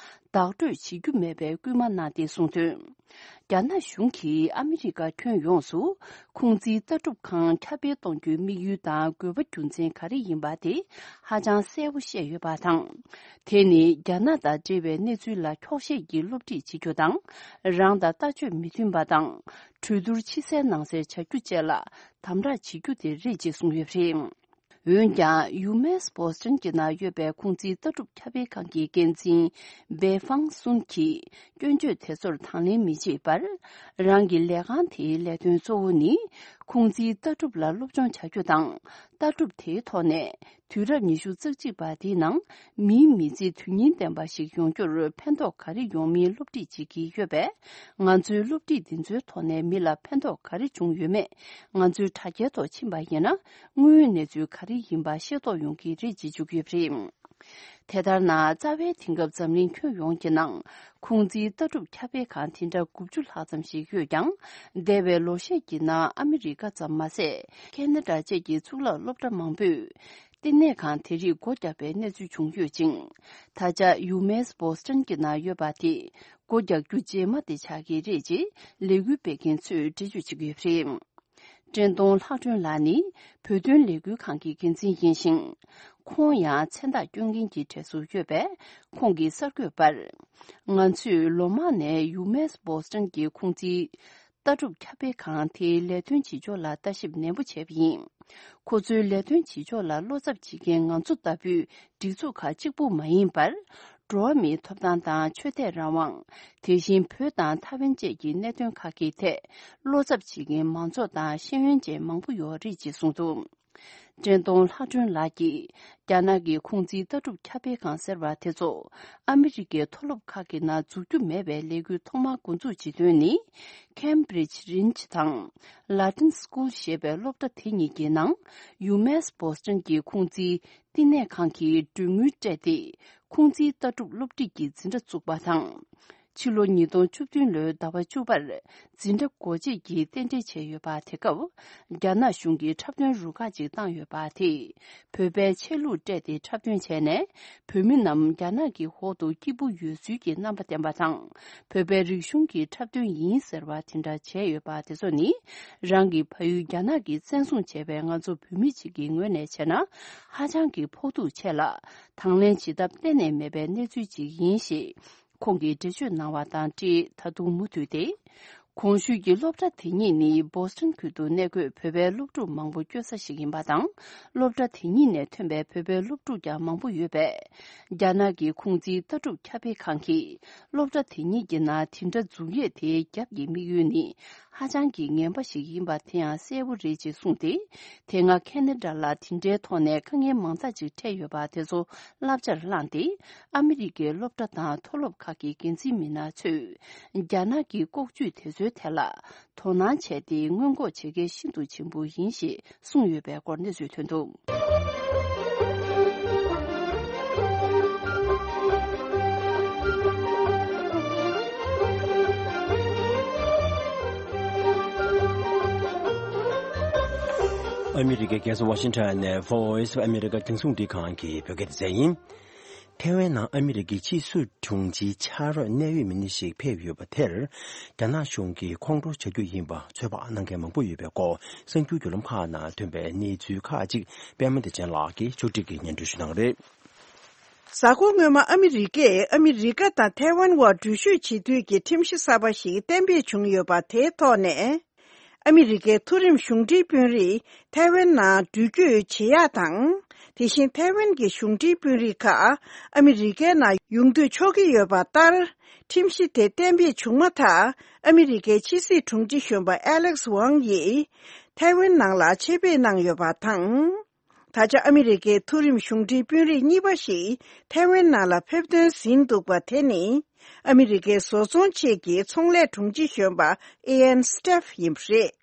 བདག་སྤྲོད་བྱེད་རྒྱུ་མེད་པའི་སྐུལ་མ་གནང་སྟེ་གསུངས་དོན། རྒྱ་ནག་གཞུང་གིས་ཨ་མི་རི་ཀ་ཁྱོན་ཡོངས་སུ་ཁུང་ཙིའི་ལྟ་གྲུབ་ཁང་ཁྱབ་སྤེལ་གཏོང་རྒྱུའི་དམིགས་ཡུལ་དང་དགོས་པ་རྒྱུ་མཚན་ག་རེ་ཡིན་པ་དེ་ཧ་ཅང་གསལ་པོ་བཤད་ཡོད་པ་དང་། དེ་ནི་རྒྱ་ནག་དང་འབྲེལ་བའི་གནས་ཚུལ་ལ་འཁྱོག་བཤད་ཀྱིས་སློབ་ཁྲིད་བྱེད་རྒྱུ་དང་། རང་དང་ལྟ་སྤྱོད་མི་མཐུན་པ་དང་། གྲོས་བསྡུར་ཕྱི་གསལ་ནང་གསལ་བྱ་རྒྱུ་བཅས་ལ་དམ་དྲག་བྱེད་རྒྱུ་དེ་རེད་ཅེས་གསུངས་ཡོད་པ་རེད། འོན་ཀྱང་ཡུ་མེས་སྦོ་སི་ཊོན་གྱི་ནང་ཡོད་པའི་ཁུང་ཙིའི་ལྟ་གྲུབ་ཁྱབ་སྤེལ་ཁང་གི་འགན་འཛིན་སྦེ་ཧྥང་སུན་གྱིས་སྐྱོན་བརྗོད་དེ་ཚོར་དང་ལེན་མི་བྱེད་པར། རང་གི་ལས་ཁང་དེའི་ལས་དོན་གཙོ་བོ་ནི་ཁུང་ཙིའི་ལྟ་གྲུབ་ལ་སློབ་སྦྱོང་བྱ་རྒྱུ་དང་། ལྟ་གྲུབ་དེའི་ཐོག་ནས། དུས་རབས་ཉི་ཤུ་རྩ་གཅིག་པ་འདིའི་ནང་མིའི་མི་ཚེ་དོན་སྙིང་ལྡན་པ་ཞིག་ཡོང་རྒྱུར་ཕན་ཐོགས་ག་རེ་ཡོང་མིན་སློབ་ཁྲིད་བྱེད་ཀྱི་ཡོད་པས། ང་ཚོའི་སློབ་ཁྲིད་འདི་ཚོའི་ཐོག་ནས་མི་ལ་ཕན་ཐོགས་ག་རེ་བྱུང་ཡོད་མེད། ང་ཚོའི་དྲ་རྒྱའི་ཐོག་ཕྱིན་པ་ཡིན་ན། དངོས་ཡོད་གནས་ཚུལ་ག་རེ་ཡིན་པ་ཤེས་རྟོགས་ཡོང་གི་རེད་ཅེས་བརྗོད་ཀྱི་ཡོད་པ་རེད། དེ་ལྟར་ན། རྩ་བའི་དེང་སྐབས་འཛམ་གླིང་ཁྱོན་ཡོངས་ཀྱི་ནང་ཁུང་ཙིའི་ལྟ་གྲུབ་ཁྱབ་སྤེལ་ཁང་དེ་འདྲ་དགུ་བཅུ་ལྷག་ཙམ་ཞིག་ཡོད་ཀྱང་། འདས་པའི་ལོ་ཤས་ཀྱི་ནང་ཨ་མི་རི་ཀ་ཙམ་མ་ཟད། ཁེ་ན་ཌ་བཅས་ཀྱི་གཙུག་ལག་སློབ་གྲྭ་མང་པོས། བསྟི་གནས་ཁང་དེ་རིགས་སྒོ་བརྒྱབ་པའི་གནས་ཚུལ་བྱུང་ཡོད་ཅིང་། ད་ཆ་ཡུ་མེས་སྦོ་སི་ཊོན་གྱི་ནང་ཡོད་པ་དེ་སྒོ་རྒྱག་རྒྱུ་རྗེས་མ་དེ་ཆགས་ཀྱི་རེད་ཅེས་ལས་འགུལ་སྤེལ་མཁན་ཚོས་འགྲེལ་བརྗོད་བྱེད་ཀྱི་ཡོད་པ་རེད། བཀྲས་མཐོང་ལྷག་སྒྲོན་ལགས་ནི་བོད་དོན་ལས་འགུལ་ཁང་གི་འགན་འཛིན་ཡིན་ཞིང་། ཁོང་ཡང་མཚན་རྟགས་སྐྱོན་མཁན་གྱི་གྲས་སུ་ཡོད་པས། ཁོང་གིས་གསར་འགོད་པར། ང་ཚོས་ལོ་མང་ནས་ཡུ་མེས་སྦོ་སི་ཊོན་གྱི་ཁུང་ཙིའི་ལྟ་གྲུབ་ཁྱབ་སྤེལ་ཁང་དེའི་ལས་དོན་བྱེད་ཕྱོགས་ལ་ལྟ་ཞིབ་ནན་པོ་བྱས་པ་ཡིན། ཁོ་ཚོའི་ལས་དོན་བྱེད་ཕྱོགས་ལ་བློ་འཚབ་བྱེད་མཁན་ང་ཚོ་ལྟ་བུའི་སྒྲིག་འཛུགས་ཁག་གཅིག་པུ་མ་ཡིན་པར། འགྲོ་བ་མིའི་ཐོབ་ཐང་དང་ཆོས་དད་རང་དབང་། དེ་བཞིན་བོད་དང་ཐའེ་ཝན་བཅས་ཀྱི་གནད་དོན་ཁག་གི་ཐད་བློ་འཚབ་བྱེད་མཁན་མང་ཚོགས་དང་ཤེས་ཡོན་ཅན་མང་པོ་ཡོད་རེད་ཅེས་གསུངས་འདུག་བཀྲས་མཐོང་ལྷག་སྒྲོན་ལགས་ཀྱིས། རྒྱ་ནག་གི་ཁུང་ཙིའི་ལྟ་གྲུབ་ཁྱབ་སྤེལ་ཁང་ཟེར་བ་དེ་ཚོ་ཨ་མི་རི་ཀའི་མཐོ་སློབ་ཁག་གི་ནང་འཛུགས་རྒྱུ་མེད་པའི་ལས་འགུལ་ཐོག་མར་འགོ་འཛུགས་བྱེད་དོན་ནི། Cambridge Rindge དང་Latin School ཞེས་པའི་སློབ་གྲྭ་དེ་གཉིས་ཀྱི་ནང་ཡུ་མེས་སྦོ་སི་ཊོན་གྱི་ཁུང་ཙིའི་བསྟི་གནས་ཁང་གིས་གྲོན་དངུལ་སྤྲད་དེ། ཁུང་ཙིའི་ལྟ་གྲུབ་སློབ་ཁྲིད་ཀྱི་འཛིན་གྲྭ་བཙུགས་པ་དང་། ཕྱི་ལོ་ཉིས་སྟོང་བཅུ་བདུན་ལོའི་ཟླ་བ་བཅུ་པར་འཛིན་གྲྭ་སྒོ་འབྱེད་ཀྱི་རྟེན་འབྲེལ་བྱས་ཡོད་པ། དེ་སྐབས་རྒྱ་ནག་གཞུང་གིས་འཁྲབ་སྟོན་རུ་ཁག་ཅིག་བཏང་ཡོད་པ་དེས། བོད་པའི་ཆས་ལུགས་སྤྲས་ཏེ་འཁྲབ་སྟོན་བྱས་ནས། བོད་མི་རྣམས་རྒྱ་ནག་གི་འོག་ཏུ་སྐྱིད་པོ་ཡོད་ཚུལ་གྱི་རྣམ་པ་བསྟན་པ་དང་། བོད་པའི་རིག་གཞུང་གི་འཁྲབ་སྟོན་ཡིན་ཟེར་བ་དེ་འདྲ་བྱས་ཡོད་པ་དེ་ཚོ་ནི། རང་གི་ཕ་ཡུལ་རྒྱ་ནག་གིས་བཙན་བཟུང་བྱས་པའི་ང་ཚོ་བོད་མི་ཅིག་གི་ངོས་ནས་བྱས་ན། ཧ་ཅང་གི་ཕོག་ཐུག་ཆེ་ལ། དང་ལེན་བྱེད་ཐབས་གཏན་ནས་མེད་པའི་གནས་ཚུལ་ཅིག་ཡིན་ཞེས། ཁོང་གིས་འགྲེལ་བརྗོད་གནང་བ་དང་འབྲེལ། ད་དུང་མུ་མཐུད་དེ། གོང་ཞུས་ཀྱི་སློབ་གྲྭ་དེ་གཉིས་ནི་བོ་སི་ཊོན་ཁུལ་དུ་གནས་འཁོད་བོད་པའི་སློབ་ཕྲུག་མང་པོ་སྐྱོད་ས་ཞིག་ཡིན་པ་དང་། སློབ་གྲྭ་དེ་གཉིས་ནས་ཐོན་པའི་བོད་པའི་སློབ་ཕྲུག་ཀྱང་མང་པོ་ཡོད་པས། རྒྱ་ནག་གི་ཁུང་ཙིའི་ལྟ་གྲུབ་ཁྱབ་སྤེལ་ཁང་གིས། སློབ་གྲྭ་དེ་གཉིས་ཀྱི་ནང་དེ་འདྲ་འཛུགས་ཡས་དེའི་རྒྱབ་ཀྱི་དམིགས་ཡུལ་ནི། ཧ་ཅང་གི་ངན་པ་ཞིག་ཡིན་པ་དེ་ཡང་གསལ་པོ་རེད་ཅེས་གསུངས་ཏེ། དེ་སྔ་ཁེ་ན་ཌ་ལ་དེ་འདྲའི་ཐོག་ནས་དཀའ་ངལ་མང་དག་ཅིག་འཕྲད་ཡོད་པ་དེ་ཚོ་བསླབ་བྱར་བླངས་ཏེ། ཨ་མི་རི་ཀའི་སློབ་གྲྭ་དང་མཐོ་སློབ་ཁག་གི་འགན་འཛིན་མི་སྣ་ཚོས། རྒྱ་ནག་གི་ལྐོག་ཇུས་དེ་ཚོའི་ཐད་ལ་དོ་སྣང་བྱས་ཏེ། སྔོན་འགོག་བྱེད་གལ་ཤིན་ཏུ་ཆེན་པོ་ཡིན་ཞེས་གསུངས་ཡོད་པའི་སྐོར་གནས་ཚུལ་ཐོན་འདུག་ཨ་མི་རི་ཀའི་རྒྱལ་ས་ཝ་ཤིང་ཊོན་ནས་Voice of America་རྒྱང་སྲིང་རླུང་འཕྲིན་ཁང་གི་བོད་སྐད་སྡེ་ཚན་ཡིན། ཐའེ་ཝན་ནང་ཨ་མི་རི་ཀའི་ཕྱི་སྲིད་དྲུང་ཆེའི་ཕྱག་རོགས་གནད་ཡོད་མི་སྣ་ཞིག་ཕེབས་ཡོད་པ་དེར། རྒྱ་ནག་གཞུང་གིས་ཁོང་ཁྲོ་བྱ་རྒྱུ་ཡིན་པ་ཚོད་དཔག་གནང་མཁན་མང་པོ་ཡོད་པའི་སྐོར། གསར་འགྱུར་བརྒྱུད་ལམ་ཁག་ནང་ཐོན་པའི་གནས་ཚུལ་ཁག་ཅིག་པད་མ་བདེ་ཆེན་ལགས་ཀྱིས་ཕྱོགས་སྒྲིག་གིས་སྙན་སྒྲོན་ཞུ་གནང་རེད། གཟའ་འཁོར་སྔོན་མ་ཨ་མི་རི་ཀས་ཨ་མི་རི་ཀ་དང་ཐའེ་ཝན་དབར་འགྲུལ་བཞུད་བྱེད་དུས་ཀྱི་ཁྲིམས་གཞི་གསར་པ་ཞིག་གཏན་འབེབས་བྱུང་ཡོད་པ་དེའི་ཐོག་ནས། ཨ་མི་རི་ཀའི་མཐོ་རིམ་གཞུང་འབྲེལ་དཔོན་རིགས་ཐའེ་ཝན་ནང་འགྲུལ་སྐྱོད་བྱེད་ཡག་དང་། དེ་བཞིན་ཐའེ་ཝན་གྱི་གཞུང་འབྲེལ་དཔོན་རིགས་ཁག་ཨ་མི་རི་ཀའི་ནང་ཡོང་སྡོད་ཆོག་གི་ཡོད་པ་ལྟར། ཁྲིམས་གཞི་དེ་གཏན་འབེབས་བྱུང་མ་ཐག་ཨ་མི་རི་ཀའི་ཕྱི་སྲིད་དྲུང་ཆེ་གཞོན་པ་ཨེ་ལེག་སི་ཝང་ཡིས་ཐའེ་ཝན་ནང་ལ་ཆེད་ཕེབས་གནང་ཡོད་པ་དང་། ད་ཆ་ཨ་མི་རི་ཀའི་མཐོ་རིམ་གཞུང་འབྲེལ་དཔོན་རིགས་གཉིས་པ་ཞིག་ཐའེ་ཝན་ནང་ལ་ཕེབས་ཐོན་ཟིན་འདུག་པ་དེ་ནི། ཨ་མི་རི་ཀའི་བཟོ་ཚོང་ཆེད་ཀྱི་ཚོང་ལས་དྲུང་ཆེ་གཞོན་པ་ཨེ་ཡན་སི་ཊེབ་ཡིན་པ་རེད།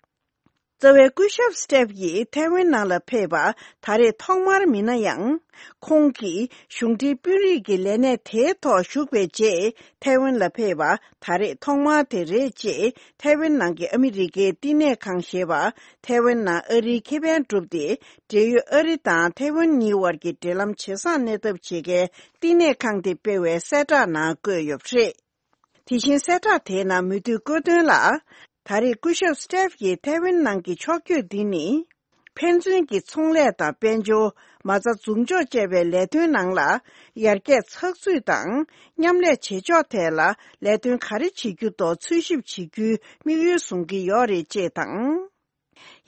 རྩ་བའི་སྐུ་ཞབས་སི་ཊེབ་ཡིས་ཐའེ་ཝན་ནང་ལ་ཕེབས་པ་ད་རེས་ཐོག་མར་མིན་ན་ཡང་། ཁོང་གིས་གཞུང་འབྲེལ་དཔོན་རིགས་ཀྱི་ལས་གནས་དེའི་ཐོག་ཞུགས་པའི་རྗེས་ཐའེ་ཝན་ལ་ཕེབས་པ་ད་རེས་ཐོག་མ་དེ་རེད་ཅེས་ཐའེ་ཝན་ནང་གི་ཨ་མི་རི་ཀའི་བསྟི་གནས་ཁང་ཞེས་པ། ཐའེ་ཝན་ནང་ཨ་རིའི་ཁེ་ཕན་བསྒྲུབས་ཏེ། འབྲེལ་ཡོད་ཨ་རི་དང་ཐའེ་ཝན་གཉིས་དབར་གྱི་འབྲེལ་ལམ་ཇེ་བཟང་གནས་ཐབས་བྱེད་མཁན་བསྟི་གནས་ཁང་དེ་སྤེལ་བའི་གསལ་བསྒྲགས་ནང་བཀོད་ཡོད་པ་རེད། དེ་བཞིན་གསལ་བསྒྲགས་དེའི་ནང་མུ་མཐུད་བཀོད་དོན་ལ། ད་རེས་སྐུ་ཞབས་སི་ཊེབ་ཡིས་ཐའེ་ཝན་ནང་གི་ཕྱོགས་བསྐྱོད་འདི་ནི། ཕན་ཚུན་གྱི་ཚོང་ལས་དང་དཔལ་འབྱོར། མ་རྩ་འཛུགས་འཇོག་བཅས་པའི་ལས་དོན་ནང་ལ་ཡར་རྒྱས་ཚགས་ཚུད་དང་མཉམ་ལས་བྱེད་ཕྱོགས་ཐད་ལ་ལས་དོན་ག་རེ་བྱེད་རྒྱུ་ཐོག་འཚོལ་ཞིབ་བྱེད་རྒྱུའི་དམིགས་ཡུལ་བཟུང་གི་ཡོད་རེད་ཅེས་དང་།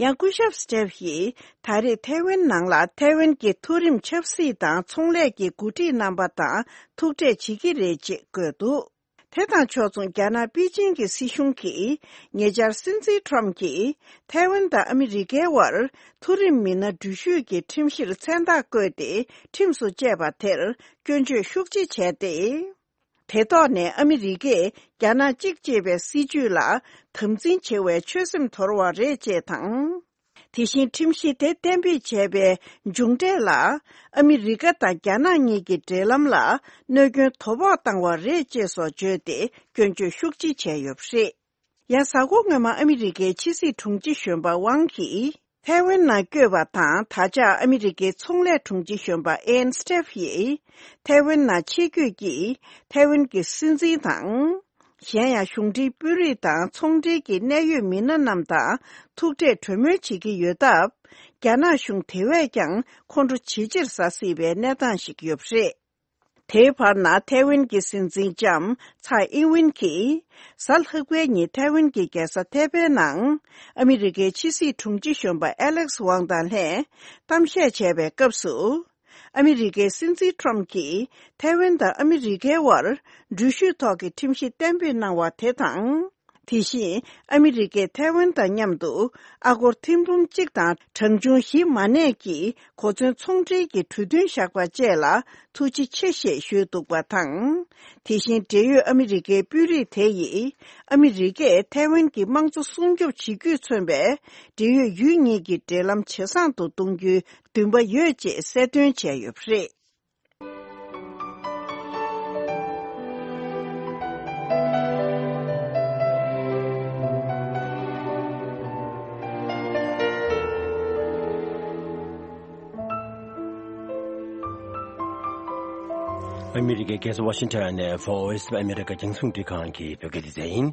ཡང་སྐུ་ཞབས་སི་ཊེབ་ཡིས་ད་རེས་ཐའེ་ཝན་ནང་ལ་ཐའེ་ཝན་གྱི་མཐོ་རིམ་ཆབ་སྲིད་དང་ཚོང་ལས་ཀྱི་འགོ་ཁྲིད་རྣམ་པ་དང་ཐུག་འཕྲད་བྱེད་ཀྱི་རེད་ཅེས་བཀོད་འདུག་དེ་དང་ཕྱོགས་མཚུངས་རྒྱ་ནག་པེ་ཅིང་གི་སྲིད་གཞུང་གིས་ཉེ་ཆར་སྲིད་འཛིན་ཁྲོམ་གྱིས་ཐའེ་ཝན་དང་ཨ་མི་རི་ཀའི་དབར་མཐོ་རིམ་མི་སྣ་འགྲུལ་བཞུད་ཀྱི་ཁྲིམས་གཞིར་མཚན་རྟགས་བཀོད་དེ་ཁྲིམས་སུ་བཅད་པ་དེར་སྐྱོན་བརྗོད་ཤུགས་ཆེ་བྱས་ཏེ། དེ་ཐོག་ནས་ཨ་མི་རི་ཀས་རྒྱ་ནག་གཅིག་ཅེས་པའི་སྲིད་ཇུས་ལ་དམ་འཛིན་བྱེད་པའི་ཆོད་སེམས་དོར་བ་རེད་ཅེས་དང་། དེ་བཞིན་ཁྲིམས་གཞི་དེ་གཏན་འབེབས་བྱས་པའི་མཇུག་འབྲས་ལ་ཨ་མི་རི་ཀ་དང་རྒྱ་ནག་གཉིས་ཀྱི་འབྲེལ་ལམ་ལ་གནོད་སྐྱོན་དོ་ཕོག་བཏང་བ་རེད་ཅེས་སོགས་བརྗོད་དེ་སྐྱོན་བརྗོད་ཤུགས་ཆེ་བྱས་ཡོད་པ་རེད། ཡང་གཟའ་འཁོར་སྔོན་མ་ཨ་མི་རི་ཀའི་ཕྱི་སྲིད་དྲུང་ཆེ་གཞོན་པ་ཝང་གིས་ཐའེ་ཝན་ནང་བསྐྱོད་པ་དང་། ད་ཆ་ཨ་མི་རི་ཀའི་ཚོང་ལས་དྲུང་ཆེ་གཞོན་པ་ཨེན་སི་ཊེབ་ཡིས་ཐའེ་ཝན་ནང་ཆེད་བསྐྱོད་ཀྱིས་ཐའེ་ཝན་གྱི་སྲིད་འཛིན་དང་། གཞན་ཡང་གཞུང་འབྲེལ་དཔོན་རིགས་དང་ཚོང་འབྲེལ་གྱི་གནད་ཡོད་མི་སྣ་རྣམས་དང་ཐུག་འཕྲད་གྲོས་མོལ་བྱེད་ཀྱི་ཡོད་སྟབས། རྒྱ་ནག་གཞུང་དེ་བས་ཀྱང་ཁོང་ཁྲོ་ཇེ་ཆེར་ཟ་སྲིད་པའི་གནས་སྟངས་ཤིག་ཡོད་པ་རེད། དེའི་བར་ན་ཐའེ་ཝན་གྱི་སྲིད་འཛིན་ལྕམ་ཚའེ་ཨིན་ཝིན་གྱིས་གཟའ་ལྷག་པའི་ཉིན་ཐའེ་ཝན་གྱི་རྒྱལ་ས་ཐའེ་པེ་ནང་ཨ་མི་རི་ཀའི་ཕྱི་སྲིད་དྲུང་ཆེ་གཞོན་པ་ཨེ་ལེག་སི་ཝང་དང་ལྷན་གཏམ་བཤད་བྱས་པའི་སྐབས་སུ། ཨ་མི་རི་ཀའི་སྲིད་འཛིན་ཁྲོམ་གྱིས་ཐའེ་ཝན་དང་ཨ་མི་རི་ཀའི་དབར་འགྲུལ་བཞུད་ཐོག་གི་ཁྲིམས་གཞི་གཏན་འབེབས་གནང་བ་དེ་དང་། དེ་བཞིན་ཨ་མི་རི་ཀས་ཐའེ་ཝན་དང་མཉམ་དུ་ཨ་སྒོར་ཐེར་འབུམ་གཅིག་དང་གྲངས་ཆུང་བཞི་མ་གནས་ཀྱི་གོ་མཚོན་ཚོང་འབྲེལ་གྱི་གྲོས་མཐུན་བཞག་པ་བཅས་ལ་ཐུགས་རྗེ་ཆེ་ཞེས་ཞུས་འདུག་པ་དང་། དེ་བཞིན་འབྲེལ་ཡོད་ཨ་མི་རི་ཀའི་དཔོན་རིགས་དེ་ཡིས་ཨ་མི་རི་ཀས་ཐའེ་ཝན་གྱི་དམངས་གཙོ་སྲུང་སྐྱོབ་བྱེད་རྒྱུས་མཚོན་པའི་འབྲེལ་ཡོད་ཡུལ་གཉིས་ཀྱི་འབྲེལ་ལམ་ཇེ་བཟང་དུ་གཏོང་རྒྱུའི་འདུན་པ་ཡོད་ཅེས་གསལ་སྟོན་བྱས་ཡོད་པ་རེད། ཨ་མི་རི་ཀའི་རྒྱལ་ས་ཝ་ཤིང་ཊོན་ནས་Voice of America རྒྱང་སྲིང་རླུང་འཕྲིན་ཁང་གི་བོད་སྐད་སྡེ་ཚན་ཡིན།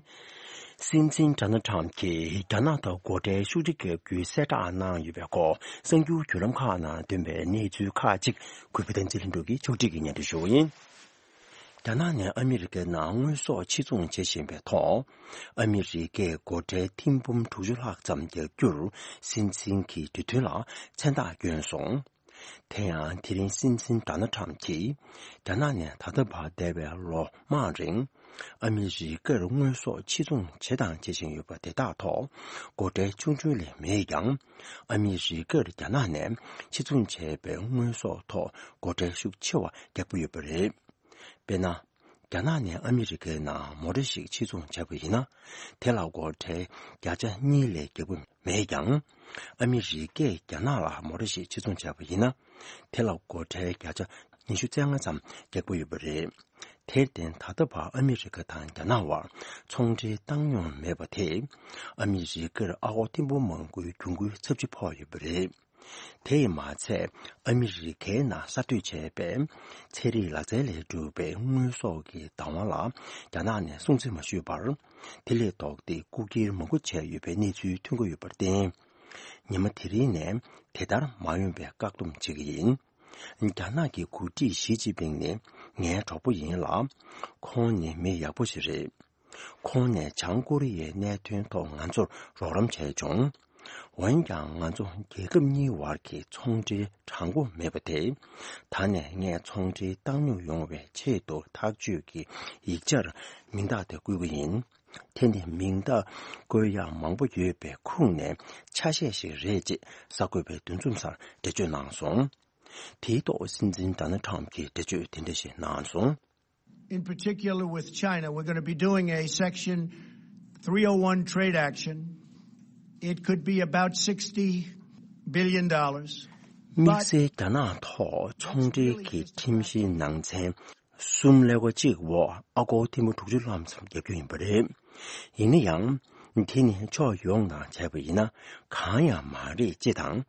སྲིད་འཛིན་ཌོ་ནལ་ཊམ་གྱིས་རྒྱ་ནག་དང་སྒོ་ཁྲལ་ཤུགས་ཆེ་བརྒྱབ་རྒྱུའི་གསལ་བསྒྲགས་གནང་ཡོད་པའི་སྐོར་གསར་འགྱུར་བརྒྱུད་ལམ་ཁག་ནང་ཐོན་པའི་གནས་ཚུལ་ཁག་ཅིག་གུས་པ་བསྟན་འཛིན་ལྷུན་གྲུབ་ཀྱིས་ཕྱོགས་སྒྲིག་གིས་སྙན་སྒྲོན་ཞུ་བ་ཡིན། རྒྱ་ནག་ནས་ཨ་མི་རི་ཀའི་ནང་དངོས་ཟོག་ཕྱིར་ཚོང་བྱེད་བཞིན་པའི་ཐོག་ཨ་མི་རི་ཀས་སྒོ་ཁྲལ་ཐེར་འབུམ་དྲུག་ཅུ་ལྷག་ཙམ་བརྒྱབ་རྒྱུར་སྲིད་འཛིན་གྱི་གྲོས་མཐུན་ལ་མཚན་རྟགས་བསྐྱོན་སོང་། དེ་ཡང་དེ་རིང་སྲིད་འཛིན་ཌོ་ནལ་ཊམ་གྱིས་རྒྱ་ནག་ནས་ད་ལྟ་བར་འདས་པའི་ལོ་མང་རིང་ཨ་མི་རི་ཀར་དངོས་ཟོག་ཕྱིར་ཚོང་བྱས་དང་བྱེད་བཞིན་ཡོད་པ་དེ་དག་ཐོག་སྒོ་ཁྲལ་ཆུང་ཆུང་ལས་མེད་ཀྱང་། ཨ་མི་རི་ཀར་རྒྱ་ནག་ནས་ཕྱིར་ཚོང་བྱས་པའི་དངོས་ཟོག་ཐོག་སྒོ་ཁྲལ་ཤུགས་ཆེ་བ་བརྒྱབ་ཀྱི་ཡོད་པ་རེད། དཔེར་ན། རྒྱ་ནག་ནས་ཨ་མི་རི་ཀའི་ནང་མོ་ཊ་ཞིག་ཕྱིར་ཚོང་བྱས་པ་ཡིན་ན། དེ་ལ་སྒོ་ཁྲལ་བརྒྱ་ཆ་གཉིས་ལས་བརྒྱབ་ཀྱི་མེད་ཀྱང་། ཨ་མི་རི་ཀས་རྒྱ་ནག་ལ་མོ་ཊ་ཞིག་ཕྱིར་ཚོང་བྱས་པ་ཡིན་ན། དེ་ལ་སྒོ་ཁྲལ་བརྒྱ་ཆ་ཉི་ཤུ་རྩ་ལྔ་ཙམ་བརྒྱབ་ཀྱི་ཡོད་པ་རེད། དེར་བརྟེན་ད་ལྟ་བར་ཨ་མི་རི་ཀ་དང་རྒྱ་ནག་དབར་ཚོང་འབྲེལ་བཏང་མྱོང་མེད་པ་དེས། ཨ་མི་རི་ཀར་ཨ་སྒོར་ཐེར་འབུམ་མང་པོའི་གྱོང་གུན་ཚབས་ཆེ་ཕོག་ཡོད་པ་རེད། དེ་ཡིས་མ་ཚད། ཨ་མི་རི་ཀའི་ནང་གསར་གཏོད་བྱས་པའི་ཚན་རིག་ལག་རྩལ་ལས་གྲུབ་པའི་དངོས་ཟོག་གི་བདག་དབང་ལ་རྒྱ་ནག་ནས་སྲུང་བརྩི་མ་ཞུས་པར། དེ་ལས་ལྡོག་སྟེ་རྐུ་འཁྱེར་མང་པོ་བྱས་ཡོད་པའི་གནས་ཚུལ་ཐོན་གྱི་ཡོད་པར་བརྟེན། ཉི་མ་དེ་རིང་ནས་དེ་ལྟར་མ་ཡོང་བའི་བཀག་སྡོམ་བྱེད་ཀྱི་ཡིན། རྒྱ་ནག་གི་འགོ་ཁྲིད་ཞི་ཅིན་ཕིང་ནི་ངའི་གྲོགས་པོ་ཡིན་ལ། ཁོང་ནི་མི་ཡག་པོ་ཞིག་རེད། ཁོང་ནས་བྱང་ཀོ་རི་ཡའི་གནད་དོན་ཐོག་ང་ཚོར་རོགས་རམ་བྱས་བྱུང་། འོན་ཀྱང་ང་ཚོ་རྒྱལ་ཁབ་གཉིས་བར་གྱི་ཚོང་འབྲེལ་དྲང་པོ་མེད་པ་དེ། ད་ནས་ངས་ཚོང་འབྲེལ་བཏང་སྙོམས་ཡོང་བའི་ཆེད་དུ་ཐག་གཅོད་ཀྱི་ཡིག་ཆར་མིང་རྟགས་དེ་བཀོད་ཀྱི་ཡིན། དེ་ནི་མིང་རྟགས་བཀོད་ཡག་མང་པོ་ཡོད་པའི་ཁོངས་ནས་ཆ་ཤས་ཤིག་རེད་ཅེས་གསར་འགོད་པའི་འདུ་འཛོམས་སར་འགྲེལ་བརྗོད་གནང་སོང་། དེའི་ཐོག་སྲིད་འཛིན་ཌོ་ནལ་ཁྲམ་གྱིས་འགྲེལ་བརྗོད་དེ་འདྲ་ཞིག་གནང་སོང་། In particular with China, we're going to be doing a Section three oh one trade action. It could be about sixty billion dollars. དམིགས་བསལ་རྒྱ་ནག་ཐོག་ཚོང་འབྲེལ་གྱི་ཁྲིམས་གཞིའི་ནང་ཚན་གསུམ་ཀླད་ཀོར་གཅིག་འོག་ཨ་སྒོར་ཐེར་འབུམ་དྲུག་ཅུ་ལྷག་ཙམ་བརྒྱབ་རྒྱུ་ཡིན་པ་རེད། ཡིན་ན་ཡང་། དེ་ནི་ཕྱོགས་ཡོངས་ནང་བྱས་པ་ཡིན་ན་གང་ཡང་མ་རེད་ཅེས་དང་།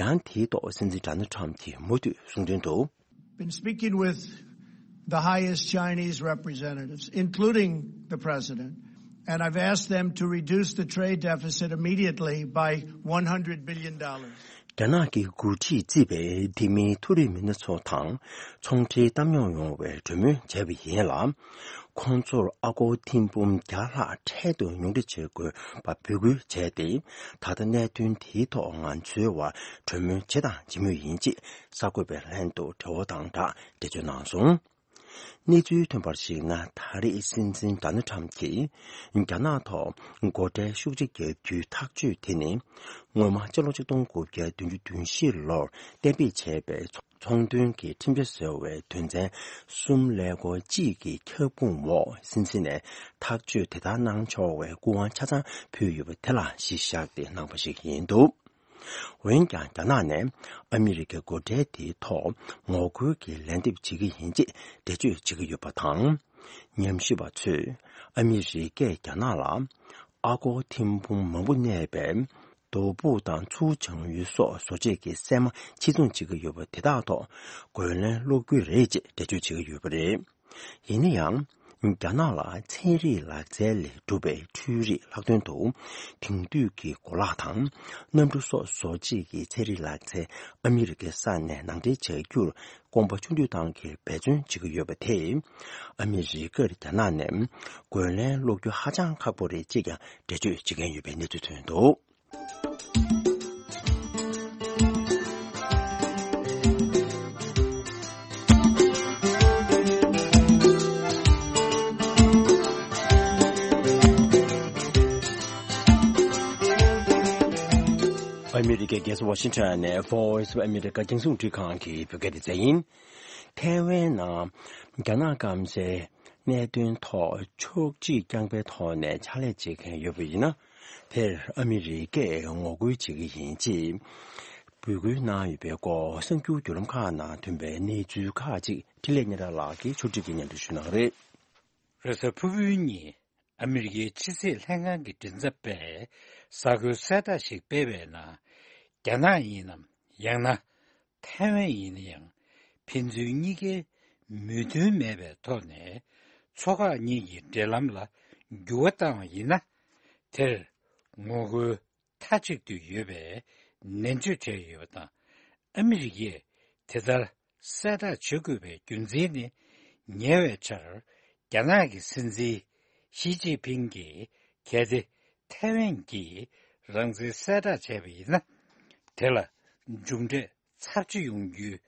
ཡང་དེའི་ཐོག་སྲིད་འཛིན་ཌོ་ནལ་ཁྲམ་གྱིས་མུ་མཐུད་གསུངས་དོན་དུ། Been speaking with the highest Chinese representatives, including the president, and I've asked them to reduce the trade deficit immediately by one hundred billion dollars. རྒྱ་ནག་གི་འགོ་ཁྲིད་རྩིས་པའི་འདེམས་མི་མཐོ་རིམ་མི་སྣ་ཚོ་དང་ཚོང་འབྲེལ་བཏང་སྙོམས་ཡོང་བའི་གྲོས་མོལ་བྱས་པ་ཡིན་ལ། ཁོང་ཚོར་ཨ་སྒོར་ཐེར་འབུམ་བརྒྱ་ལྷག་འཕྲལ་དུ་ཉུང་འཕྲི་བྱེད་དགོས་པ་འབོད་སྐུལ་བྱས་ཏེ། ད་ལྟ་གནད་དོན་དེའི་ཐོག་ང་ཚོའི་བར་གྲོས་མོལ་བྱེད་དང་བྱེད་མུས་ཡིན་ཅེས་གསར་འགོད་པའི་ལྷན་དུ་བགྲེས་པོ་དང་སྦྲགས་འགྲེལ་བརྗོད་གནང་སོང་། གནས་ཚུལ་ཐོན་པར་གཞིགས་ན། ད་རེས་སྲིད་འཛིན་ཌོ་ནལ་ཁྲམ་གྱིས་རྒྱ་ནག་ཐོག་སྒོ་ཁྲལ་ཤུགས་ཆེ་བརྒྱབ་རྒྱུའི་ཐག་གཅོད་དེ་ནི། སྔོན་མ་ཕྱི་ལོ་ཆིག་སྟོང་དགུ་བརྒྱ་བདུན་ཅུ་དོན་བཞི་ལོར་གཏན་འབེབས་བྱས་པའི་ཚོང་དོན་གྱི་ཁྲིམས་འཆར་ཟེར་བའི་དོན་ཚན་གསུམ་ཀླད་ཀོར་གཅིག་གི་ཁྱབ་ཁོངས་འོག་སྲིད་འཛིན་ནས་ཐག་གཅོད་དེ་ལྟར་གནང་ཆོག་པའི་སྐུ་དབང་ཆ་ཚང་ཕུལ་ཡོད་པ་དེ་ལ་གཞི་བཞག་སྟེ་གནང་བ་ཞིག་ཡིན་འདུག་འོན་ཀྱང་རྒྱ་ནག་ནས་ཨ་མི་རི་ཀའི་སྒོ་ཁྲལ་དེའི་ཐོག་ངོ་རྒོལ་གྱི་ལན་འདེབས་བྱེད་ཀྱི་ཡིན་ཅེས་འགྲེལ་བརྗོད་བྱེད་ཀྱི་ཡོད་པ་དང་། ཉམས་ཞིབ་པ་ཚོས་ཨ་མི་རི་ཀས་རྒྱ་ནག་ལ་ཨ་སྒོར་ཐེར་འབུམ་མང་པོ་གནས་པའི་རྡོ་ཕུག་དང་མཚོ་བྱང་ཡུལ་སོགས་བཟོ་བྱེད་ཀྱི་སྲན་མ་ཕྱིར་ཚོང་བྱེད་ཀྱི་ཡོད་པ་དེ་དག་ཐོག་རྒོལ་ལན་སློག་རྒྱུ་རེད་ཅེས་འགྲེལ་བརྗོད་བྱེད་ཀྱི་ཡོད་པ་རེད། ཡིན་ན་ཡང་། རྒྱ་ནག་ལ་ཚན་རིག་ལག་རྩལ་ལས་གྲུབ་པའི་འཕྲུལ་རིག་ལྷག་དོན་དུ། དེང་དུས་ཀྱི་གོ་ལག་དང་། གནམ་གྲུ་སོགས་བཟོ་བྱེད་ཀྱི་ཚན་རིག་ལག་རྩལ་ཨ་མི་རི་ཀའི་ས་ནས་ནང་འདྲེན་བྱ་རྒྱུར་དགོངས་པ་ཆུང་དུ་གཏོང་གིས་འབད་བརྩོན་བྱེད་ཀྱི་ཡོད་པ་དེས། ཨ་མི་རི་ཀར་རྒྱ་ནག་ནས་རྒོལ་ལན་སློག་རྒྱུ་ཧ་ཅང་ཁག་པོ་རེད་ཅེས་ཀྱང་འགྲེལ་བརྗོད་བྱེད་མཁན་ཡོད་པའི་གནས་ཚུལ་ཐོན་འདུག་ཨ་མི་རི་ཀའི་རྒྱལ་ས་ཝ་ཤིང་ཊོན་ནས་Voice of America རྒྱང་སྲིང་རླུང་འཕྲིན་ཁང་གི་བོད་སྐད་སྡེ་ཚན་ཡིན། ཐའེ་ཝན་ནང་རྒྱ་ནག་སྐམ་སའི་གནད་དོན་ཐོག་ཕྱོགས་གཅིག་རྐྱང་པའི་ཐོག་ནས་ཕྱག་ལས་བྱེད་མཁན་ཡོད་པ་ཡིན་ན། དེར་ཨ་མི་རི་ཀས་ངོ་རྒོལ་བྱེད་ཀྱི་ཡིན་ཅེས་འབོད་སྐུལ་གནང་ཡོད་པའི་སྐོར་གསར་འགྱུར་བརྒྱུད་ལམ་ཁག་ནང་ཐོན་པའི་གནས་ཚུལ་ཁག་ཅིག་འཕྲིན་ལས་ཉེ་རབ་ལགས་ཀྱིས་ཕྱོགས་སྒྲིག་གིས་སྙན་སྒྲོན་ཞུ་གནང་གི་རེད། རེས་གཟའ་ཕུར་བུའི་ཉིན་ཨ་མི་རི་ཀའི་ཕྱི་སྲིད་ལྷན་ཁང་གི་མགྲིན་ཚབ་པས་གསར་འགོད་གསལ་བསྒྲགས་ཤིག་སྤེལ་བའི་ནང་། རྒྱ་ནག་ཡིན་ནམ་ཡང་ན། ཐའེ་ཝན་ཡིན་ན་ཡང་། ཕན་ཚུན་གཉིས་ཀའི་མོས་མཐུན་མེད་པའི་ཐོག་ནས་མཚོ་ཁག་གཉིས་ཀྱི་འབྲེལ་ལམ་ལ་འགྱུར་བ་བཏང་བ་ཡིན་ན། དེར་ངོ་རྒོལ་མཐའ་གཅིག་ཏུ་ཡོད་པའི་ནན་བརྗོད་བྱས་ཡོད་པ་དང་། ཨ་མི་རི་ཀས་དེ་ལྟར་གསལ་བསྒྲགས་བྱེད་དགོས་པའི་རྒྱུ་མཚན་ནི། ཉེ་བའི་ཆར་རྒྱ་ནག་གི་སྲིད་འཛིན་ཞི་ཅིན་ཕིང་གིས་གལ་ཏེ་ཐའེ་ཝན་གྱིས་རང་བཙན་གསལ་བསྒྲགས་བྱས་པ་ཡིན་ན། དེ་ལ་མཇུག་འབྲས་ཚབས་ཆེ་ཡོང་རྒྱུའི་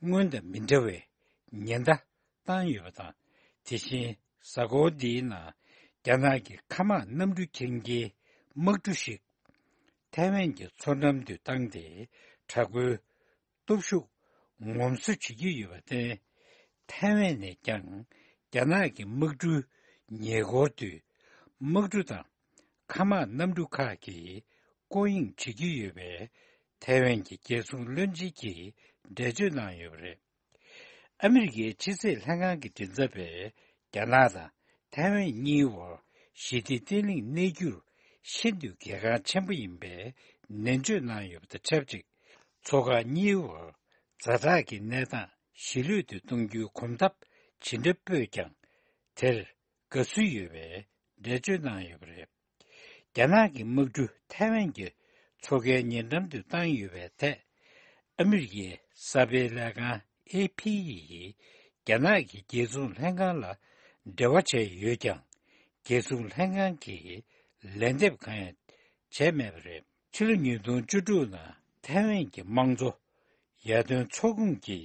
སྔོན་དང་མི་འདྲ་བའི་ཉེན་བརྡ་བཏང་ཡོད་པ་དང་། དེ་བཞིན་གཟའ་འཁོར་འདིའི་ནང་རྒྱ་ནག་གི་མཁའ་དམག་གནམ་གྲུ་འཁྱེར་མཁན་དམག་གྲུ་ཞིག་ཐའེ་ཝན་གྱི་མཚོ་འགྲམ་དུ་བཏང་སྟེ་དྲག་པོའི་སྟོབས་ཤུགས་ངོམ་སོ་བྱེད་ཀྱི་ཡོད་པར་བརྟེན། ཐའེ་ཝན་ནས་ཀྱང་རྒྱ་ནག་གི་དམག་གྲུའི་ཉེ་འཁོར་དུ་དམག་གྲུ་དང་མཁའ་དམག་གནམ་གྲུ་ཁག་གིས་སྐོར་གཡེང་བྱེད་ཀྱི་ཡོད་པའི་ཐའེ་ཝན་གྱི་རྒྱལ་སྲུང་བློན་ཆེན་གྱིས་འགྲེལ་བརྗོད་གནང་ཡོད་པ་རེད། ཨ་མི་རི་ཀའི་ཕྱི་སྲིད་ལྷན་ཁང་གི་མགྲིན་ཚབ་པས་རྒྱ་ནག་དང་ཐའེ་ཝན་གཉིས་བར་ཞི་བདེ་བརྟན་ལྷིང་གནས་རྒྱུར་ཤིན་ཏུ་གལ་འགངས་ཆེན་པོ་ཡིན་པའི་ནན་བརྗོད་གནང་ཡོད་པ་དང་ཆབས་ཅིག་མཚོ་འགག་གཉིས་བར་ཛ་དྲག་གི་གནས་སྟངས་ཞི་ལྷོད་དུ་གཏོང་རྒྱུའི་གོམ་སྟབས་ཇི་འདྲ་སྤོས་ཀྱང་། དེར་དགའ་བསུ་ཡོད་པའི་འགྲེལ་བརྗོད་གནང་ཡོད་པ་རེད། རྒྱ་ནག་གི་དམག་གྲུ་ཐའེ་ཝན་གྱི་མཚོ་ཁའི་ཉེ་འགྲམ་དུ་བཏང་ཡོད་པའི་ཐད། ཨ་མི་རི་ཀའི་གསར་སྤེལ་ལས་ཁང་ཨེ་ཕི་ཡིས། རྒྱ་ནག་གི་རྒྱལ་སྲུང་ལྷན་ཁང་ལ་འབྲེལ་བ་བྱས་ཡོད་ཀྱང་། རྒྱལ་སྲུང་ལྷན་ཁང་གིས་ལན་འདེབས་གང་ཡང་བྱས་མེད་པ་རེད། ཕྱི་ལོ་ཉིས་སྟོང་བཅུ་དྲུག་ནང་ཐའེ་ཝན་གྱི་དམངས་གཙོ་ཡར་ཐོན་ཚོགས་ཁོངས་ཀྱི་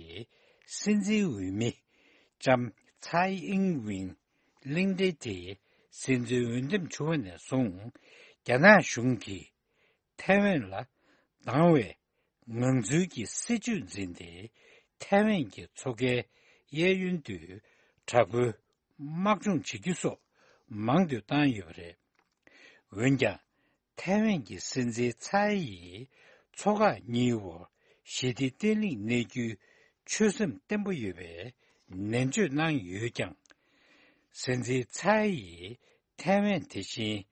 སྲིད་འཛིན་འོས་མི་ལྕམ་ཚའེ་ཨིང་ཝེན་གླེང་འདྲེ་དེ་སྲིད་འཛིན་འོས་འདེམས་བྱུང་བ་ནས་བཟུང་། རྒྱ་ནག་གཞུང་གིས་ཐའེ་ཝན་ལ་སྡང་བའི་ངང་ཚུལ་གྱི་སྲིད་བྱུས་འཛིན་ཏེ། ཐའེ་ཝན་གྱི་མཚོ་ཁའི་གཡས་གཡོན་དུ་དྲག་པོའི་དམག་སྦྱོང་བྱེད་རྒྱུ་སོགས་མང་དུ་བཏང་ཡོད་པ་རེད། འོན་ཀྱང་། ཐའེ་ཝན་གྱི་སྲིད་འཛིན་ཚའེ་ཡིས་མཚོ་འགག་གཉིས་བར་ཞི་བདེ་བརྟན་ལྷིང་གནས་རྒྱུའི་ཆོད་སེམས་བརྟན་པོ་ཡོད་པའི་ནན་བརྗོད་གནང་ཡོད་ཀྱང་། སྲིད་འཛིན་ཚའེ་ཡིས་ཐའེ་ཝན་དེ་བཞིན་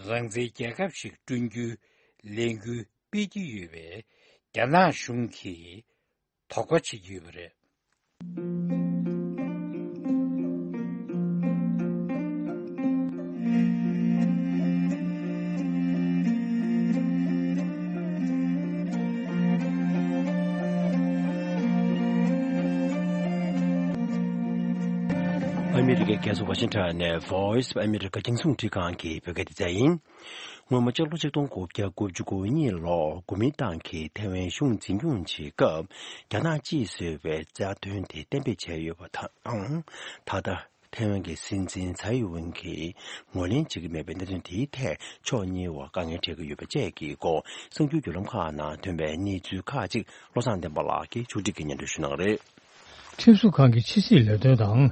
རང་བཙན་རྒྱལ་ཁབ་ཞིག་བསྐྲུན་རྒྱུའི་ལས་འགུལ་སྤེལ་གྱི་ཡོད་པས། རྒྱ་ནག་གཞུང་གིས་དོགས་པ་བྱེད་ཀྱི་ཡོད་པ་རེད། ཨ་མི་རི་ཀའི་རྒྱལ་ས་ཝ་ཤིང་ཊོན་ནས་Voice of America རྒྱང་སྲིང་རླུང་འཕྲིན་ཁང་གི་བོད་སྐད་སྡེ་ཚན་ཡིན། སྔོན་མ་སྤྱི་ལོ་ཆིག་སྟོང་དགུ་བརྒྱ་དགུ་བཅུ་གོ་གཉིས་ལོར་གོ་མིན་ཏང་གིས་ཐའེ་ཝན་གཞུང་འཛིན་སྐྱོང་བྱེད་སྐབས། རྒྱ་ནག་གཅིག་བཟོས་པའི་རྩ་དོན་དེ་གཏན་འབེབས་བྱས་ཡོད་པ་དང་། ད་ལྟ་ཐའེ་ཝན་གྱི་སྲིད་འཛིན་ཚའེ་ཝེན་གྱིས་ངོས་ལེན་བྱེད་ཀྱི་མེད་པའི་གནད་དོན་དེའི་ཐད་ཕྱོགས་གཉིས་བར་དཀའ་ངལ་འཕྲད་ཀྱི་ཡོད་པ་བཅས་ཀྱི་སྐོར། གསར་འགྱུར་བརྒྱུད་ལམ་ཁག་ནང་ཐོན་པའི་གནས་ཚུལ་ཁག་ཅིག་བློ་བཟང་བསྟན་པ་ལགས་ཀྱིས་ཕྱོགས་སྒྲིག་གིས་སྙན་སྒྲོན་ཞུ་གནང་གི་རེད། ཁྲིམས་བཟོ་ཁང་གི་ཕྱི་སྲིད་ལས་དོན་དང་།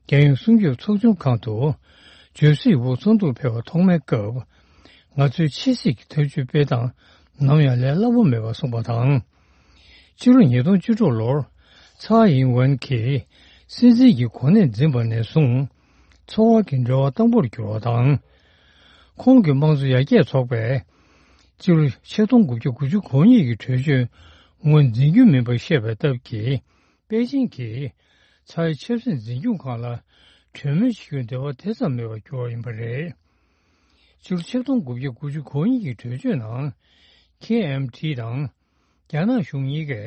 རྒྱལ་ཡོངས་སྲུང་སྐྱོབ་ཚོགས་ཆུང་ཁང་དུ། ཇོ་སི་ཝུ་ཚོགས་འདུར་ཕེབས་པ་ཐོག་མའི་སྐབས། ང་ཚོའི་ཕྱི་སྲིད་ཀྱི་ཐབས་ཇུས་སྤེལ་སྟངས་ནམ་ཡང་ལས་སླ་པོ་མེད་པ་གསུངས་པ་དང་། ཕྱི་ལོ་ཉིས་སྟོང་བཅུ་དྲུག་ལོར་ཚའེ་ཨིང་ཝེན་གྱིས་སྲིད་འཛིན་གྱི་གོ་གནས་འཛིན་པ་ནས་བཟུང་། འཚོ་བ་གི་འབྲེལ་བ་དམ་པོར་གྱུར་བ་དང་། ཁོང་གི་དམངས་གཙོ་ཡར་རྒྱས་ཚོགས་པས་སྤྱི་ལོ་ཆིག་སྟོང་དགུ་བརྒྱ་དགུ་བཅུ་གོ་གཉིས་ཀྱི་གྲོས་ཆོད་ངོས་འཛིན་རྒྱུ་མིན་པར་བཤད་པའི་སྟབས་ཀྱིས། པེ་ཅིང་གིས་ཚའེ་ཆབ་སྲིད་འཛིན་སྐྱོང་ཁང་ལ་གྲོས་མོལ་བྱེད་རྒྱུར་འབྲེལ་བ་དེ་ཙམ་མེད་པར་གྱུར་བ་ཡིན་པ་རེད། སྤྱི་ལོ་ཆིག་སྟོང་དགུ་བརྒྱ་དགུ་བཅུ་གོ་གཉིས་ཀྱི་གྲོས་ཆོད་ནང་། ཁེ་ཨེམ་ཐི་དང་རྒྱ་ནག་གཞུང་གཉིས་ཀས་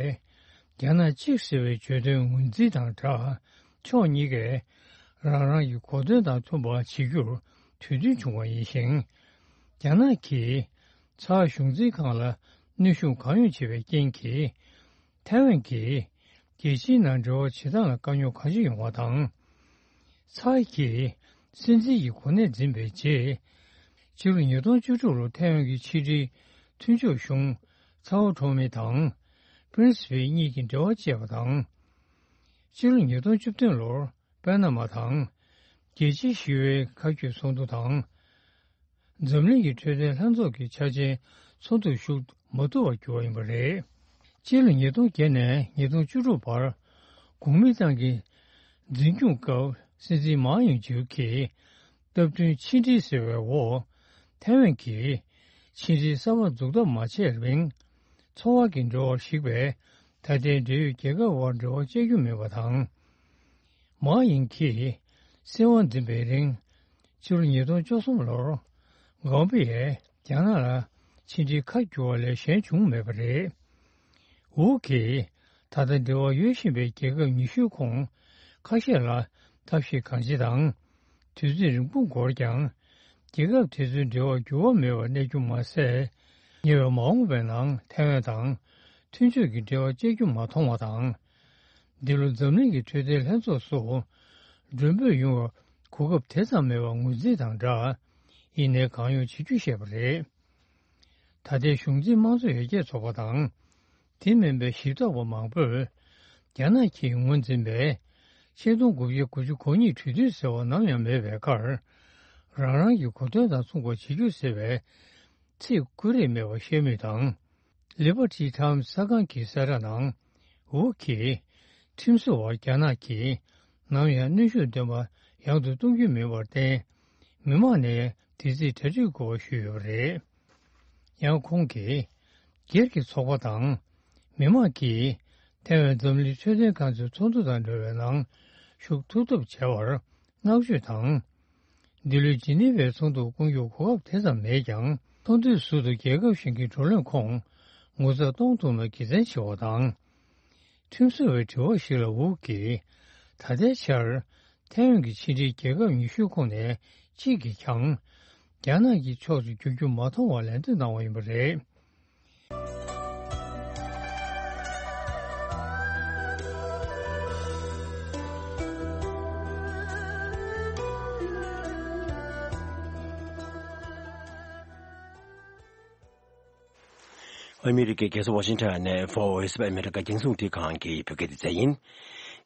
རྒྱ་ནག་གཅིག་ཟེར་བའི་བརྗོད་དོན་ངོས་འཛིན་དང་སྦྲགས། ཕྱོགས་གཉིས་ཀས་རང་རང་གི་གོ་དོན་དང་མཐུན་པ་བྱེད་རྒྱུར་གྲོས་མཐུན་བྱུང་བ་ཡིན་ཞིང་། རྒྱ་ནག་གིས་ཚའེ་གཞུང་འཛིན་ཁང་ལ་གནོན་ཤུགས་གང་ཡོང་བྱས་པའི་རྐྱེན་གྱིས། ཐའེ་ཝན་གྱིས་རྒྱལ་སྤྱིའི་ནང་འབྲེལ་བ་བྱེད་སྟངས་ལ་དཀའ་རྙོག་གང་ཅི་ཡོང་བ་དང་། ཚའེ་གིས་སྲིད་འཛིན་གྱི་གོ་གནས་འཛིན་པའི་རྗེས། ཕྱི་ལོ་ཉིས་སྟོང་བཅུ་དྲུག་ལོར་ཐའེ་ཝན་གྱི་ཕྱི་དྲིལ་མཐུན་ཕྱོགས་གཞུང་ཚའོ་ཁྲོ་མེ་དང་པྲིན་སི་པེ་གཉིས་ཀྱིས་འབྲེལ་བ་བཅད་པ་དང་། ཕྱི་ལོ་ཉིས་སྟོང་བཅུ་བདུན་ལོར་པེ་ན་མ་དང་རྒྱལ་སྤྱིའི་ཞི་བའི་མཁའ་སྐྱོད་ཚོགས་འདུ་དང་། འཛམ་གླིང་གི་འཕྲོད་བསྟེན་ལྷན་ཚོགས་ཀྱི་འཆར་ཅན་ཚོགས་འདུར་ཞུགས་མ་ཐུབ་པར་གྱུར་བ་ཡིན་པ་རེད། སྤྱི་ལོ་ཉིས་སྟོང་བརྒྱད་ནས་ཉིས་སྟོང་བཅུ་དྲུག་བར་གོ་མིན་ཏང་གི་འཛིན་སྐྱོང་སྐབས་སྲིད་འཛིན་མའོ་ཡིན་ཇུ་གིས་སྟབས་བསྟུན་ཕྱི་འབྲེལ་ཟེར་བའི་འོག་ཐའེ་ཝན་གྱིས་ཕྱི་འབྲེལ་གསར་པ་འཛུགས་ཐབས་མ་བྱས་རིང་འཚོ་བ་གི་འབྲེལ་བ་ཞིག་པས་ད་ལྟའི་འབྲེལ་ཡོད་རྒྱལ་ཁབ་དབར་འབྲེལ་བ་བཅད་རྒྱུ་མིན་པ་དང་། མའོ་ཡིན་གྱིས་སྲིད་དབང་འཛིན་པའི་རིང་། ཕྱི་ལོ་ཉིས་སྟོང་བཅུ་གསུམ་ལོར་གོང་པོ་ཡས་རྒྱ་ནག་ལ་ཕྱི་འབྲེལ་ཁ་བསྒྱུར་བ་ལས་གཞན་བྱུང་མེད་པ་རེད། ཝུ་གིས་ད་ལྟ་འབྲེལ་བ་ཡོད་བཞིན་པའི་རྒྱལ་ཁབ་ཉི་ཤུའི་ཁོངས་ཁ་ཤས་ལ་ཐབས་ཤེས་གང་ཅི་དང་། དུས་ཚོད་རིང་པོ་འགོར་ཀྱང་། རྒྱལ་ཁབ་དེ་ཚོའི་འབྲེལ་བར་འགྱུར་བ་མེད་པར་གནས་རྒྱུ་མ་ཟད། ཉེ་བའི་མ་འོངས་པའི་ནང་ཐའེ་ཝན་དང་མཐུན་ཕྱོགས་ཀྱི་འབྲེལ་བ་བཅད་རྒྱུ་མ་མཐོང་བ་དང་། འདི་ལོ་འཛམ་གླིང་གི་འཕྲོད་བསྟེན་ལྷན་ཚོགས་སུ་མགྲོན་འབོད་ཡོང་བའི་གོ་སྐབས་དེ་ཙམ་མེད་པར་ངོས་འཛིན་དང་སྦྲགས། ཡིན་ནའི་གང་ཡོང་བྱེད་རྒྱུ་བཤད་པ་རེད། ད་ལྟའི་གཞུང་འཛིན་དམངས་གཙོ་ཡར་རྒྱས་ཚོགས་པ་དང་། དེ་མིན་པའི་ཞིབ་ཚགས་པ་མང་པོས། རྒྱ་ནག་གིས་ངོས་འཛིན་པའི་ཆིག་སྟོང་དགུ་བརྒྱ་དགུ་བཅུ་གོ་གཉིས་གྲོས་མཐུན་ཟེར་བ་ནམ་ཡང་མེད་པའི་ཁར། རང་རང་གི་གོ་དོན་དང་མཚུངས་པར་བྱེད་རྒྱུ་ཟེར་བའི་ཚིག་ཀུན་རེ་མེད་པར་བཤད་མུས་དང་། Liberty Times གསར་ཁང་གི་གསལ་བསྒྲགས་ནང་། ཝུ་གིས་ཁྲིམས་བཟོ་བར་རྒྱ་ནག་གིས་ནམ་ཡང་གནོན་ཤུགས་འདོན་པ་ཡང་དུ་གཏོང་རྒྱུ་མིན་པར་བརྟེན། མི་མང་ནས་དེ་རྩིས་གྲ་སྒྲིག་དགོས་པ་ཞུས་ཡོད་པ་རེད། ཡང་ཁོང་གིས། སྒེར་གྱི་ཚོགས་པ་དང་། མི་མང་གིས་ཐའེ་ཝན་འཛམ་གླིང་འཕྲོད་བསྟེན་རྐང་འཛིན་ཚོགས་འདུ་དང་འབྲེལ་བའི་ནང་ཞུགས་ཐུབ་ཐབས་བྱ་བར་བསྔགས་བརྗོད་དང་། འདི་ལོའི་ཇི་ནི་ཝའི་ཚོགས་འདུར་སྐུ་འགྱུར་གོ་སྐབས་དེ་ཙམ་མེད་ཀྱང་། ཚོགས་འདུའི་ཟུར་དུ་རྒྱལ་ཁབ་གཞན་གྱི་བགྲོ་གླེང་ཁོངས་ངོ་ཚབ་གཏོང་ཐུབ་ན་དགེ་མཚན་ཆེ་བ་དང་། ཁྲིམས་བཟོ་བའི་དྲི་བ་ཞིག་ལ་ཝུའུ་གིས། ད་ལྟའི་ཆར་ཐའེ་ཝན་གྱི་ཕྱི་འབྲེལ་རྒྱལ་ཁབ་ཉི་ཤུའི་ཁོངས་ནས་གཅིག་གིས་ཀྱང་རྒྱ་ནག་གི་ཕྱོགས་སུ་བསྒྱུར་རྒྱུ་མ་མཐོང་བར་ལན་འདེབས་གནང་བ་ཡིན་པ་རེད། ཨ་མི་རི་ཀའི་རྒྱལ་ས་ཝ་ཤིང་ཊོན་ནས་Voice of America རྒྱང་སྲིང་རླུང་འཕྲིན་ཁང་གི་བོད་སྐད་སྡེ་ཚན་ཡིན།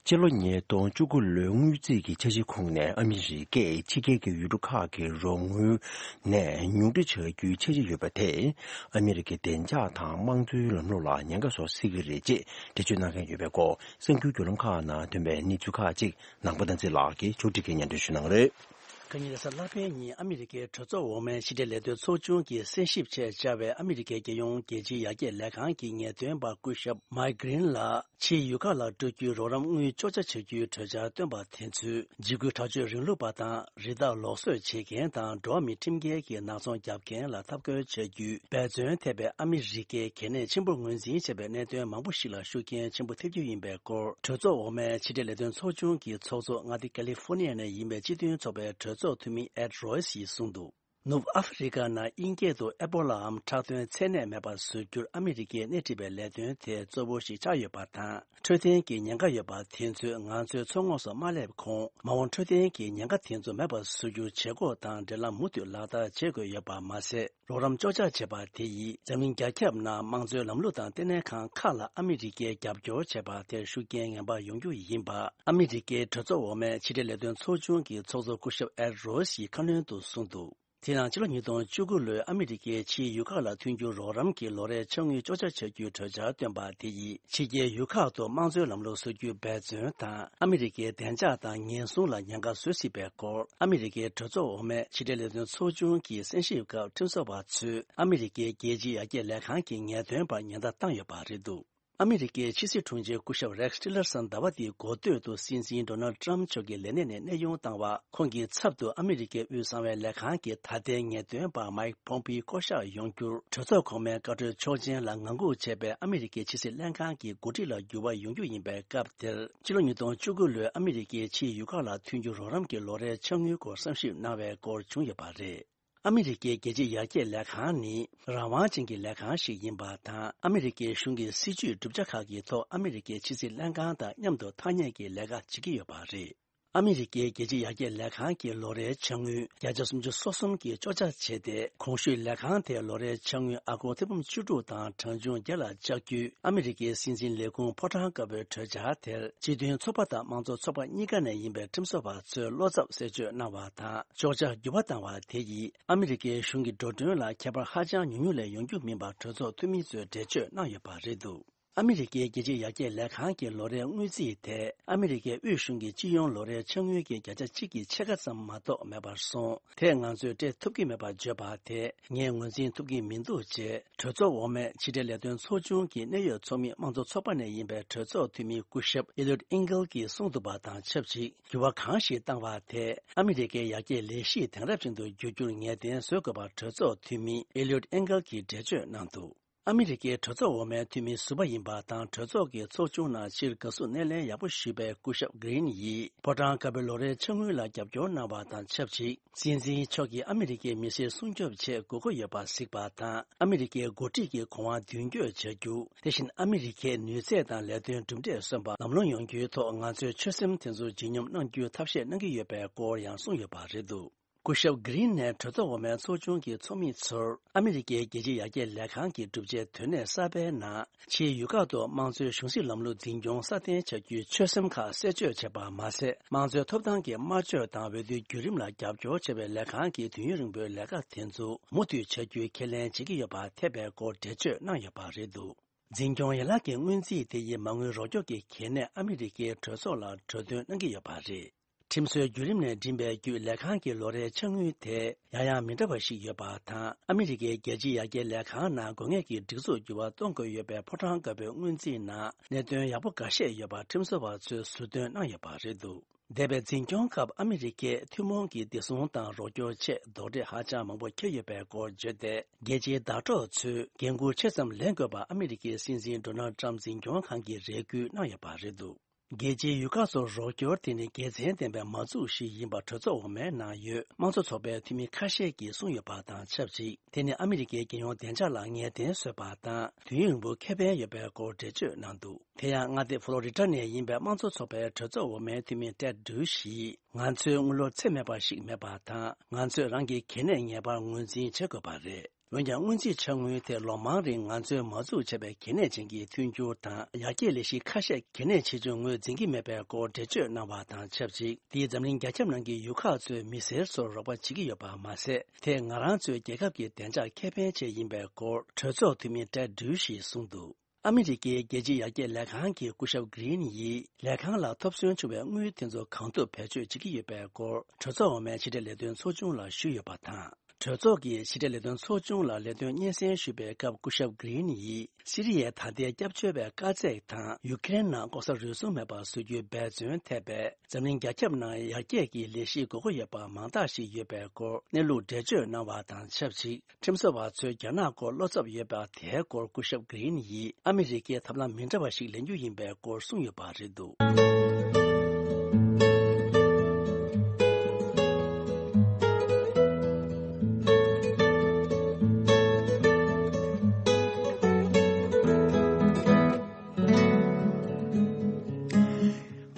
སྤྱི་ལོ་ཉིས་སྟོང་བཅུ་དགུ་ལོའི་དངུལ་རྩིས་ཀྱི་འཆར་གཞིའི་ཁོངས་ནས་ཨ་མི་རི་ཀས་ཕྱི་རྒྱལ་གྱི་ཡུལ་གྲུ་ཁག་གི་རོགས་དངུལ་ནས་ཉུང་འཕྲི་བྱ་རྒྱུའི་འཆར་གཞི་ཡོད་པ་དེས་ཨ་མི་རི་ཀའི་བདེ་འཇགས་དང་དམངས་གཙོའི་ལམ་ལུགས་ལ་ཉེན་ཁ་བཟོ་སྲིད་ཀྱི་རེད་ཅེས་འགྲེལ་བརྗོད་གནང་མཁན་ཡོད་པའི་སྐོར་གསར་འགྱུར་བརྒྱུད་ལམ་ཁག་ནང་ཐོན་པའི་གནས་ཚུལ་ཁག་ཅིག་ནང་པ་བསྟན་འཛིན་ལགས་ཀྱིས་ཕྱོགས་སྒྲིག་གིས་སྙན་སྒྲོན་ཞུ་གནང་གི་རེད། ཁ་ཉིན་རེས་གཟའ་ལྷག་པའི་ཉིན་ཨ་མི་རི་ཀའི་གྲོས་ཚོགས་འོག་མའི་ཕྱི་འབྲེལ་ལས་དོན་ཚོགས་ཆུང་གི་གསན་ཞིབ་ཆེད་བཅར་བའི་ཨ་མི་རི་ཀའི་རྒྱལ་ཡོངས་རྒྱལ་སྤྱིའི་ཡར་རྒྱས་ལས་ཁང་གི་ངེས་སྟོན་པ་སྐུ་ཞབས་མཱིག་གྷི་རིན་ལགས་ཕྱིའི་ཡུལ་ཁག་ལ་སྤྲོད་རྒྱུའི་རོགས་རམ་དངུལ་གཅོག་ཆ་བྱ་རྒྱུའི་གྲོས་འཆར་བཏོན་པ་དེ་ཚོས་འཇིགས་སྐུལ་དྲག་སྤྱོད་རིང་ལུགས་པ་དང་། རི་དྭགས་ལོག་གསོད་བྱེད་མཁན་དང་། འགྲོ་བ་མིའི་ཁྲིམས་འགལ་གྱི་ནག་ཚོང་རྒྱབ་མཁན་ལ་འཐབ་རྒོལ་བྱ་རྒྱུའི་འབད་བརྩོན་ཐེབས་པའི་ཨ་མི་རི་ཀའི་གལ་གནད་ཆེན་པོར་ངོས་འཛིན་བྱས་པའི་གནད་དོན་མང་པོ་ཞིག་ལ་ཤུགས་རྐྱེན་ཆེན་པོ་ཐེབས་རྒྱུ་ཡིན་པའི་སྐོར། གྲོས་ཚོགས་འོག་མའི་ཕྱི་འབྲེལ་ལས་དོན་ཚོགས་ཆུང་གི་ཚོགས་གཙོ། མངའ་སྡེ་ཀ་ལི་ཧྥོ་ནི་ཡ་ནས་ཡིན་པའི་སྤྱི་མཐུན་ཚོགས་པའི་གྲོས་ཚོགས་འཐུས་མི་ཨེད་རོ་ཡིས་གསུངས་འདུག་ནུབ་ཨ་ཧྥེ་རི་ཁ་ནང་དབྱིན་སྐད་དུ་ཨེ་པོ་ལའམ་ཁྲག་དོན་ཚད་ནད་མེད་པར་བཟོ་རྒྱུར་ཨ་མི་རི་ཀས་སྣེ་ཁྲིད་པའི་ལས་དོན་དེ་གཙོ་བོ་ཞིག་ཆགས་ཡོད་པ་དང་། འཕྲོད་བསྟེན་གྱི་ཉེན་ཁ་ཡོད་པ་དེ་ཚོས་ང་ཚོའི་མཚོ་ངོགས་སུ་མ་སླེབས་གོང་། མ་འོངས་འཕྲོད་བསྟེན་གྱི་ཉེན་ཁ་དེ་ཚོ་མེད་པར་བཟོ་རྒྱུར་བྱེད་སྒོ་དང་འབྲེལ་ལམ་མུ་མཐུད་ལག་བསྟར་བྱེད་དགོས་ཡོད་པ་མ་ཟད། རོགས་རམ་གཅོག་ཆ་བྱས་པ་དེ་ཡིས་འཛམ་གླིང་རྒྱ་ཁྱབ་ནང་དམངས་གཙོའི་ལམ་ལུགས་དང་ལྟེ་གནས་ཁང་ཁག་ལ་ཨ་མི་རི་ཀས་རྒྱབ་སྐྱོར་བྱས་པ་དེར་ཤུགས་རྐྱེན་ངན་པ་ཡོང་རྒྱུ་ཡིན་པ། ཨ་མི་རི་ཀའི་གྲོས་ཚོགས་འོག་མའི་ཕྱི་འབྲེལ་ལས་དོན་ཚོགས་ཆུང་གི་ཚོགས་གཙོ་སྐུ་ཞབས་ཨེད་རོ་ཡིས་ཁ་སྣོན་དུ་གསུངས་འདུག་དེ་ཡང་ཕྱི་ལོ་ཉིས་སྟོང་བཅུ་དགུ་ལོའི་ཨ་མི་རི་ཀའི་ཕྱིའི་ཡུལ་ཁག་ལ་མཐུན་འགྱུར་རོགས་རམ་གྱི་ལོ་རེའི་འཆར་དངུལ་གཅོག་ཆ་བྱ་རྒྱུའི་གྲོས་འཆར་བཏོན་པ་དེ་ཡིས་ཕྱི་རྒྱལ་ཡུལ་ཁག་ཏུ་དམངས་གཙོའི་ལམ་ལུགས་བཟོ་རྒྱུའི་འབད་བརྩོན་དང་། ཨ་མི་རི་ཀའི་བདེ་འཇགས་དང་ཉེན་སྲུང་ལ་ཉེན་ཁ་བཟོ་སྲིད་པའི་སྐོར། ཨ་མི་རི་ཀའི་གྲོས་ཚོགས་འོག་མའི་ཕྱི་འབྲེལ་ལས་དོན་ཚོགས་ཆུང་གི་གསན་ཞིབ་སྐབས་ཁྲིམས་བཟོ་བ་ཚོས་ཨ་མི་རི་ཀའི་རྒྱལ་སྤྱིའི་ཡར་རྒྱས་ལས་ཁང་གི་ངེས་སྟོན་པར་ཉེན་བརྡ་བཏང་ཡོད་པ་རེད་འདུག་ཨ་མི་རི་ཀའི་ཕྱི་སྲིད་དྲུང་ཆེ་སྐུ་ཞབས་རེགས་ཊི་ལར་སན་ཟླ་བ་འདིའི་འགོ་སྟོད་དུ་སྲིད་འཛིན་ཌོ་ནལ་ཊམ་མཆོག་གི་ལས་གནས་ནས་གནས་དབྱུང་བཏང་བ། ཁོང་གི་ཚབ་ཏུ་ཨ་མི་རི་ཀའི་དབུས་གསང་བའི་ལས་ཁང་གི་ད་ལྟའི་ངེས་སྟོན་པ་མའིག་ཕོམ་པིའི་བསྐོ་གཞག་ཡོང་རྒྱུར། གྲོས་ཚོགས་གོང་མའི་བཀའ་འཁྲོལ་ཆོག་མཆན་ལ་ངང་སྒུག་བྱས་པའི་ཨ་མི་རི་ཀའི་ཕྱི་སྲིད་ལྷན་ཁང་གི་འགོ་ཁྲིད་ལ་འགྱུར་བ་ཡོང་རྒྱུ་ཡིན་པའི་སྐབས་དེར། ཕྱི་ལོ་ཉིས་སྟོང་བཅུ་དགུ་ལོའི་ཨ་མི་རི་ཀའི་ཕྱིའི་ཡུལ་ཁག་ལ་མཐུན་འགྱུར་རོགས་རམ་གྱི་ལོ་རེའི་འཆར་དངུལ་སྐོར་བསམ་ཞིབ་གནང་བའི་སྐོར་བྱུང་ཡོད་པ་རེད། ཨ་མི་རི་ཀའི་རྒྱལ་སྤྱིའི་ཡར་རྒྱས་ལས་ཁང་ནི་རང་དབང་ཅན་གྱི་ལས་ཁང་ཞིག་ཡིན་པ་དང་། ཨ་མི་རི་ཀའི་གཞུང་གི་སྲིད་ཇུས་གྲུབ་ཆ་ཁག་གི་ཐོག་ཨ་མི་རི་ཀའི་ཕྱི་སྲིད་ལྷན་ཁང་དང་མཉམ་དུ་ཐག་ཉེ་གི་ལས་ཀ་བྱེད་ཀྱི་ཡོད་པ་རེད། ཨ་མི་རི་ཀའི་རྒྱལ་སྤྱིའི་ཡར་རྒྱས་ལས་ཁང་གི་ལོ་རེའི་འཆར་དངུལ་བརྒྱ་ཆ་སུམ་ཅུ་སོ་གསུམ་གྱིས་གཅོག་ཆ་བྱས་ཏེ། གོང་ཞུས་ལས་ཁང་དེའི་ལོ་རེའི་འཆར་དངུལ་ཨ་སྒོར་ཐེར་འབུམ་བཅུ་དྲུག་དང་གྲངས་ཆུང་བརྒྱ་ལ་བཅག་རྒྱུའི་ཨ་མི་རི་ཀའི་སྲིད་འཛིན་ལས་ཁུངས་ཕོ་བྲང་དཀར་པོའི་གྲོས་འཆར་དེར། སྤྱི་མཐུན་ཚོགས་པ་དང་དམངས་གཙོ་ཚོགས་པ་གཉིས་ཀ་ནས་ཡིན་པའི་ཁྲིམས་བཟོ་བ་ཚོས་བློ་འཚབ་གསལ་བརྗོད་གནང་བ་དང་། གཅོག་ཆ་འགྱུར་བ་བཏང་བ་དེ་ཡིས་ཨ་མི་རི་ཀའི་གཞུང་གི་འགྲོ་གྲོན་ལ་ཁྱད་པར་ཧ་ཅང་ཉུང་ཉུང་ལས་ཡོང་རྒྱུ་མིན་པར་གྲོས་ཚོགས་འཐུས་མི་ཚོས་འགྲེལ་བརྗོད་གནང་ཡོད་པ་རེད་འདུག་ཨ་མི་རི་ཀའི་རྒྱལ་སྤྱིའི་ཡར་རྒྱས་ལས་ཁང་གི་ལོ་རེའི་དངུལ་རྩིས་དེ་ཨ་མི་རི་ཀའི་དབུས་གཞུང་གི་སྤྱི་ཡོངས་ལོ་རེའི་འཆར་དངུལ་གྱི་བརྒྱ་ཆ་གཅིག་གི་ཕྱེད་ཀ་ཙམ་མ་གཏོགས་མེད་པར་སོང་། དེས་ང་ཚོས་སྤྲད་ཐུབ་ཀྱི་མེད་པར་བརྗོད་པ་དེ་ངས་ངོས་འཛིན་ཐུབ་ཀྱི་མི་འདུག་ཅེས་གྲོས་ཚོགས་འོག་མའི་ཕྱི་འབྲེལ་ལས་དོན་ཚོགས་ཆུང་གི་གནད་ཡོད་ཚོགས་མི་དམངས་གཙོ་ཚོགས་པ་ནས་ཡིན་པའི་གྲོས་ཚོགས་འཐུས་མི་སྐུ་ཞབས་ཨེ་ལིའོཊ་ཨིང་གལ་གྱིས་གསུངས་འདུག་པ་དང་ཆབས་ཅིག་འགྱུར་བ་གང་ཞིག་བཏང་བ་དེས་ཨ་མི་རི་ཀའི་ཡར་རྒྱས་ལས་གཞི་དེང་རབས་ཅན་དུ་འགྱུར་རྒྱུར་ངེས་གཏན་བཟོ་དགོས་པར་གྲོས་ཚོགས་འཐུས་མི་ཨེ་ལིའོཊ་ཨིང་གལ་གྱིས་འགྲེལ་བརྗོད་གནང་འདུག་ཨ་མི་རི་ཀའི་གྲོས་ཚོགས་འོག་མའི་འཐུས་མི་ཟུར་པ་ཡིན་པ་དང་། གྲོས་ཚོགས་ཀྱི་ཚོགས་ཆུང་ནང་སྤྱིར་དགའ་བསུ་སྣེ་ལེན་ཡག་པོ་ཞུས་པའི་སྐུ་ཞབས་གྷི་རིན་ཡིས་ཕོ་བྲང་དཀར་པོའི་ལོ་རེའི་འཆར་དངུལ་ལ་རྒྱབ་སྐྱོར་གནང་བ་དང་ཆབས་ཅིག་སྲིད་འཛིན་མཆོག་གིས་ཨ་མི་རི་ཀའི་མི་སེར་སྲུང་སྐྱོབ་ཆེད་དགོས་མཁོ་ཡོད་པ་གཟིགས་པ་དང་། ཨ་མི་རི་ཀའི་འགོ་ཁྲིད་ཀྱི་གོ་དབང་མདུན་སྐྱོད་བྱ་རྒྱུ། དེ་བཞིན་ཨ་མི་རི་ཀའི་ནུས་ཚད་དང་ལས་དོན་གྲུབ་འབྲས་སོན་པ་ལམ་ལྷོང་ཡོང་རྒྱུའི་ཐོག་ང་ཚོའི་ཆོད་སེམས་དེ་ཚོ་ལྗིད་སྙོམས་གནང་རྒྱུའི་ཐབས་ཤེས་གནང་གི་ཡོད་པའི་སྐོར་ཡང་གསུངས་ཡོད་པ་རེད་འདུག་སྐུ་ཞབས་གྷི་རིན་ནས་གྲོས་ཚོགས་འོག་མའི་ཚོགས་ཆུང་གི་ཚོགས་མི་ཚོར་ཨ་མི་རི་ཀའི་རྒྱལ་སྤྱིའི་ཡར་རྒྱས་ལས་ཁང་གི་གྲུབ་ཆའི་དོན་གནད་གསར་པའི་ནང་། ཕྱིའི་ཡུལ་ཁག་ཏུ་དམངས་གཙོའི་གཞུང་སྲིད་ལམ་ལུགས་འཛིན་སྐྱོང་སྲ་བརྟན་བྱ་རྒྱུའི་ཆོད་སེམས་ཁག་གསལ་བརྗོད་བྱས་པ་མ་ཟད། དམངས་གཙོའི་ཐོབ་ཐང་གི་སྨྲ་བརྗོད་དང་འོས་བསྡུའི་བརྒྱུད་རིམ་ལ་རྒྱབ་སྐྱོར་བྱེད་པའི་ལས་ཁང་གི་དུས་ཡུན་རིང་པོའི་ལས་ཀ་དེ་ཚོ་མུ་མཐུད་བྱ་རྒྱུའི་ཁས་ལེན་བྱེད་ཀྱི་ཡོད་པ་ཐེབས་པའི་སྐོར་འགྲེལ་བརྗོད་གནང་ཡོད་པ་རེད་འདུག་འཛིན་སྐྱོང་ཡན་ལག་གི་སྔོན་རྩིས་དེ་ཡིས་མ་དངུལ་རོགས་སྐྱོར་གྱི་གལ་གནད་ཨ་མི་རི་ཀའི་གྲོས་ཚོགས་ལ་འབྲུ་དོན་གནང་གི་ཡོད་པ་རེད། ཁྲིམས་སྲོལ་བརྒྱུད་རིམ་ནས་འགྲིམས་པའི་བརྒྱུད་ལས་ཁང་གི་ལོ་རེའི་ཆ་དངུལ་དེ་ཡང་ཡང་མི་འདྲ་བ་ཞིག་ཡོད་པ་དང་། ཨ་མི་རི་ཀའི་རྒྱལ་སྤྱིའི་ཡར་རྒྱས་ལས་ཁང་ནང་དགོས་ངེས་ཀྱི་སྒྲིག་འཛུགས་འགྱུར་བ་གཏོང་དགོས་ཡོད་པའི་ཕོ་བྲང་དཀར་པོའི་སྔོན་རྩིས་ནང་གནད་དོན་ཡག་པོ་འགའ་ཤས་ཡོད་པ་ཁྲིམས་བཟོ་བ་ཚོས་ཟུར་འདོན་གནང་ཡོད་པ་རེད་འདུག་འདས་པའི་འཛིན་སྐྱོང་སྐབས་ཨ་མི་རི་ཀས་ཐུན་མོང་གི་བདེ་སྲུང་དང་རོགས་སྐྱོར་ཆེད་རྡོག་ཁྲེས་ཧ་ཅང་མང་པོ་འཁྱེར་ཡོད་པའི་སྐོར་བརྗོད་དེ། རྒྱལ་སྤྱིའི་བརྡ་སྤྲོད་ཚོས་འགན་འཁུར་ཆེ་ཙམ་ལེན་དགོས་པ་ཨ་མི་རི་ཀའི་སྲིད་འཛིན་ཌོ་ནལ་ཊམ་འཛིན་སྐྱོང་ཁང་གིས་རེ་སྐུལ་གནང་ཡོད་པ་རེད་འདུག་རྒྱལ་སྤྱིའི་ཡུལ་ཁག་ཚོར་རོགས་སྐྱོར་དེ་ནི་དགེ་མཚན་ལྡན་པའི་མ་འཛུགས་ཤིག་ཡིན་པ་གྲོས་ཚོགས་འོག་མའི་ནང་ཡོད་དམངས་གཙོ་ཚོགས་པའི་འཐུས་མི་ཁ་ཤས་ཀྱིས་གསུངས་ཡོད་པ་དང་ཆབས་ཅིག་དེ་ནི་ཨ་མི་རི་ཀའི་རྒྱལ་ཡོངས་བདེ་འཇགས་ལ་ངེས་གཏན་བཟོས་པ་དང་། དུས་ཡུན་རིང་པོ་ཁེ་ཕན་ཡོད་པའི་སྐོར་འགྲེལ་བརྗོད་གནང་འདུག་དེ་ཡང་མངའ་སྡེ་ཕོ་ལོ་རི་ཊ་ནས་ཡིན་པའི་དམངས་གཙོ་ཚོགས་པའི་གྲོས་ཚོགས་འོག་མའི་འཐུས་མི་ཊེཌ་ཌུ་ཤིས། ང་ཚོའི་དངུལ་ལོར་ཚེགས་མེད་པ་ཞིག་མེད་པ་དང་། ང་ཚོས་རང་གི་གལ་གནད་ངེས་པར་ངོས་འཛིན་བྱེད་དགོས་པ་རེད། འོན་ཀྱང་། སྔོན་རྩིས་ཆ་དངུལ་དེ་ལོ་མང་རིང་ང་ཚོས་མ་འཛུགས་བྱས་པའི་གལ་གནད་ཅན་གྱི་མཐུན་འགྱུར་དང་ཡར་རྒྱས་ལས་གཞི་ཁ་ཤས་གལ་གནད་ཆེ་ཆུང་ངོས་འཛིན་གྱི་མེད་པའི་སྐོར་འགྲེལ་བརྗོད་གནང་བ་དང་ཆབས་ཅིག་དེས་འཛམ་གླིང་རྒྱ་ཁྱབ་ནང་གི་ཡུལ་ཁག་ཚོའི་མི་སེར་ཚོར་རོགས་པ་བྱེད་ཀྱི་ཡོད་པ་མ་ཟད། དེས་ང་རང་ཚོའི་རྒྱལ་ཁབ་ཀྱི་བདེ་འཇགས་ཁེ་ཕན་ཆེད་ཡིན་པའི་སྐོར་གྲོས་ཚོགས་འཐུས་མི་ཊེཌ་ཌུ་ཤིས་གསུངས་འདུག་ཨ་མི་རི་ཀའི་རྒྱལ་སྤྱིའི་ཡར་རྒྱས་ལས་ཁང་གི་སྐུ་ཞབས་གྷི་རིན་ཡིས། ལས་ཁང་ལ་ཐོབ་སོན་བྱུང་བའི་དངུལ་དེ་ཚོ་གང་ཐུབ་བེད་སྤྱོད་བྱེད་ཀྱི་ཡོད་པའི་སྐོར་གྲོས་ཚོགས་འོག་མའི་ཕྱི་དྲིལ་ལས་དོན་ཚོགས་ཆུང་ལ་ཞུས་ཡོད་པ་དང་། གྲོས་ཚོགས་ཀྱི་ཕྱི་དྲིལ་ལས་དོན་ཚོགས་ཆུང་ལ་ལས་དོན་སྙན་སེང་ཞུས་པའི་སྐབས་སྐུ་ཞབས་གྷི་རིན་ཡིས། སི་རི་ཡའི་ད་ལྟའི་སྐྱབས་བཅོལ་བའི་དཀའ་ཚེགས་དང་། ཡུ་ཀེ་རེན་ནང་ལྐོག་ཟ་རུལ་སུངས་མེད་པར་བཟོ་རྒྱུའི་འབད་བརྩོན་ཐེབས་པས། འཛམ་གླིང་རྒྱ་ཁྱབ་ནང་ཡར་རྒྱས་ཀྱི་ལས་གཞིའི་དགོས་མཁོ་ཡོད་པ་མང་དག་ཞིག་ཡོད་པའི་སྐོར་གནས་ལུགས་འགྲེལ་བརྗོད་གནང་བ་དང་ཆབས་ཅིག་ཁྲིམས་བཟོ་བ་ཚོས་རྒྱ་ནག་སྐོར་བློ་འཚབ་ཡོད་པ་དེའི་སྐོར་སྐུ་ཞབས་གྷི་རིན་ཡིས། ཨ་མི་རི་ཀས་ཐབས་ལམ་མི་འདྲ་བ་ཞིག་ལེན་རྒྱུ་ཡིན་པའི་སྐོར་གསུངས་ཡོད་པ་རེད་འདུག་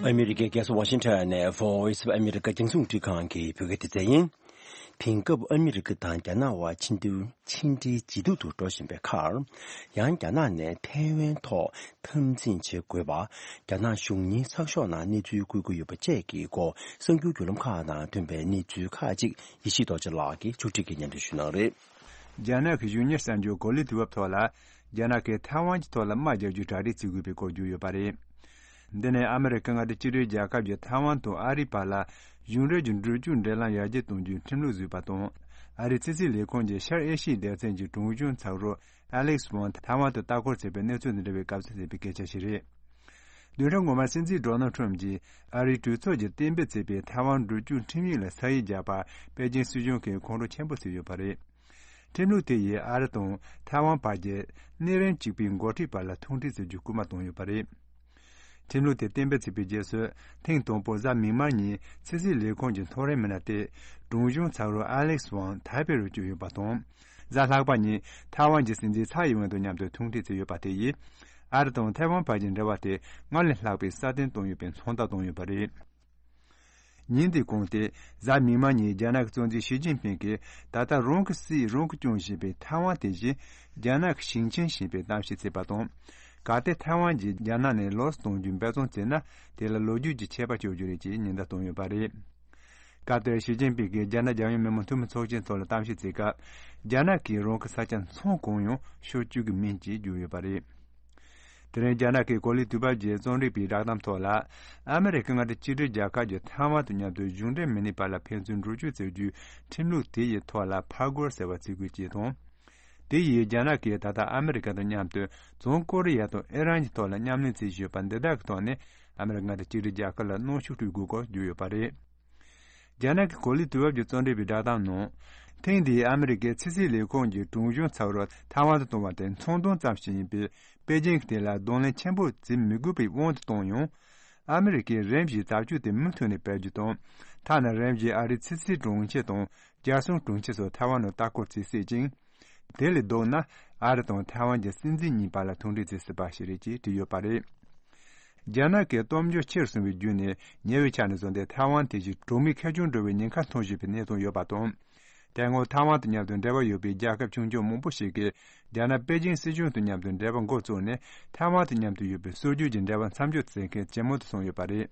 ཨ་མི་རི་ཀའི་རྒྱལ་ས་ཝ་ཤིང་ཊོན་ནས་Voice of America རྒྱང་སྲིང་རླུང་འཕྲིན་ཁང་གི་བོད་སྐད་སྡེ་ཚན་ཡིན། དེང་སྐབས་ཨ་མི་རི་ཀ་དང་རྒྱ་ནག་དབར་ཕྱི་འབྲེལ་ཕྱི་འབྲེལ་ཇེ་སྡུག་ཏུ་འགྲོ་བཞིན་པའི་ཁར། ཡང་རྒྱ་ནག་ནས་ཐའེ་ཝན་ཐོག་འཐབ་འཛིང་བྱེད་དགོས་པ། རྒྱ་ནག་གཞུང་གཉེར་ཚགས་ཤོག་ནང་གནས་ཚུལ་བཀོད་ཀྱི་ཡོད་པ་བཅས་ཀྱི་སྐོར་གསར་འགྱུར་བརྒྱུད་ལམ་ཁག་ནང་ཐོན་པའི་གནས་ཚུལ་ཁག་ཅིག་ཡེ་ཤེས་རྡོ་རྗེ་ལགས་ཀྱིས་ཕྱོགས་སྒྲིག་གིས་སྙན་སྒྲོན་ཞུ་གནང་རེད། རྒྱ་ནག་གི་གཞུང་གཉེར་གསར་འགྱུར་གོ་ལའི་དུས་བབ་ཐོག་ལ། རྒྱ་ནག་གིས་ཐའེ་ཝན་གྱི་ཐོག་ལ་དམག་རྒྱག་རྒྱུའི་གྲ་སྒྲིག་བྱེད་དགོས་པའི་སྐོར་བརྗོད་ཡོད་པ་རེད། འདི་ནི་ཨ་མི་རི་ཀ་མངའ་སྡེ་གཅིག་སྒྲིལ་རྒྱལ་ཁབ་ཀྱིས་ཐའེ་ཝན་དང་ཨ་རིའི་བར་ལ་གཞུང་འབྲེལ་གྱི་འགྲུལ་སྐྱོད་འབྲེལ་ལམ་ཡར་རྒྱས་གཏོང་རྒྱུའི་ཁྲིམས་ལུགས་བཟོས་པ་དང་། ཨ་རིའི་ཕྱི་སྲིད་ལས་ཁུངས་ཀྱི་ཤར་ཨེ་ཤི་ཡའི་སྡེ་ཚན་གྱི་དྲུང་གཞོན་ཚགས་རོགས་ཨ་ལེག་སི་ཝང་ཐའེ་ཝན་དུ་ལྟ་སྐོར་བྱས་པའི་གནས་ཚུལ་དང་འབྲེལ་བའི་དགའ་བསུ་བྱས་པའི་སྐད་ཆ་ཞིག་རེད། བདུན་ཕྲག་སྔོན་མར་སྲིད་འཛིན་ཌོ་ནལ་ཁྲོམ་གྱིས་ཨ་རིའི་གྲོས་ཚོགས་ཀྱིས་གཏན་འབེབས་བྱས་པའི་ཐའེ་ཝན་འགྲུལ་སྐྱོད་ཁྲིམས་ཡིག་ལ་ས་ཡིག་བརྒྱབ་པར་པེ་ཅིང་སྲིད་གཞུང་གིས་ཁོང་ཁྲོ་ཆེན་པོ་བྱས་ཡོད་པ་རེད། ཁྲིམས་ལུགས་དེ་ཡིས་ཨ་རི་དང་ཐའེ་ཝན་བར་གྱི་གནས་རིམ་གཅིག་པའི་འགོ་ཁྲིད་བར་ལ་ཐུག་འཕྲད་བྱེད་རྒྱུ་སྐུལ་མ་བཏང་ཡོད་པ་རེད། ཁྲིམས་ལུགས་དེ་གཏན་འབེབས་བྱས་པའི་རྗེས་སུ། ཐེངས་དང་པོ་གཟའ་མིག་དམར་ཉིན་ཕྱི་སྲིད་ལས་ཁུངས་ཀྱི་མཐོ་རིམ་མི་སྣ་དེ་དྲུང་གཞོན་ཚགས་རོགས་ཨ་ལེག་སི་ཝང་ཐའེ་པེ་རུ་བསྐྱོད་ཡོད་པ་དང་། གཟའ་ལྷག་པ་ཉིན་ཐའེ་ཝན་གྱི་སྲིད་འཛིན་ཚའེ་ཡིན་ཝེན་དང་མཉམ་དུ་ཐུག་འཕྲད་བྱས་ཡོད་པ་དེ་ཡིས། ཨ་རི་དང་ཐའེ་ཝན་བར་གྱི་འབྲེལ་བ་དེ་སྔར་ལས་ལྷག་པའི་སྲ་བརྟན་བཏང་ཡོད་པའི་མཚོན་རྟགས་བཏང་ཡོད་པ་རེད། ཉིན་དེའི་གོང་དེ། གཟའ་མིག་དམར་ཉིན་རྒྱ་ནག་གི་གཙོ་འཛིན་ཞི་ཅིན་ཕིང་གིས་ད་ལྟ་རང་གི་སྲིད་རང་གིས་སྐྱོང་བཞིན་པའི་ཐའེ་ཝན་དེ་བཞིན་རྒྱ་ནག་གིས་ཞིང་ཆེན་བཞིན་པའི་གཏམ་བཤད་བྱས་པ་དང་། གལ་ཏེ་ཐའེ་ཝན་གྱིས་རྒྱ་ནག་ནས་ལོགས་སུ་གཏོང་རྒྱུའི་འབད་བརྩོན་བྱས་ན། དེ་ལ་ལོ་རྒྱུས་ཀྱི་ཆད་པ་གཅོད་རྒྱུ་རེད་ཅེས་ཉེན་བརྡ་བཏང་ཡོད་པ་རེད། སྐབས་དེར་ཞི་ཅིན་ཕིང་གིས་རྒྱ་ནག་རྒྱལ་ཡོངས་མི་དམངས་འཐུས་མི་ཚོགས་ཆེན་ཐོག་ལ་གཏམ་བཤད་བྱས་སྐབས། རྒྱ་ནག་གིས་རང་གི་ས་ཆ་མཚམས་གང་ཡང་ཕྱོགས་གཅིག་གི་མིང་ཅིག་བརྗོད་ཡོད་པ་རེད། དེ་རིང་རྒྱ་ནག་གི་གོ་ལའི་དུས་བབ་ཀྱི་རྩོམ་སྒྲིག་པའི་བསྒྲགས་གཏམ་ཐོག་ལ། ཨ་མི་རི་ཀའི་མངའ་སྡེ་གཅིག་སྒྲིལ་རྒྱལ་ཁབ་ཀྱིས་ཐའེ་ཝན་དང་མཉམ་དུ་གཞུང་འབྲེལ་མི་སྣའི་བར་ལ་ཕན་ཚུན་འགྲུལ་སྐྱོད་བྱ་རྒྱུའི་ཁྲིམས་ལུགས་དེ་ཡི་ཐོག་ལ་ཕར་རྒོལ་ཟེར་བ་བྱེད་དགོས་ཅེས་དང་། དེ་ཡིས་རྒྱ་ནག་གིས་ད་ལྟ་ཨ་མི་རི་ཀ་དང་མཉམ་དུ་བྱང་ཀོ་རི་ཡ་དང་ཨི་རན་གྱི་ཐོག་ལ་མཉམ་ལས་བྱེད་བཞིན་ཡོད་པ་འདི་དག་གི་ཐོག་ནས་ཨ་མི་རི་ཀའི་མངའ་སྡེ་གཅིག་སྒྲིལ་རྒྱལ་ཁབ་ལ་གནོན་ཤུགས་སྤྲོད་དགོས་སྐོར་བརྗོད་ཡོད་པ་རེད། རྒྱ་ནག་གི་གོ་ལའི་དུས་བབ་ཀྱི་རྩོམ་སྒྲིག་པའི་བསྒྲགས་གཏམ་ནང་། ཐེངས་འདིའི་ཨ་མི་རི་ཀའི་ཕྱི་སྲིད་ལས་ཁུངས་ཀྱི་དྲུང་གཞོན་ཚགས་རོགས་ཐའེ་ཝན་དུ་གཏོང་བ་དེ་མཚོན་དོན་ཙམ་ཞིག་ཡིན་པས། པེ་ཅིང་གིས་དེ་ལ་གདོང་ལེན་ཆེན་པོ་བྱེད་མི་དགོས་པའི་དབང་དུ་བཏང་ཡང་། ཨ་མི་རི་ཀས་རིམ་བཞིན་བྱ་སྤྱོད་དེ་མུ་མཐུད་ནས་སྤེལ་རྒྱུ་དང་། ཐ་ན་རིམ་བཞིན་ཨ་རིའི་ཕྱི་སྲིད་དྲུང་ཆེ་དང་རྒྱལ་སྲུང་དྲུང་ཆེ་སོགས་ཐའེ་ཝན་ནང་ལྟ་སྐོར་བྱེད་སྲིད་ཅིང་། དེ་ལས་ལྡོག་ན། ཨ་རི་དང་ཐའེ་ཝན་གྱི་སྲིད་འཛིན་གཉིས་བར་ལ་ཐུག་འཕྲད་བྱེད་སྲིད་པ་ཞིག་རེད་ཅེས་བྲིས་ཡོད་པ་རེད། རྒྱ་ནག་གི་སྟོབས་འབྱོར་ཆེ་རུ་སོང་བའི་བརྒྱུད་ནས་ཉེ་བའི་ཆར་ནས་བཟུང་སྟེ་ཐའེ་ཝན་དེ་བཞིན་གྲོགས་མེད་ཁེར་རྐྱང་འགྲོ་བའི་ཉེན་ཁ་མཐོང་བཞིན་པའི་གནས་སྟངས་ཡོད་པ་དང་། དེ་སྔོན་ཐའེ་ཝན་དང་མཉམ་དུ་འབྲེལ་བ་ཡོད་པའི་རྒྱལ་ཁབ་ཆུང་ཆུང་མང་པོ་ཞིག་གིས་རྒྱ་ནག་པེ་ཅིང་སྲིད་གཞུང་དང་མཉམ་དུ་འབྲེལ་བ་འགོ་བཙུགས་ནས་ཐའེ་ཝན་དང་མཉམ་དུ་ཡོད་པའི་སྲོལ་རྒྱུན་གྱི་འབྲེལ་བ་མཚམས་འཇོག་བྱེད་མཁན་ཇེ་མང་དུ་སོང་ཡོད་པ་རེད།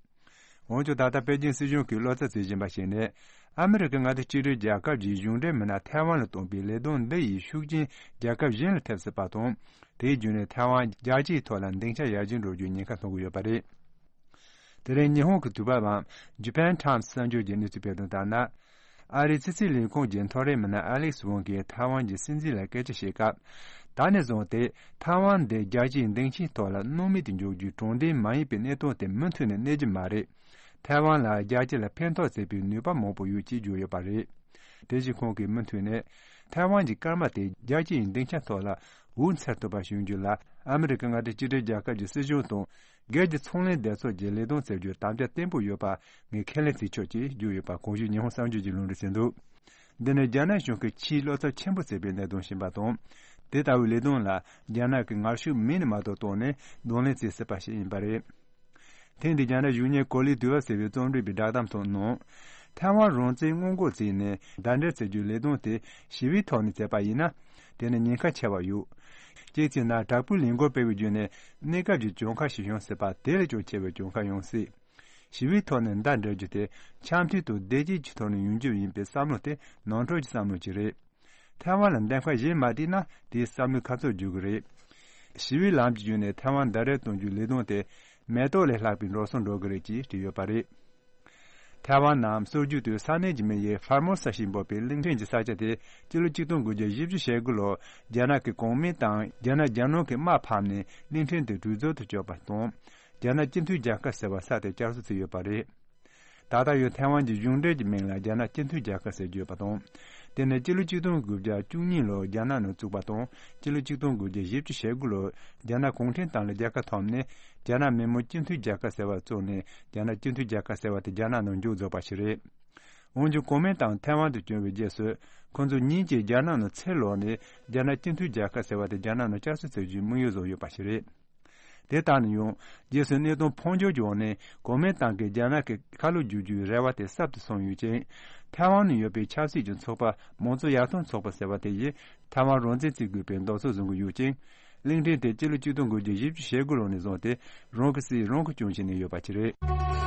འོན་ཀྱང་ད་ལྟ་པེ་ཅིང་སྲིད་གཞུང་གིས་བློ་འཚབ་བྱེད་བཞིན་པ་ཞིག་ནི། ཨ་མི་རི་ཀའི་མངའ་སྡེ་གཅིག་སྒྲིལ་རྒྱལ་ཁབ་ཀྱིས་གཞུང་འབྲེལ་མི་སྣ་ཐའེ་ཝན་ལ་གཏོང་པའི་ལས་དོན་འདི་ཡིས་ཤུགས་རྐྱེན་རྒྱལ་ཁབ་གཞན་ལ་ཐེབས་སྲིད་པ་དང་། དེའི་བརྒྱུད་ནས་ཐའེ་ཝན་རྒྱལ་སྤྱིའི་ཐོག་ལ་སྡིངས་ཆ་ཡར་རྒྱས་འགྲོ་རྒྱུའི་ཉེན་ཁ་མཐོང་གི་ཡོད་པ་རེད། དེ་རིང་ཉི་ཧོང་གི་དུས་བབ་བམ་Japan Times་གསར་འགྱུར་གྱི་གནས་ཚུལ་སྤེལ་དོན་ལྟར་ན། ཨ་རིའི་ཕྱི་སྲིད་ལས་ཁུངས་ཀྱི་མཐོ་རིམ་མི་སྣ་ཨ་ལེག་སི་ཝང་གིས་ཐའེ་ཝན་གྱི་སྲིད་འཛིན་ལ་སྐད་ཆ་བཤད་སྐབས། ད་ནས་བཟུང་སྟེ་ཐའེ་ཝན་འདི་རྒྱལ་སྤྱིའི་སྡིངས་ཆའི་ཐོག་ལ་སྣང་མེད་དུ་འཇོག་རྒྱུའི་དྲང་བདེན་མ་ཡིན་པའི་གནས་སྟངས་དེ་མུ་མཐུད་ནས་གནས་རྒྱུ་མ་རེད། ཐའེ་ཝན་ལ་རྒྱལ་སྤྱི་ལ་ཕན་ཐོགས་བྱེད་པའི་ནུས་པ་མང་པོ་ཡོད་ཅེས་བརྗོད་ཡོད་པ་རེད། དེ་བཞིན་ཁོང་གིས་མུ་མཐུད་ནས། ཐའེ་ཝན་གྱི་སྐར་མ་དེ་རྒྱལ་སྤྱིའི་སྡིངས་ཆ་ཐོག་ལ་འོད་འཚེར་ཐུབ་པ་བྱུང་རྒྱུ་ལ་ཨ་མི་རི་ཀ་མངའ་སྡེ་གཅིག་སྒྲིལ་རྒྱལ་ཁབ་ཀྱི་སྲིད་གཞུང་དང་། སྒེར་གྱི་ཚོང་ལས་སྡེ་ཚོགས་ཀྱི་ལས་དོན་བྱེད་རྒྱུར་དམ་བཅའ་བརྟན་པོ་ཡོད་པ་ངས་ཁས་ལེན་བྱེད་ཆོག་ཅེས་བརྗོད་ཡོད་པ་གོང་ཞུས་ཉི་ཧོང་གསར་འགྱུར་གྱིས་ལུང་འདྲེན་བྱས་འདུག་འདི་ནི་རྒྱ་ནག་གཞུང་གིས་ཆེས་བློ་འཚབ་ཆེན་པོ་བྱེད་པའི་གནད་དོན་ཞིག་ཡིན་པ་དང་། དེ་ལྟ་བུའི་ལས་དོན་ལ་རྒྱ་ནག་གིས་ངར་ཤུགས་མེད་ནས་མ་གཏོགས་བཏང་ནས་གདོང་ལེན་བྱེད་སྲིད་པ་ཞིག་ཡིན་པ་རེད། ཐེངས་འདིའི་རྒྱ་ནག་གཞུང་གཉེར་གོ་ལའི་དུས་བབ་ཟེར་བའི་རྩོམ་སྒྲིག་པའི་བསྒྲགས་གཏམ་ཐོག་ནང་། ཐའེ་ཝན་རང་བཙན་སྔོན་འགོག་བྱས་ནས་ཟླ་འདྲེར་བྱེད་རྒྱུའི་ལས་དོན་དེ་ཞི་བའི་ཐོག་ནས་བྱས་པ་ཡིན་ན། དེ་ནི་ཉེན་ཁ་ཆེ་བ་ཡོད། གཅིག་བྱས་ན་དྲག་པོའི་ལས་འགུལ་སྤེལ་བའི་བརྒྱུད་ནས་གནས་སྐབས་ཀྱི་གྱོང་ཁ་ཞིག་བྱུང་སྲིད་པ་དེ་ལས་ཀྱང་ཆེ་བའི་གྱོང་ཁ་ཡོང་སྲིད། ཞི་བའི་ཐོག་ནས་མདའ་འདྲེན་རྒྱུ་དེ་འཆམ་མཐུན་དང་བདེ་སྐྱིད་ཀྱི་ཐོག་ནས་ཡོང་རྒྱུ་ཡིན་པའི་བསམ་བློ་དེ་ནོར་འཁྲུལ་གྱི་བསམ་བློ་ཅིག་རེད། ཐའེ་ཝན་ལ་འདེམས་ཁ་གཞན་མ་བསྒྲིགས་ན་དེའི་བསམ་བློའི་ཁ་ཚོན་འཇུག་གི་རེད། ཞི་བའི་ལམ་གྱི་བརྒྱུད་ནས་ཐའེ་ཝན་ཟླ་འདྲེར་གཏོང་རྒྱུའི་ལས་དོན་དེ་མེ་ཏོག་ལས་ལྷག་པའི་འགྲོ་སོང་འགྲོ་གི་རེད་ཅེས་བྲིས་ཡོད་པ་རེད། ཐའེ་ཝན་ནམ་སྲོལ་རྒྱུན་དུ་ས་གནས་ཀྱི་མིང་ཡིན་ཧྥར་མོ་ས་ཞེས་འབོད་པའི་གླིང་ཕྲན་གྱི་ས་ཆ་དེ་སྤྱི་ལོ་ཆིག་སྟོང་དགུ་བརྒྱ་བཞི་བཅུ་ཞེ་དགུ་ལོར་རྒྱ་ནག་གི་གོང་མིང་དང་རྒྱ་ནག་རྒྱ་ནག་གི་དམག་ཕབ་ནས་གླིང་ཕྲན་དེ་གྲུ་རྫོང་དུ་བསྐྱོད་པ་དང་། རྒྱ་ནག་སྤྱི་མཐུན་རྒྱལ་ཁབ་ཟེར་བ་ས་དེ་བསྐྱར་གསོ་བྱས་ཡོད་པ་རེད། ད་ལྟ་ཡང་ཐའེ་ཝན་གྱི་གཞུང་འབྲེལ་གྱི་མིང་ལ་རྒྱ་ནག་སྤྱི་མཐུན་རྒྱལ་ཁབ་ཟེར་གྱི་ཡོད་པ་དང་། དེ་ནི་སྤྱི་ལོ་ཆིག་སྟོང་དགུ་བརྒྱ་བཅུ་གཉིས་ལོར་རྒྱ་ནག་ནང་བཙུགས་པ་དང་། སྤྱི་ལོ་ཆིག་སྟོང་དགུ་བརྒྱ་བཞི་བཅུ་ཞེ་དགུ་ལོར་རྒྱ་ནག་གུང་ཁྲན་ཏང་ལ་རྒྱལ་ཁ་ཐོབ་ནས་རྒྱ་ནག་མི་དམངས་སྤྱི་མཐུན་རྒྱལ་ཁབ་ཟེར་བ་བཙུགས་ནས་རྒྱ་ནག་སྤྱི་མཐུན་རྒྱལ་ཁབ་ཟེར་བ་དེ་རྒྱ་ནག་ནང་མཇུག་རྫོགས་པ་ཞིག་རེད། འོན་ཀྱང་གོ་མིན་ཏང་ཐའེ་ཝན་དུ་བསྐྱོད་པའི་རྗེས་སུ་ཁོང་ཚོ་ཉིན་གཅིག་རྒྱ་ནག་ནང་ཚུར་ལོག་ནས་རྒྱ་ནག་སྤྱི་མཐུན་རྒྱལ་ཁབ་ཟེར་བ་དེ་རྒྱ་ནག་ནང་བསྐྱར་གསོ་བྱེད་རྒྱུའི་དམིགས་ཡུལ་བཟུང་ཡོད་པ་ཞིག་རེད། དེ་ལྟར་ན་ཡང་རྗེས་སུ་གནད་དོན་ཕུགས་འགྱུར་བྱུང་ནས་གོ་མིན་ཏང་གིས་རྒྱ་ནག་གི་ཁ་ལོ་བསྒྱུར་རྒྱུའི་རེ་བ་དེ་ཟབ་ཏུ་སོང་ཡོད་ཅིང་། ཐའེ་ཝན་ནང་ཡོད་པའི་ཆབ་སྲིད་ཀྱི་ཚོགས་པ་མང་གཙོ་ཡར་ཐོན་ཚོགས་པ་ཟེར་བ་དེ་ཡིས་ཐའེ་ཝན་རང་བཙན་རྩོད་དགོས་པའི་འདོད་ཚུལ་བཟུང་གི་ཡོད་ཅིང་། གླིང་ཕྲན་དེ་སྤྱི་ལོ་ཆིག་སྟོང་དགུ་བརྒྱ་བཞི་བཅུ་ཞེ་དགུ་ལོ་ནས་བཟུང་སྟེ་རང་གི་སྲིད་རང་གིས་སྐྱོང་བྱས་ནས་ཡོད་པ་ཞིག་རེད།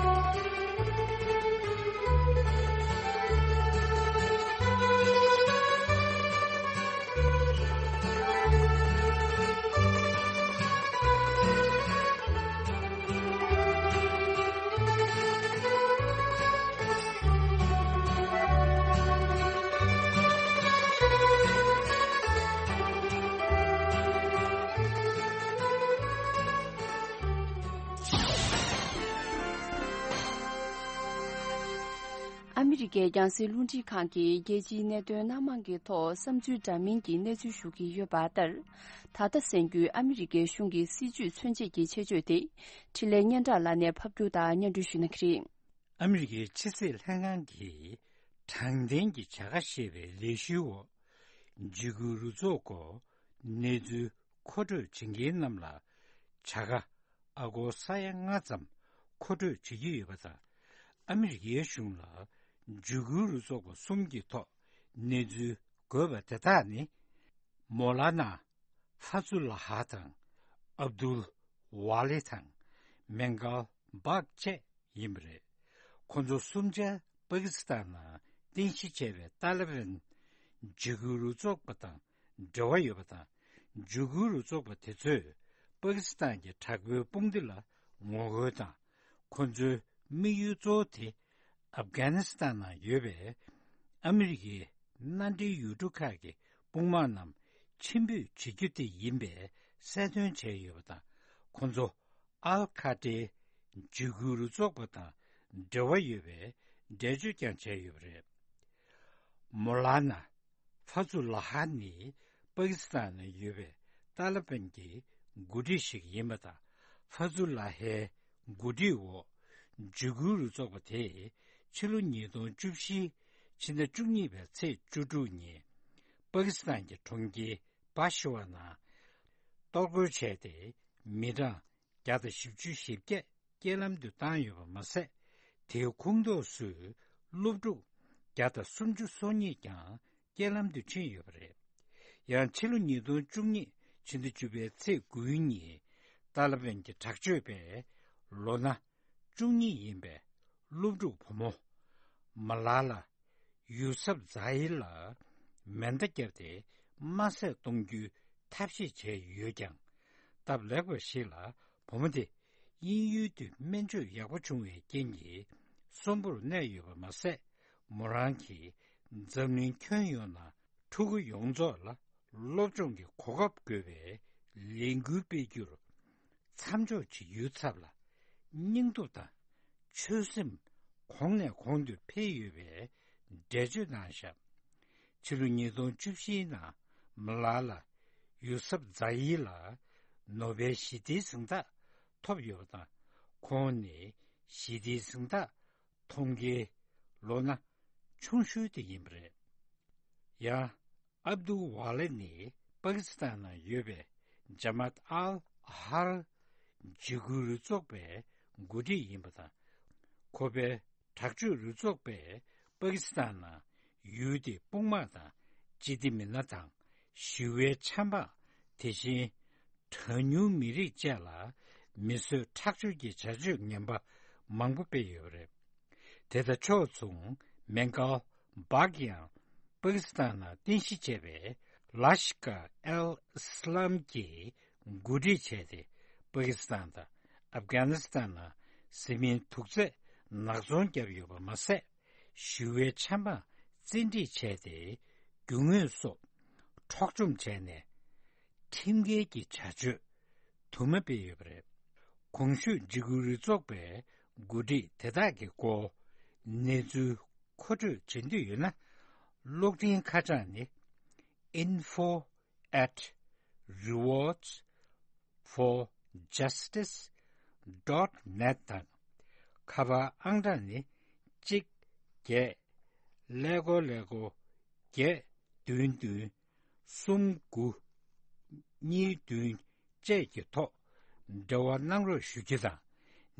ཨ་མི་རི་ཀའི་རྒྱང་སྲིང་རླུང་འཕྲིན་ཁང་གིས་རྒྱལ་སྤྱིའི་གནད་དོན་སྣ་མང་གི་ཐོག་བསམ་ཚུལ་འདྲ་མིན་གྱི་གནས་ཚུལ་ཞུ་གི་ཡོད་པ་ལྟར། ད་ལྟ་གསན་རྒྱུའི་ཨ་མི་རི་ཀའི་གཞུང་གི་སྲིད་བྱུས་མཚོན་བྱེད་ཀྱི་ཆེད་བརྗོད་དེ། འཕྲིན་ལས་སྙན་གྲགས་ལགས་ནས་ཕབ་སྒྱུར་དང་སྙན་སྒྲོན་ཞུ་གནང་གི་རེད། ཨ་མི་རི་ཀའི་ཕྱི་སྲིད་ལྷན་ཁང་གིས་དྲང་བདེན་གྱི་བྱ་དགའ་ཞེས་པའི་ལས་གཞིའི་འོག་འཇིགས་སྐུལ་རུ་ཚོགས་སྐོར་གནས་ཚུལ་མཁོ་སྤྲོད་བྱེད་མཁན་རྣམས་ལ་བྱ་དགའ་ཨ་སྒོར་ས་ཡ་ལྔ་ཙམ་མཁོ་སྤྲོད་བྱེད་ཀྱི་ཡོད་པ་དང་། ཨ་མི་རི་ཀའི་གཞུང་ལ་འཇིགས་སྐུལ་རུ་ཚོགས་པ་གསུམ་གྱི་ཐོག་གནས་ཚུལ་འགོད་པ་དེ་དག་ནི། མོ་ལ་ན་ཧྥ་ཛུ་ལ་ཧ་དང་། ཨབ་དུལ་ཝ་ལི་དང་། མེང་གལ་བག་བཅས་ཡིན་པ་རེད། ཁོ་ཚོ་གསུམ་ཆ་པ་ཀི་སི་ཐན་ནང་རྟེན་གཞི་བྱས་པའི་ཏཱ་ལི་བན་འཇིགས་སྐུལ་རུ་ཚོགས་པ་དང་འབྲེལ་བ་ཡོད་པ་དང་། འཇིགས་སྐུལ་རུ་ཚོགས་པ་དེ་ཚོས་པ་ཀི་སི་ཐན་གྱི་དྲག་པོའི་དཔུང་སྡེ་ལ་ངོ་རྒོལ་དང་། ཁོ་ཚོའི་དམིགས་ཡུལ་གཙོ་བོ་དེ། ཨབ་གྷ་ནི་སི་ཐན་ནང་ཡོད་པའི་ཨ་མི་རི་ཀའི་མནའ་འབྲེལ་ཡུལ་གྲུ་ཁག་གི་དཔུང་དམག་རྣམས་ཕྱིར་འབུད་བྱེད་རྒྱུ་དེ་ཡིན་པའི་གསལ་སྟོན་བྱས་ཡོད་པ་དང་། ཁོ་ཚོ་ཨལ་ཁ་ཏྲའི་འཇིགས་སྐུལ་རུ་ཚོགས་པ་དང་འབྲེལ་བ་ཡོད་པའི་འགྲེལ་བརྗོད་ཀྱང་བྱས་ཡོད་པ་རེད། མོ་ལ་ན་ཧྥ་ཛུ་ལ་ཧ་ནི་པ་ཀི་སི་ཐན་ནང་ཡོད་པའི་ཏཱ་ལི་བན་གྱི་འགོ་ཁྲིད་ཞིག་ཡིན་པ་དང་། ཧྥ་ཛུ་ལ་ཧའི་འགོ་ཁྲིད་འོག་འཇིགས་སྐུལ་རུ་ཚོགས་པ་དེས་ཕྱི་ལོ་ཉིས་སྟོང་བཅུ་བཞི་ཕྱི་ཟླ་བཅུ་གཉིས་པའི་ཚེས་བཅུ་དྲུག་ཉིན་པ་ཀི་སི་ཐན་གྱི་གྲོང་ཁྱེར་བྷ་ཤི་ཝ་ནང་གཏོར་རྒོལ་བྱས་ཏེ། མི་གྲངས་བརྒྱ་དང་བཞི་བཅུ་ཞེ་བརྒྱད་རྐྱེན་ལམ་དུ་བཏང་ཡོད་པ་མ་ཟད། དེའི་ཁོངས་གཏོགས་སུ་སློབ་ཕྲུག་བརྒྱ་དང་སུམ་ཅུ་སོ་གཉིས་ཀྱང་རྐྱེན་ལམ་དུ་ཕྱིན་ཡོད་པ་རེད། ཡང་ཕྱི་ལོ་ཉིས་སྟོང་བཅུ་གཉིས་ཕྱི་ཟླ་བཅུ་པའི་ཚེས་དགུའི་ཉིན་ཏཱ་ལི་བན་གྱི་དྲག་སྤྱོད་པས་ལོ་ན་བཅུ་གཉིས་ཡིན་པའི་སློབ་ཕྲུག་བུ་མོ་མ་ལ་ལ་ཡུ་སབ་ཛ་ཧི་ལ་མེ་མདའ་བརྒྱབ་སྟེ་དམར་བསད་གཏོང་རྒྱུའི་ཐབས་ཤེས་བྱས་ཡོད་ཀྱང་། སྟབས་ལེགས་པ་ཞིག་ལ་བུ་མོ་དེ་ དབྱིན་ཡུལ་དུ་སྨན་བཅོས་ཡག་པོ་བྱུང་བའི་རྐྱེན་གྱིས་གསོན་པོར་གནས་ཡོད་པ་མ་ཟད། མོ་རང་གིས་འཛམ་གླིང་ཁྱོན་ཡོངས་ན་ཕྲུ་གུ་ཡོངས་རྫོགས་ལ་སློབ་སྦྱོང་གི་གོ་སྐབས་དགོས་པའི་ལས་འགུལ་སྤེལ་རྒྱུར་མཚམས་འཇོག་བྱེད་རྒྱུའི་ཚབ་ལ། སྙིང་སྟོབས་དང་ཆོད་སེམས་གོང་ནས་གོང་དུ་འཕེལ་ཡོད་པའི་འགྲེལ་བརྗོད་གནང་བཞག་ཕྱི་ལོ་ཉིས་སྟོང་བཅུ་བཞིའི་ནང་མ་ལ་ལ་ཡུ་སབ་ཛ་ཡི་ལ་ནོ་བེལ་ཞི་བདེའི་གཟེངས་རྟགས་ཐོབ་ཡོད་པ་དང་། ཁོང་ནི་ཞི་བདེའི་གཟེངས་རྟགས་ཐོབ་མཁན་ལོ་ན་ཆུང་ཤོས་དེ་ཡིན་པ་རེད། ཡང་། ཨབ་དུ་ཝ་ལེ་ནི་པ་ཀི་སི་ཐན་ནང་ཡོད་པའི་ཇ་མཱད་ཨལ་ཧར་འཇིགས་སྐུལ་རུ་ཚོགས་པའི་འགོ་ཁྲིད་ཡིན་པ་དང་། ཁོ་པའི་དྲག་སྤྱོད་རུ་ཚོགས་པས་པ་ཀི་སི་ཐན་ནང་ཡུལ་དེའི་དཔུང་དམག་དང་སྤྱི་བདེ་མི་སྣ་དང་ཞི་བའི་ཆབ་འབངས། དེ་བཞིན་གྲངས་ཉུང་མི་རིགས་བཅས་ལ་མི་གསོད་ཁྲག་སྦྱོར་གྱི་བྱ་སྤྱོད་ངན་པ་མང་པོ་སྤེལ་ཡོད་པ་རེད། དེ་དང་ཕྱོགས་མཚུངས་མེང་གལ་བག་ཡང་པ་ཀི་སི་ཐན་ནང་རྟེན་གཞི་བྱས་པའི་ལ་ཤི་ཀ་ཨལ་ཨི་སི་ལམ་གྱིས་འགོ་ཁྲིད་བྱས་ཏེ། པ་ཀི་སི་ཐན་དང་ཨབ་གྷ་ནི་སི་ཐན་ནང་བཟི་སྨན་དུག་རྫས་ནག་ཚོང་བརྒྱབ་ཡོད་པ་མ་ཟད། ཞི་བའི་ཆབ་འབངས་བཙན་ཁྲིད་བྱས་ཏེ། རྒྱུ་དངོས་སོགས་འཕྲོག་བཅོམ་བྱས་ནས། ཁྲིམས་འགལ་གྱི་བྱ་སྤྱོད་དུ་མ་སྤེལ་ཡོད་པ་རེད། གོང་ཞུས་འཇིགས་སྐུལ་རུ་ཚོགས་པའི་འགོ་ཁྲིད་དེ་དག་གི་སྐོར་གནས་ཚུལ་མཁོ་སྤྲོད་བྱེད་འདོད་ཡོད་ན། གློག་འཕྲིན་ཁ་བྱང་ནི། info at rewards for justice dot net དང་། ཁ་པར་ཨང་གྲངས་ནི། གཅིག་བརྒྱད་ཀླད་ཀོར་ཀླད་ཀོར་བརྒྱད་བདུན་བདུན་གསུམ་དགུ་གཉིས་བདུན་བཅས་ཀྱི་ཐོག་འབྲེལ་བ་གནང་རོགས་ཞུ་རྒྱུ་དང་།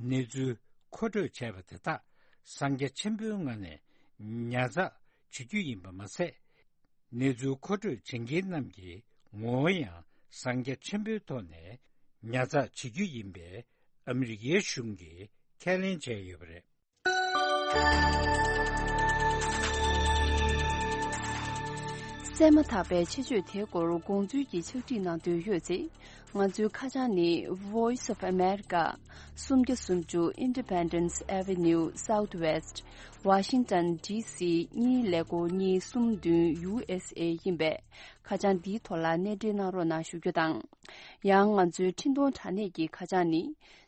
གནས་ཚུལ་མཁོ་སྤྲོད་བྱས་པ་དེ་དག་སངས་རྒྱ་ཆེན་པོའི་ངང་ནས་ཉར་ཚགས་བྱེད་རྒྱུ་ཡིན་པ་མ་ཟད། གནས་ཚུལ་མཁོ་སྤྲོད་བྱེད་མཁན་རྣམས་ཀྱི་ངོ་བོ་ཡང་སངས་རྒྱ་ཆེན་པོའི་ཐོག་ནས་ཉར་ཚགས་བྱེད་རྒྱུ་ཡིན་པའི་ཨ་མི་རི་ཀའི་གཞུང་གིས་ཁས་ལེན་བྱས་ཡོད་པ་རེད། གསན་མ་ཐག་པའི་ཆེད་བརྗོད་དེའི་སྐོར་དགོངས་ཚུལ་གྱི་ཕྱག་བྲིས་གནང་འདོད་ཡོད་ཚེ། ང་ཚོའི་ཁ་བྱང་ནི། Voice of America, སུམ་བརྒྱ་སུམ་ཅུ་Independence Avenue Southwest, Washington D C གཉིས་ཀླད་ཀོར་གཉིས་གསུམ་བདུན་U S A ཡིན་པས། ཁ་བྱང་འདིའི་ཐོག་ལ་གནས་འབྲེལ་གནང་རོགས་གནང་ཞུ་རྒྱུ་དང་། ཡང་ང་ཚོའི་འཕྲིན་གཏོང་དྲ་གནས་ཀྱི་ཁ་བྱང་ནི།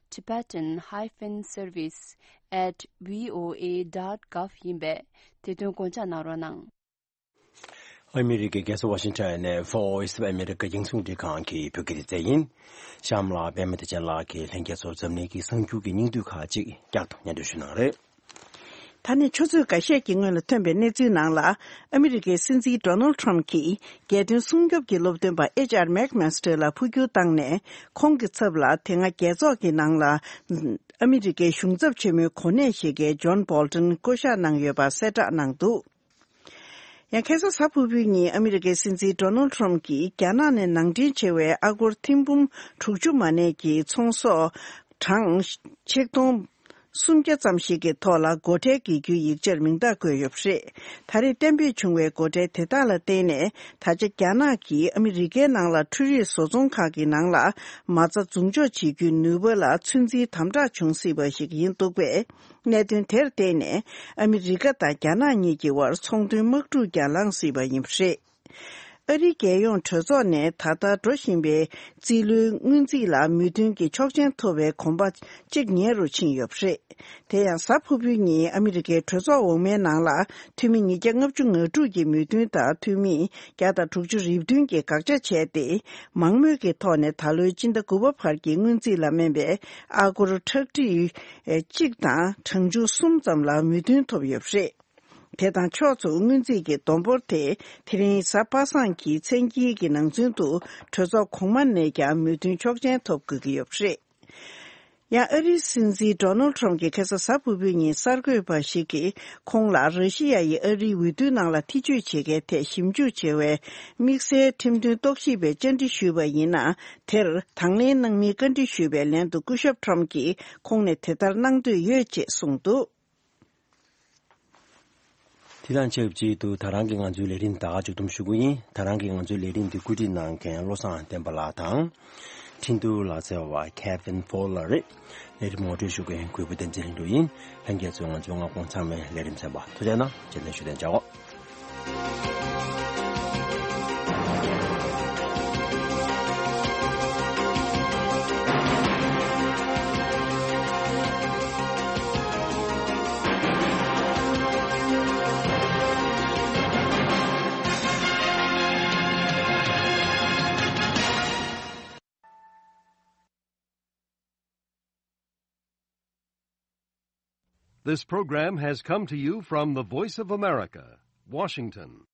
Tibetan hyphen service at V O A dot gov ཡིན་པས། དེ་དོན་དགོངས་འཇགས་གནང་རོགས་གནང་། ཨ་མི་རི་ཀའི་རྒྱལ་ས་ཝ་ཤིང་ཊོན་ནས་Voice of America རྒྱང་སྲིང་རླུང་འཕྲིན་ཁང་གི་བོད་སྐད་སྡེ་ཚན་ཡིན། གཤམ་ལ་པད་མ་བདེ་ཆེན་ལགས་ཀྱིས་ལྷན་རྒྱས་ཚོར་འཛམ་གླིང་གི་གསར་འགྱུར་གྱི་སྙིང་བསྡུས་ཁག་ཅིག་བསྐྱར་དུ་སྙན་སྒྲོན་ཞུ་གནང་རེད། ད་ནི་ཆུ་ཚོད་འགའ་ཤས་ཀྱི་སྔོན་ལ་ཐོན་པའི་གནས་ཚུལ་ནང་ལ། ཨ་མི་རི་ཀའི་སྲིད་འཛིན་Donald Trump གྱིས་རྒྱལ་དོན་སྲུང་སྐྱོབ་ཀྱི་སློབ་སྟོན་པ་H R McMaster ལ་འཕོ་འགྱུར་བཏང་ནས། ཁོང་གི་ཚབ་ལ་དེ་སྔ་རྒྱལ་ཚོགས་ཀྱི་ནང་ལ་ཨ་མི་རི་ཀའི་གཞུང་ཚབ་ཆེན་མོའི་གོ་གནས་བཞེས་མཁན་John Bolton བསྐོ་གཞག་གནང་ཡོད་པ་གསལ་བསྒྲགས་གནང་འདུག་ཡང་ཁ་སང་གཟའ་ཕུར་བུའི་ཉིན་ཨ་མི་རི་ཀའི་སྲིད་འཛིན་Donald Trump གྱིས་རྒྱ་ནག་ནས་ནང་འདྲེན་བྱས་པའི་ཨ་སྒོར་ཐེར་འབུམ་དྲུག་ཅུ་མ་གནས་ཀྱི་ཚོང་ཟོག་གྲངས་ཆིག་སྟོང་སུམ་བརྒྱ་ཙམ་ཞིག་གི་ཐོག་ལ་སྒོ་ཁྲལ་འགེལ་རྒྱུའི་ཡིག་ཆར་མིང་རྟགས་བཀོད་ཡོད་པ་རེད། ད་རེས་གཏན་འབེབས་བྱུང་བའི་སྒོ་ཁྲལ་དེ་དག་ལ་བརྟེན་ནས། ད་ཆ་རྒྱ་ནག་གིས་ཨ་མི་རི་ཀའི་ནང་ལ་འཕྲུལ་རིག་བཟོ་ཚོང་ཁག་གི་ནང་ལ་མ་རྩ་འཛུགས་འཇོག་བྱེད་རྒྱུའི་ནུས་པ་ལ་ཚོད་འཛིན་དམ་དྲག་བྱུང་སྲིད་པ་ཞིག་ཡིན་འདུག་པས། གནད་དོན་དེར་བརྟེན་ནས་ཨ་མི་རི་ཀ་དང་རྒྱ་ནག་གཉིས་ཀྱི་དབར་ཚོང་དོན་དམག་འཁྲུག་ཀྱང་ལངས་སྲིད་པ་ཡིན་པ་རེད། ཨ་རིའི་རྒྱལ་ཡོངས་གྲོས་ཚོགས་ནས་ད་ལྟ་འགྲོ་བཞིན་པའི་རྩིས་ལོའི་སྔོན་རྩིས་ལ་མོས་མཐུན་གྱི་ཆོག་མཆན་ཐོབ་པའི་གོམ་པ་གཅིག་ཉེ་རུ་ཕྱིན་ཡོད་པ་རེད། དེ་ཡང་གཟའ་ཕུར་བུའི་ཉིན་ཨ་མི་རི་ཀའི་གྲོས་ཚོགས་འོག་མའི་ནང་ལ་འཐུས་མི་ཉིས་བརྒྱ་ལྔ་བཅུ་ང་དྲུག་གིས་མོས་མཐུན་དང་འཐུས་མི་བརྒྱ་དང་དྲུག་ཅུ་རེ་བདུན་གྱིས་དགག་བྱ་བྱས་ཏེ། མང་མོས་ཀྱི་ཐོག་ནས་ད་ལོའི་སྤྱི་ཟླ་དགུ་པ་བར་གྱི་སྔོན་རྩིས་ལ་དམན་པའི་ཨ་སྒོར་ཁྲག་ཁྲིག་གཅིག་དང་གྲངས་ཆུང་གསུམ་ཙམ་ལ་མོས་མཐུན་ཐོབ་ཡོད་པ་རེད། དེ་དང་ཕྱོགས་མཚུངས་སྔོན་རྩིས་ཀྱི་བསྡོམས་འབོར་དེ་དེ་རིང་གཟའ་པ་སངས་ཀྱི་མཚན་དཀྱིལ་གྱི་ནང་ཚུན་དུ་གྲོས་ཚོགས་གོང་མ་ནས་ཀྱང་མོས་མཐུན་ཆོག་མཆན་ཐོབ་དགོས་ཀྱི་ཡོད་པ་རེད། ཡང་ཨ་རིའི་སྲིད་འཛིན་Donald Trump གྱིས་ཁ་སང་གཟའ་ཕུར་བུའི་ཉིན་གསར་འགོད་པ་ཞིག་གིས་ཁོང་ལ་ར་ཤི་ཡ་ཡིས་ཨ་རིའི་འོས་བསྡུའི་ནང་ལ་ཐེ་བྱུས་བྱེད་མཁན་ཐད་ཞིབ་འཇུག་བྱེད་པའི་དམིགས་བསལ་ཁྲིམས་དོན་རྟོག་ཞིབ་པས་བཅར་འདྲི་ཞུས་པ་ཡིན་ན། དེར་དང་ལེན་གནང་མིན་བཀའ་འདྲི་ཞུས་པའི་ལན་དུ་སྐུ་ཞབས་Trump གྱིས་ཁོང་ནས་དེ་ལྟར་གནང་འདོད་ཡོད་ཅེས་གསུངས་འདུག་དེ་དང་ཆབས་ཅིག་ཏུ་ད་རང་གི་ང་ཚོའི་ལས་རིམ་ད་ག་མཇུག་བསྡོམས་ཞུ་གི་ཡིན། ད་རང་གི་ང་ཚོའི་ལས་རིམ་འདི་བཀོད་སྒྲིག་གནང་མཁན་བློ་བཟང་བསྟན་པ་ལགས་དང་། ཁྲིན་ཏུའུ་ལ་འཚོལ་བ་Kevin Fowler་རེད། ལས་རིམ་ངོ་སྤྲོད་ཞུ་མཁན་གུས་པ་བསྟན་འཛིན་ལྷུན་གྲུབ་ཡིན། ལྷན་རྒྱས་ཚོས་ང་ཚོའི་མངའ་ཁོངས་ཚང་མའི་ལས་རིམ་གསན་པར་ཐུགས་རྗེ་གནང་། རྗེས་ལན་ཞུ་དན་བྱའོ། This program has come to you from the Voice of America, Washington.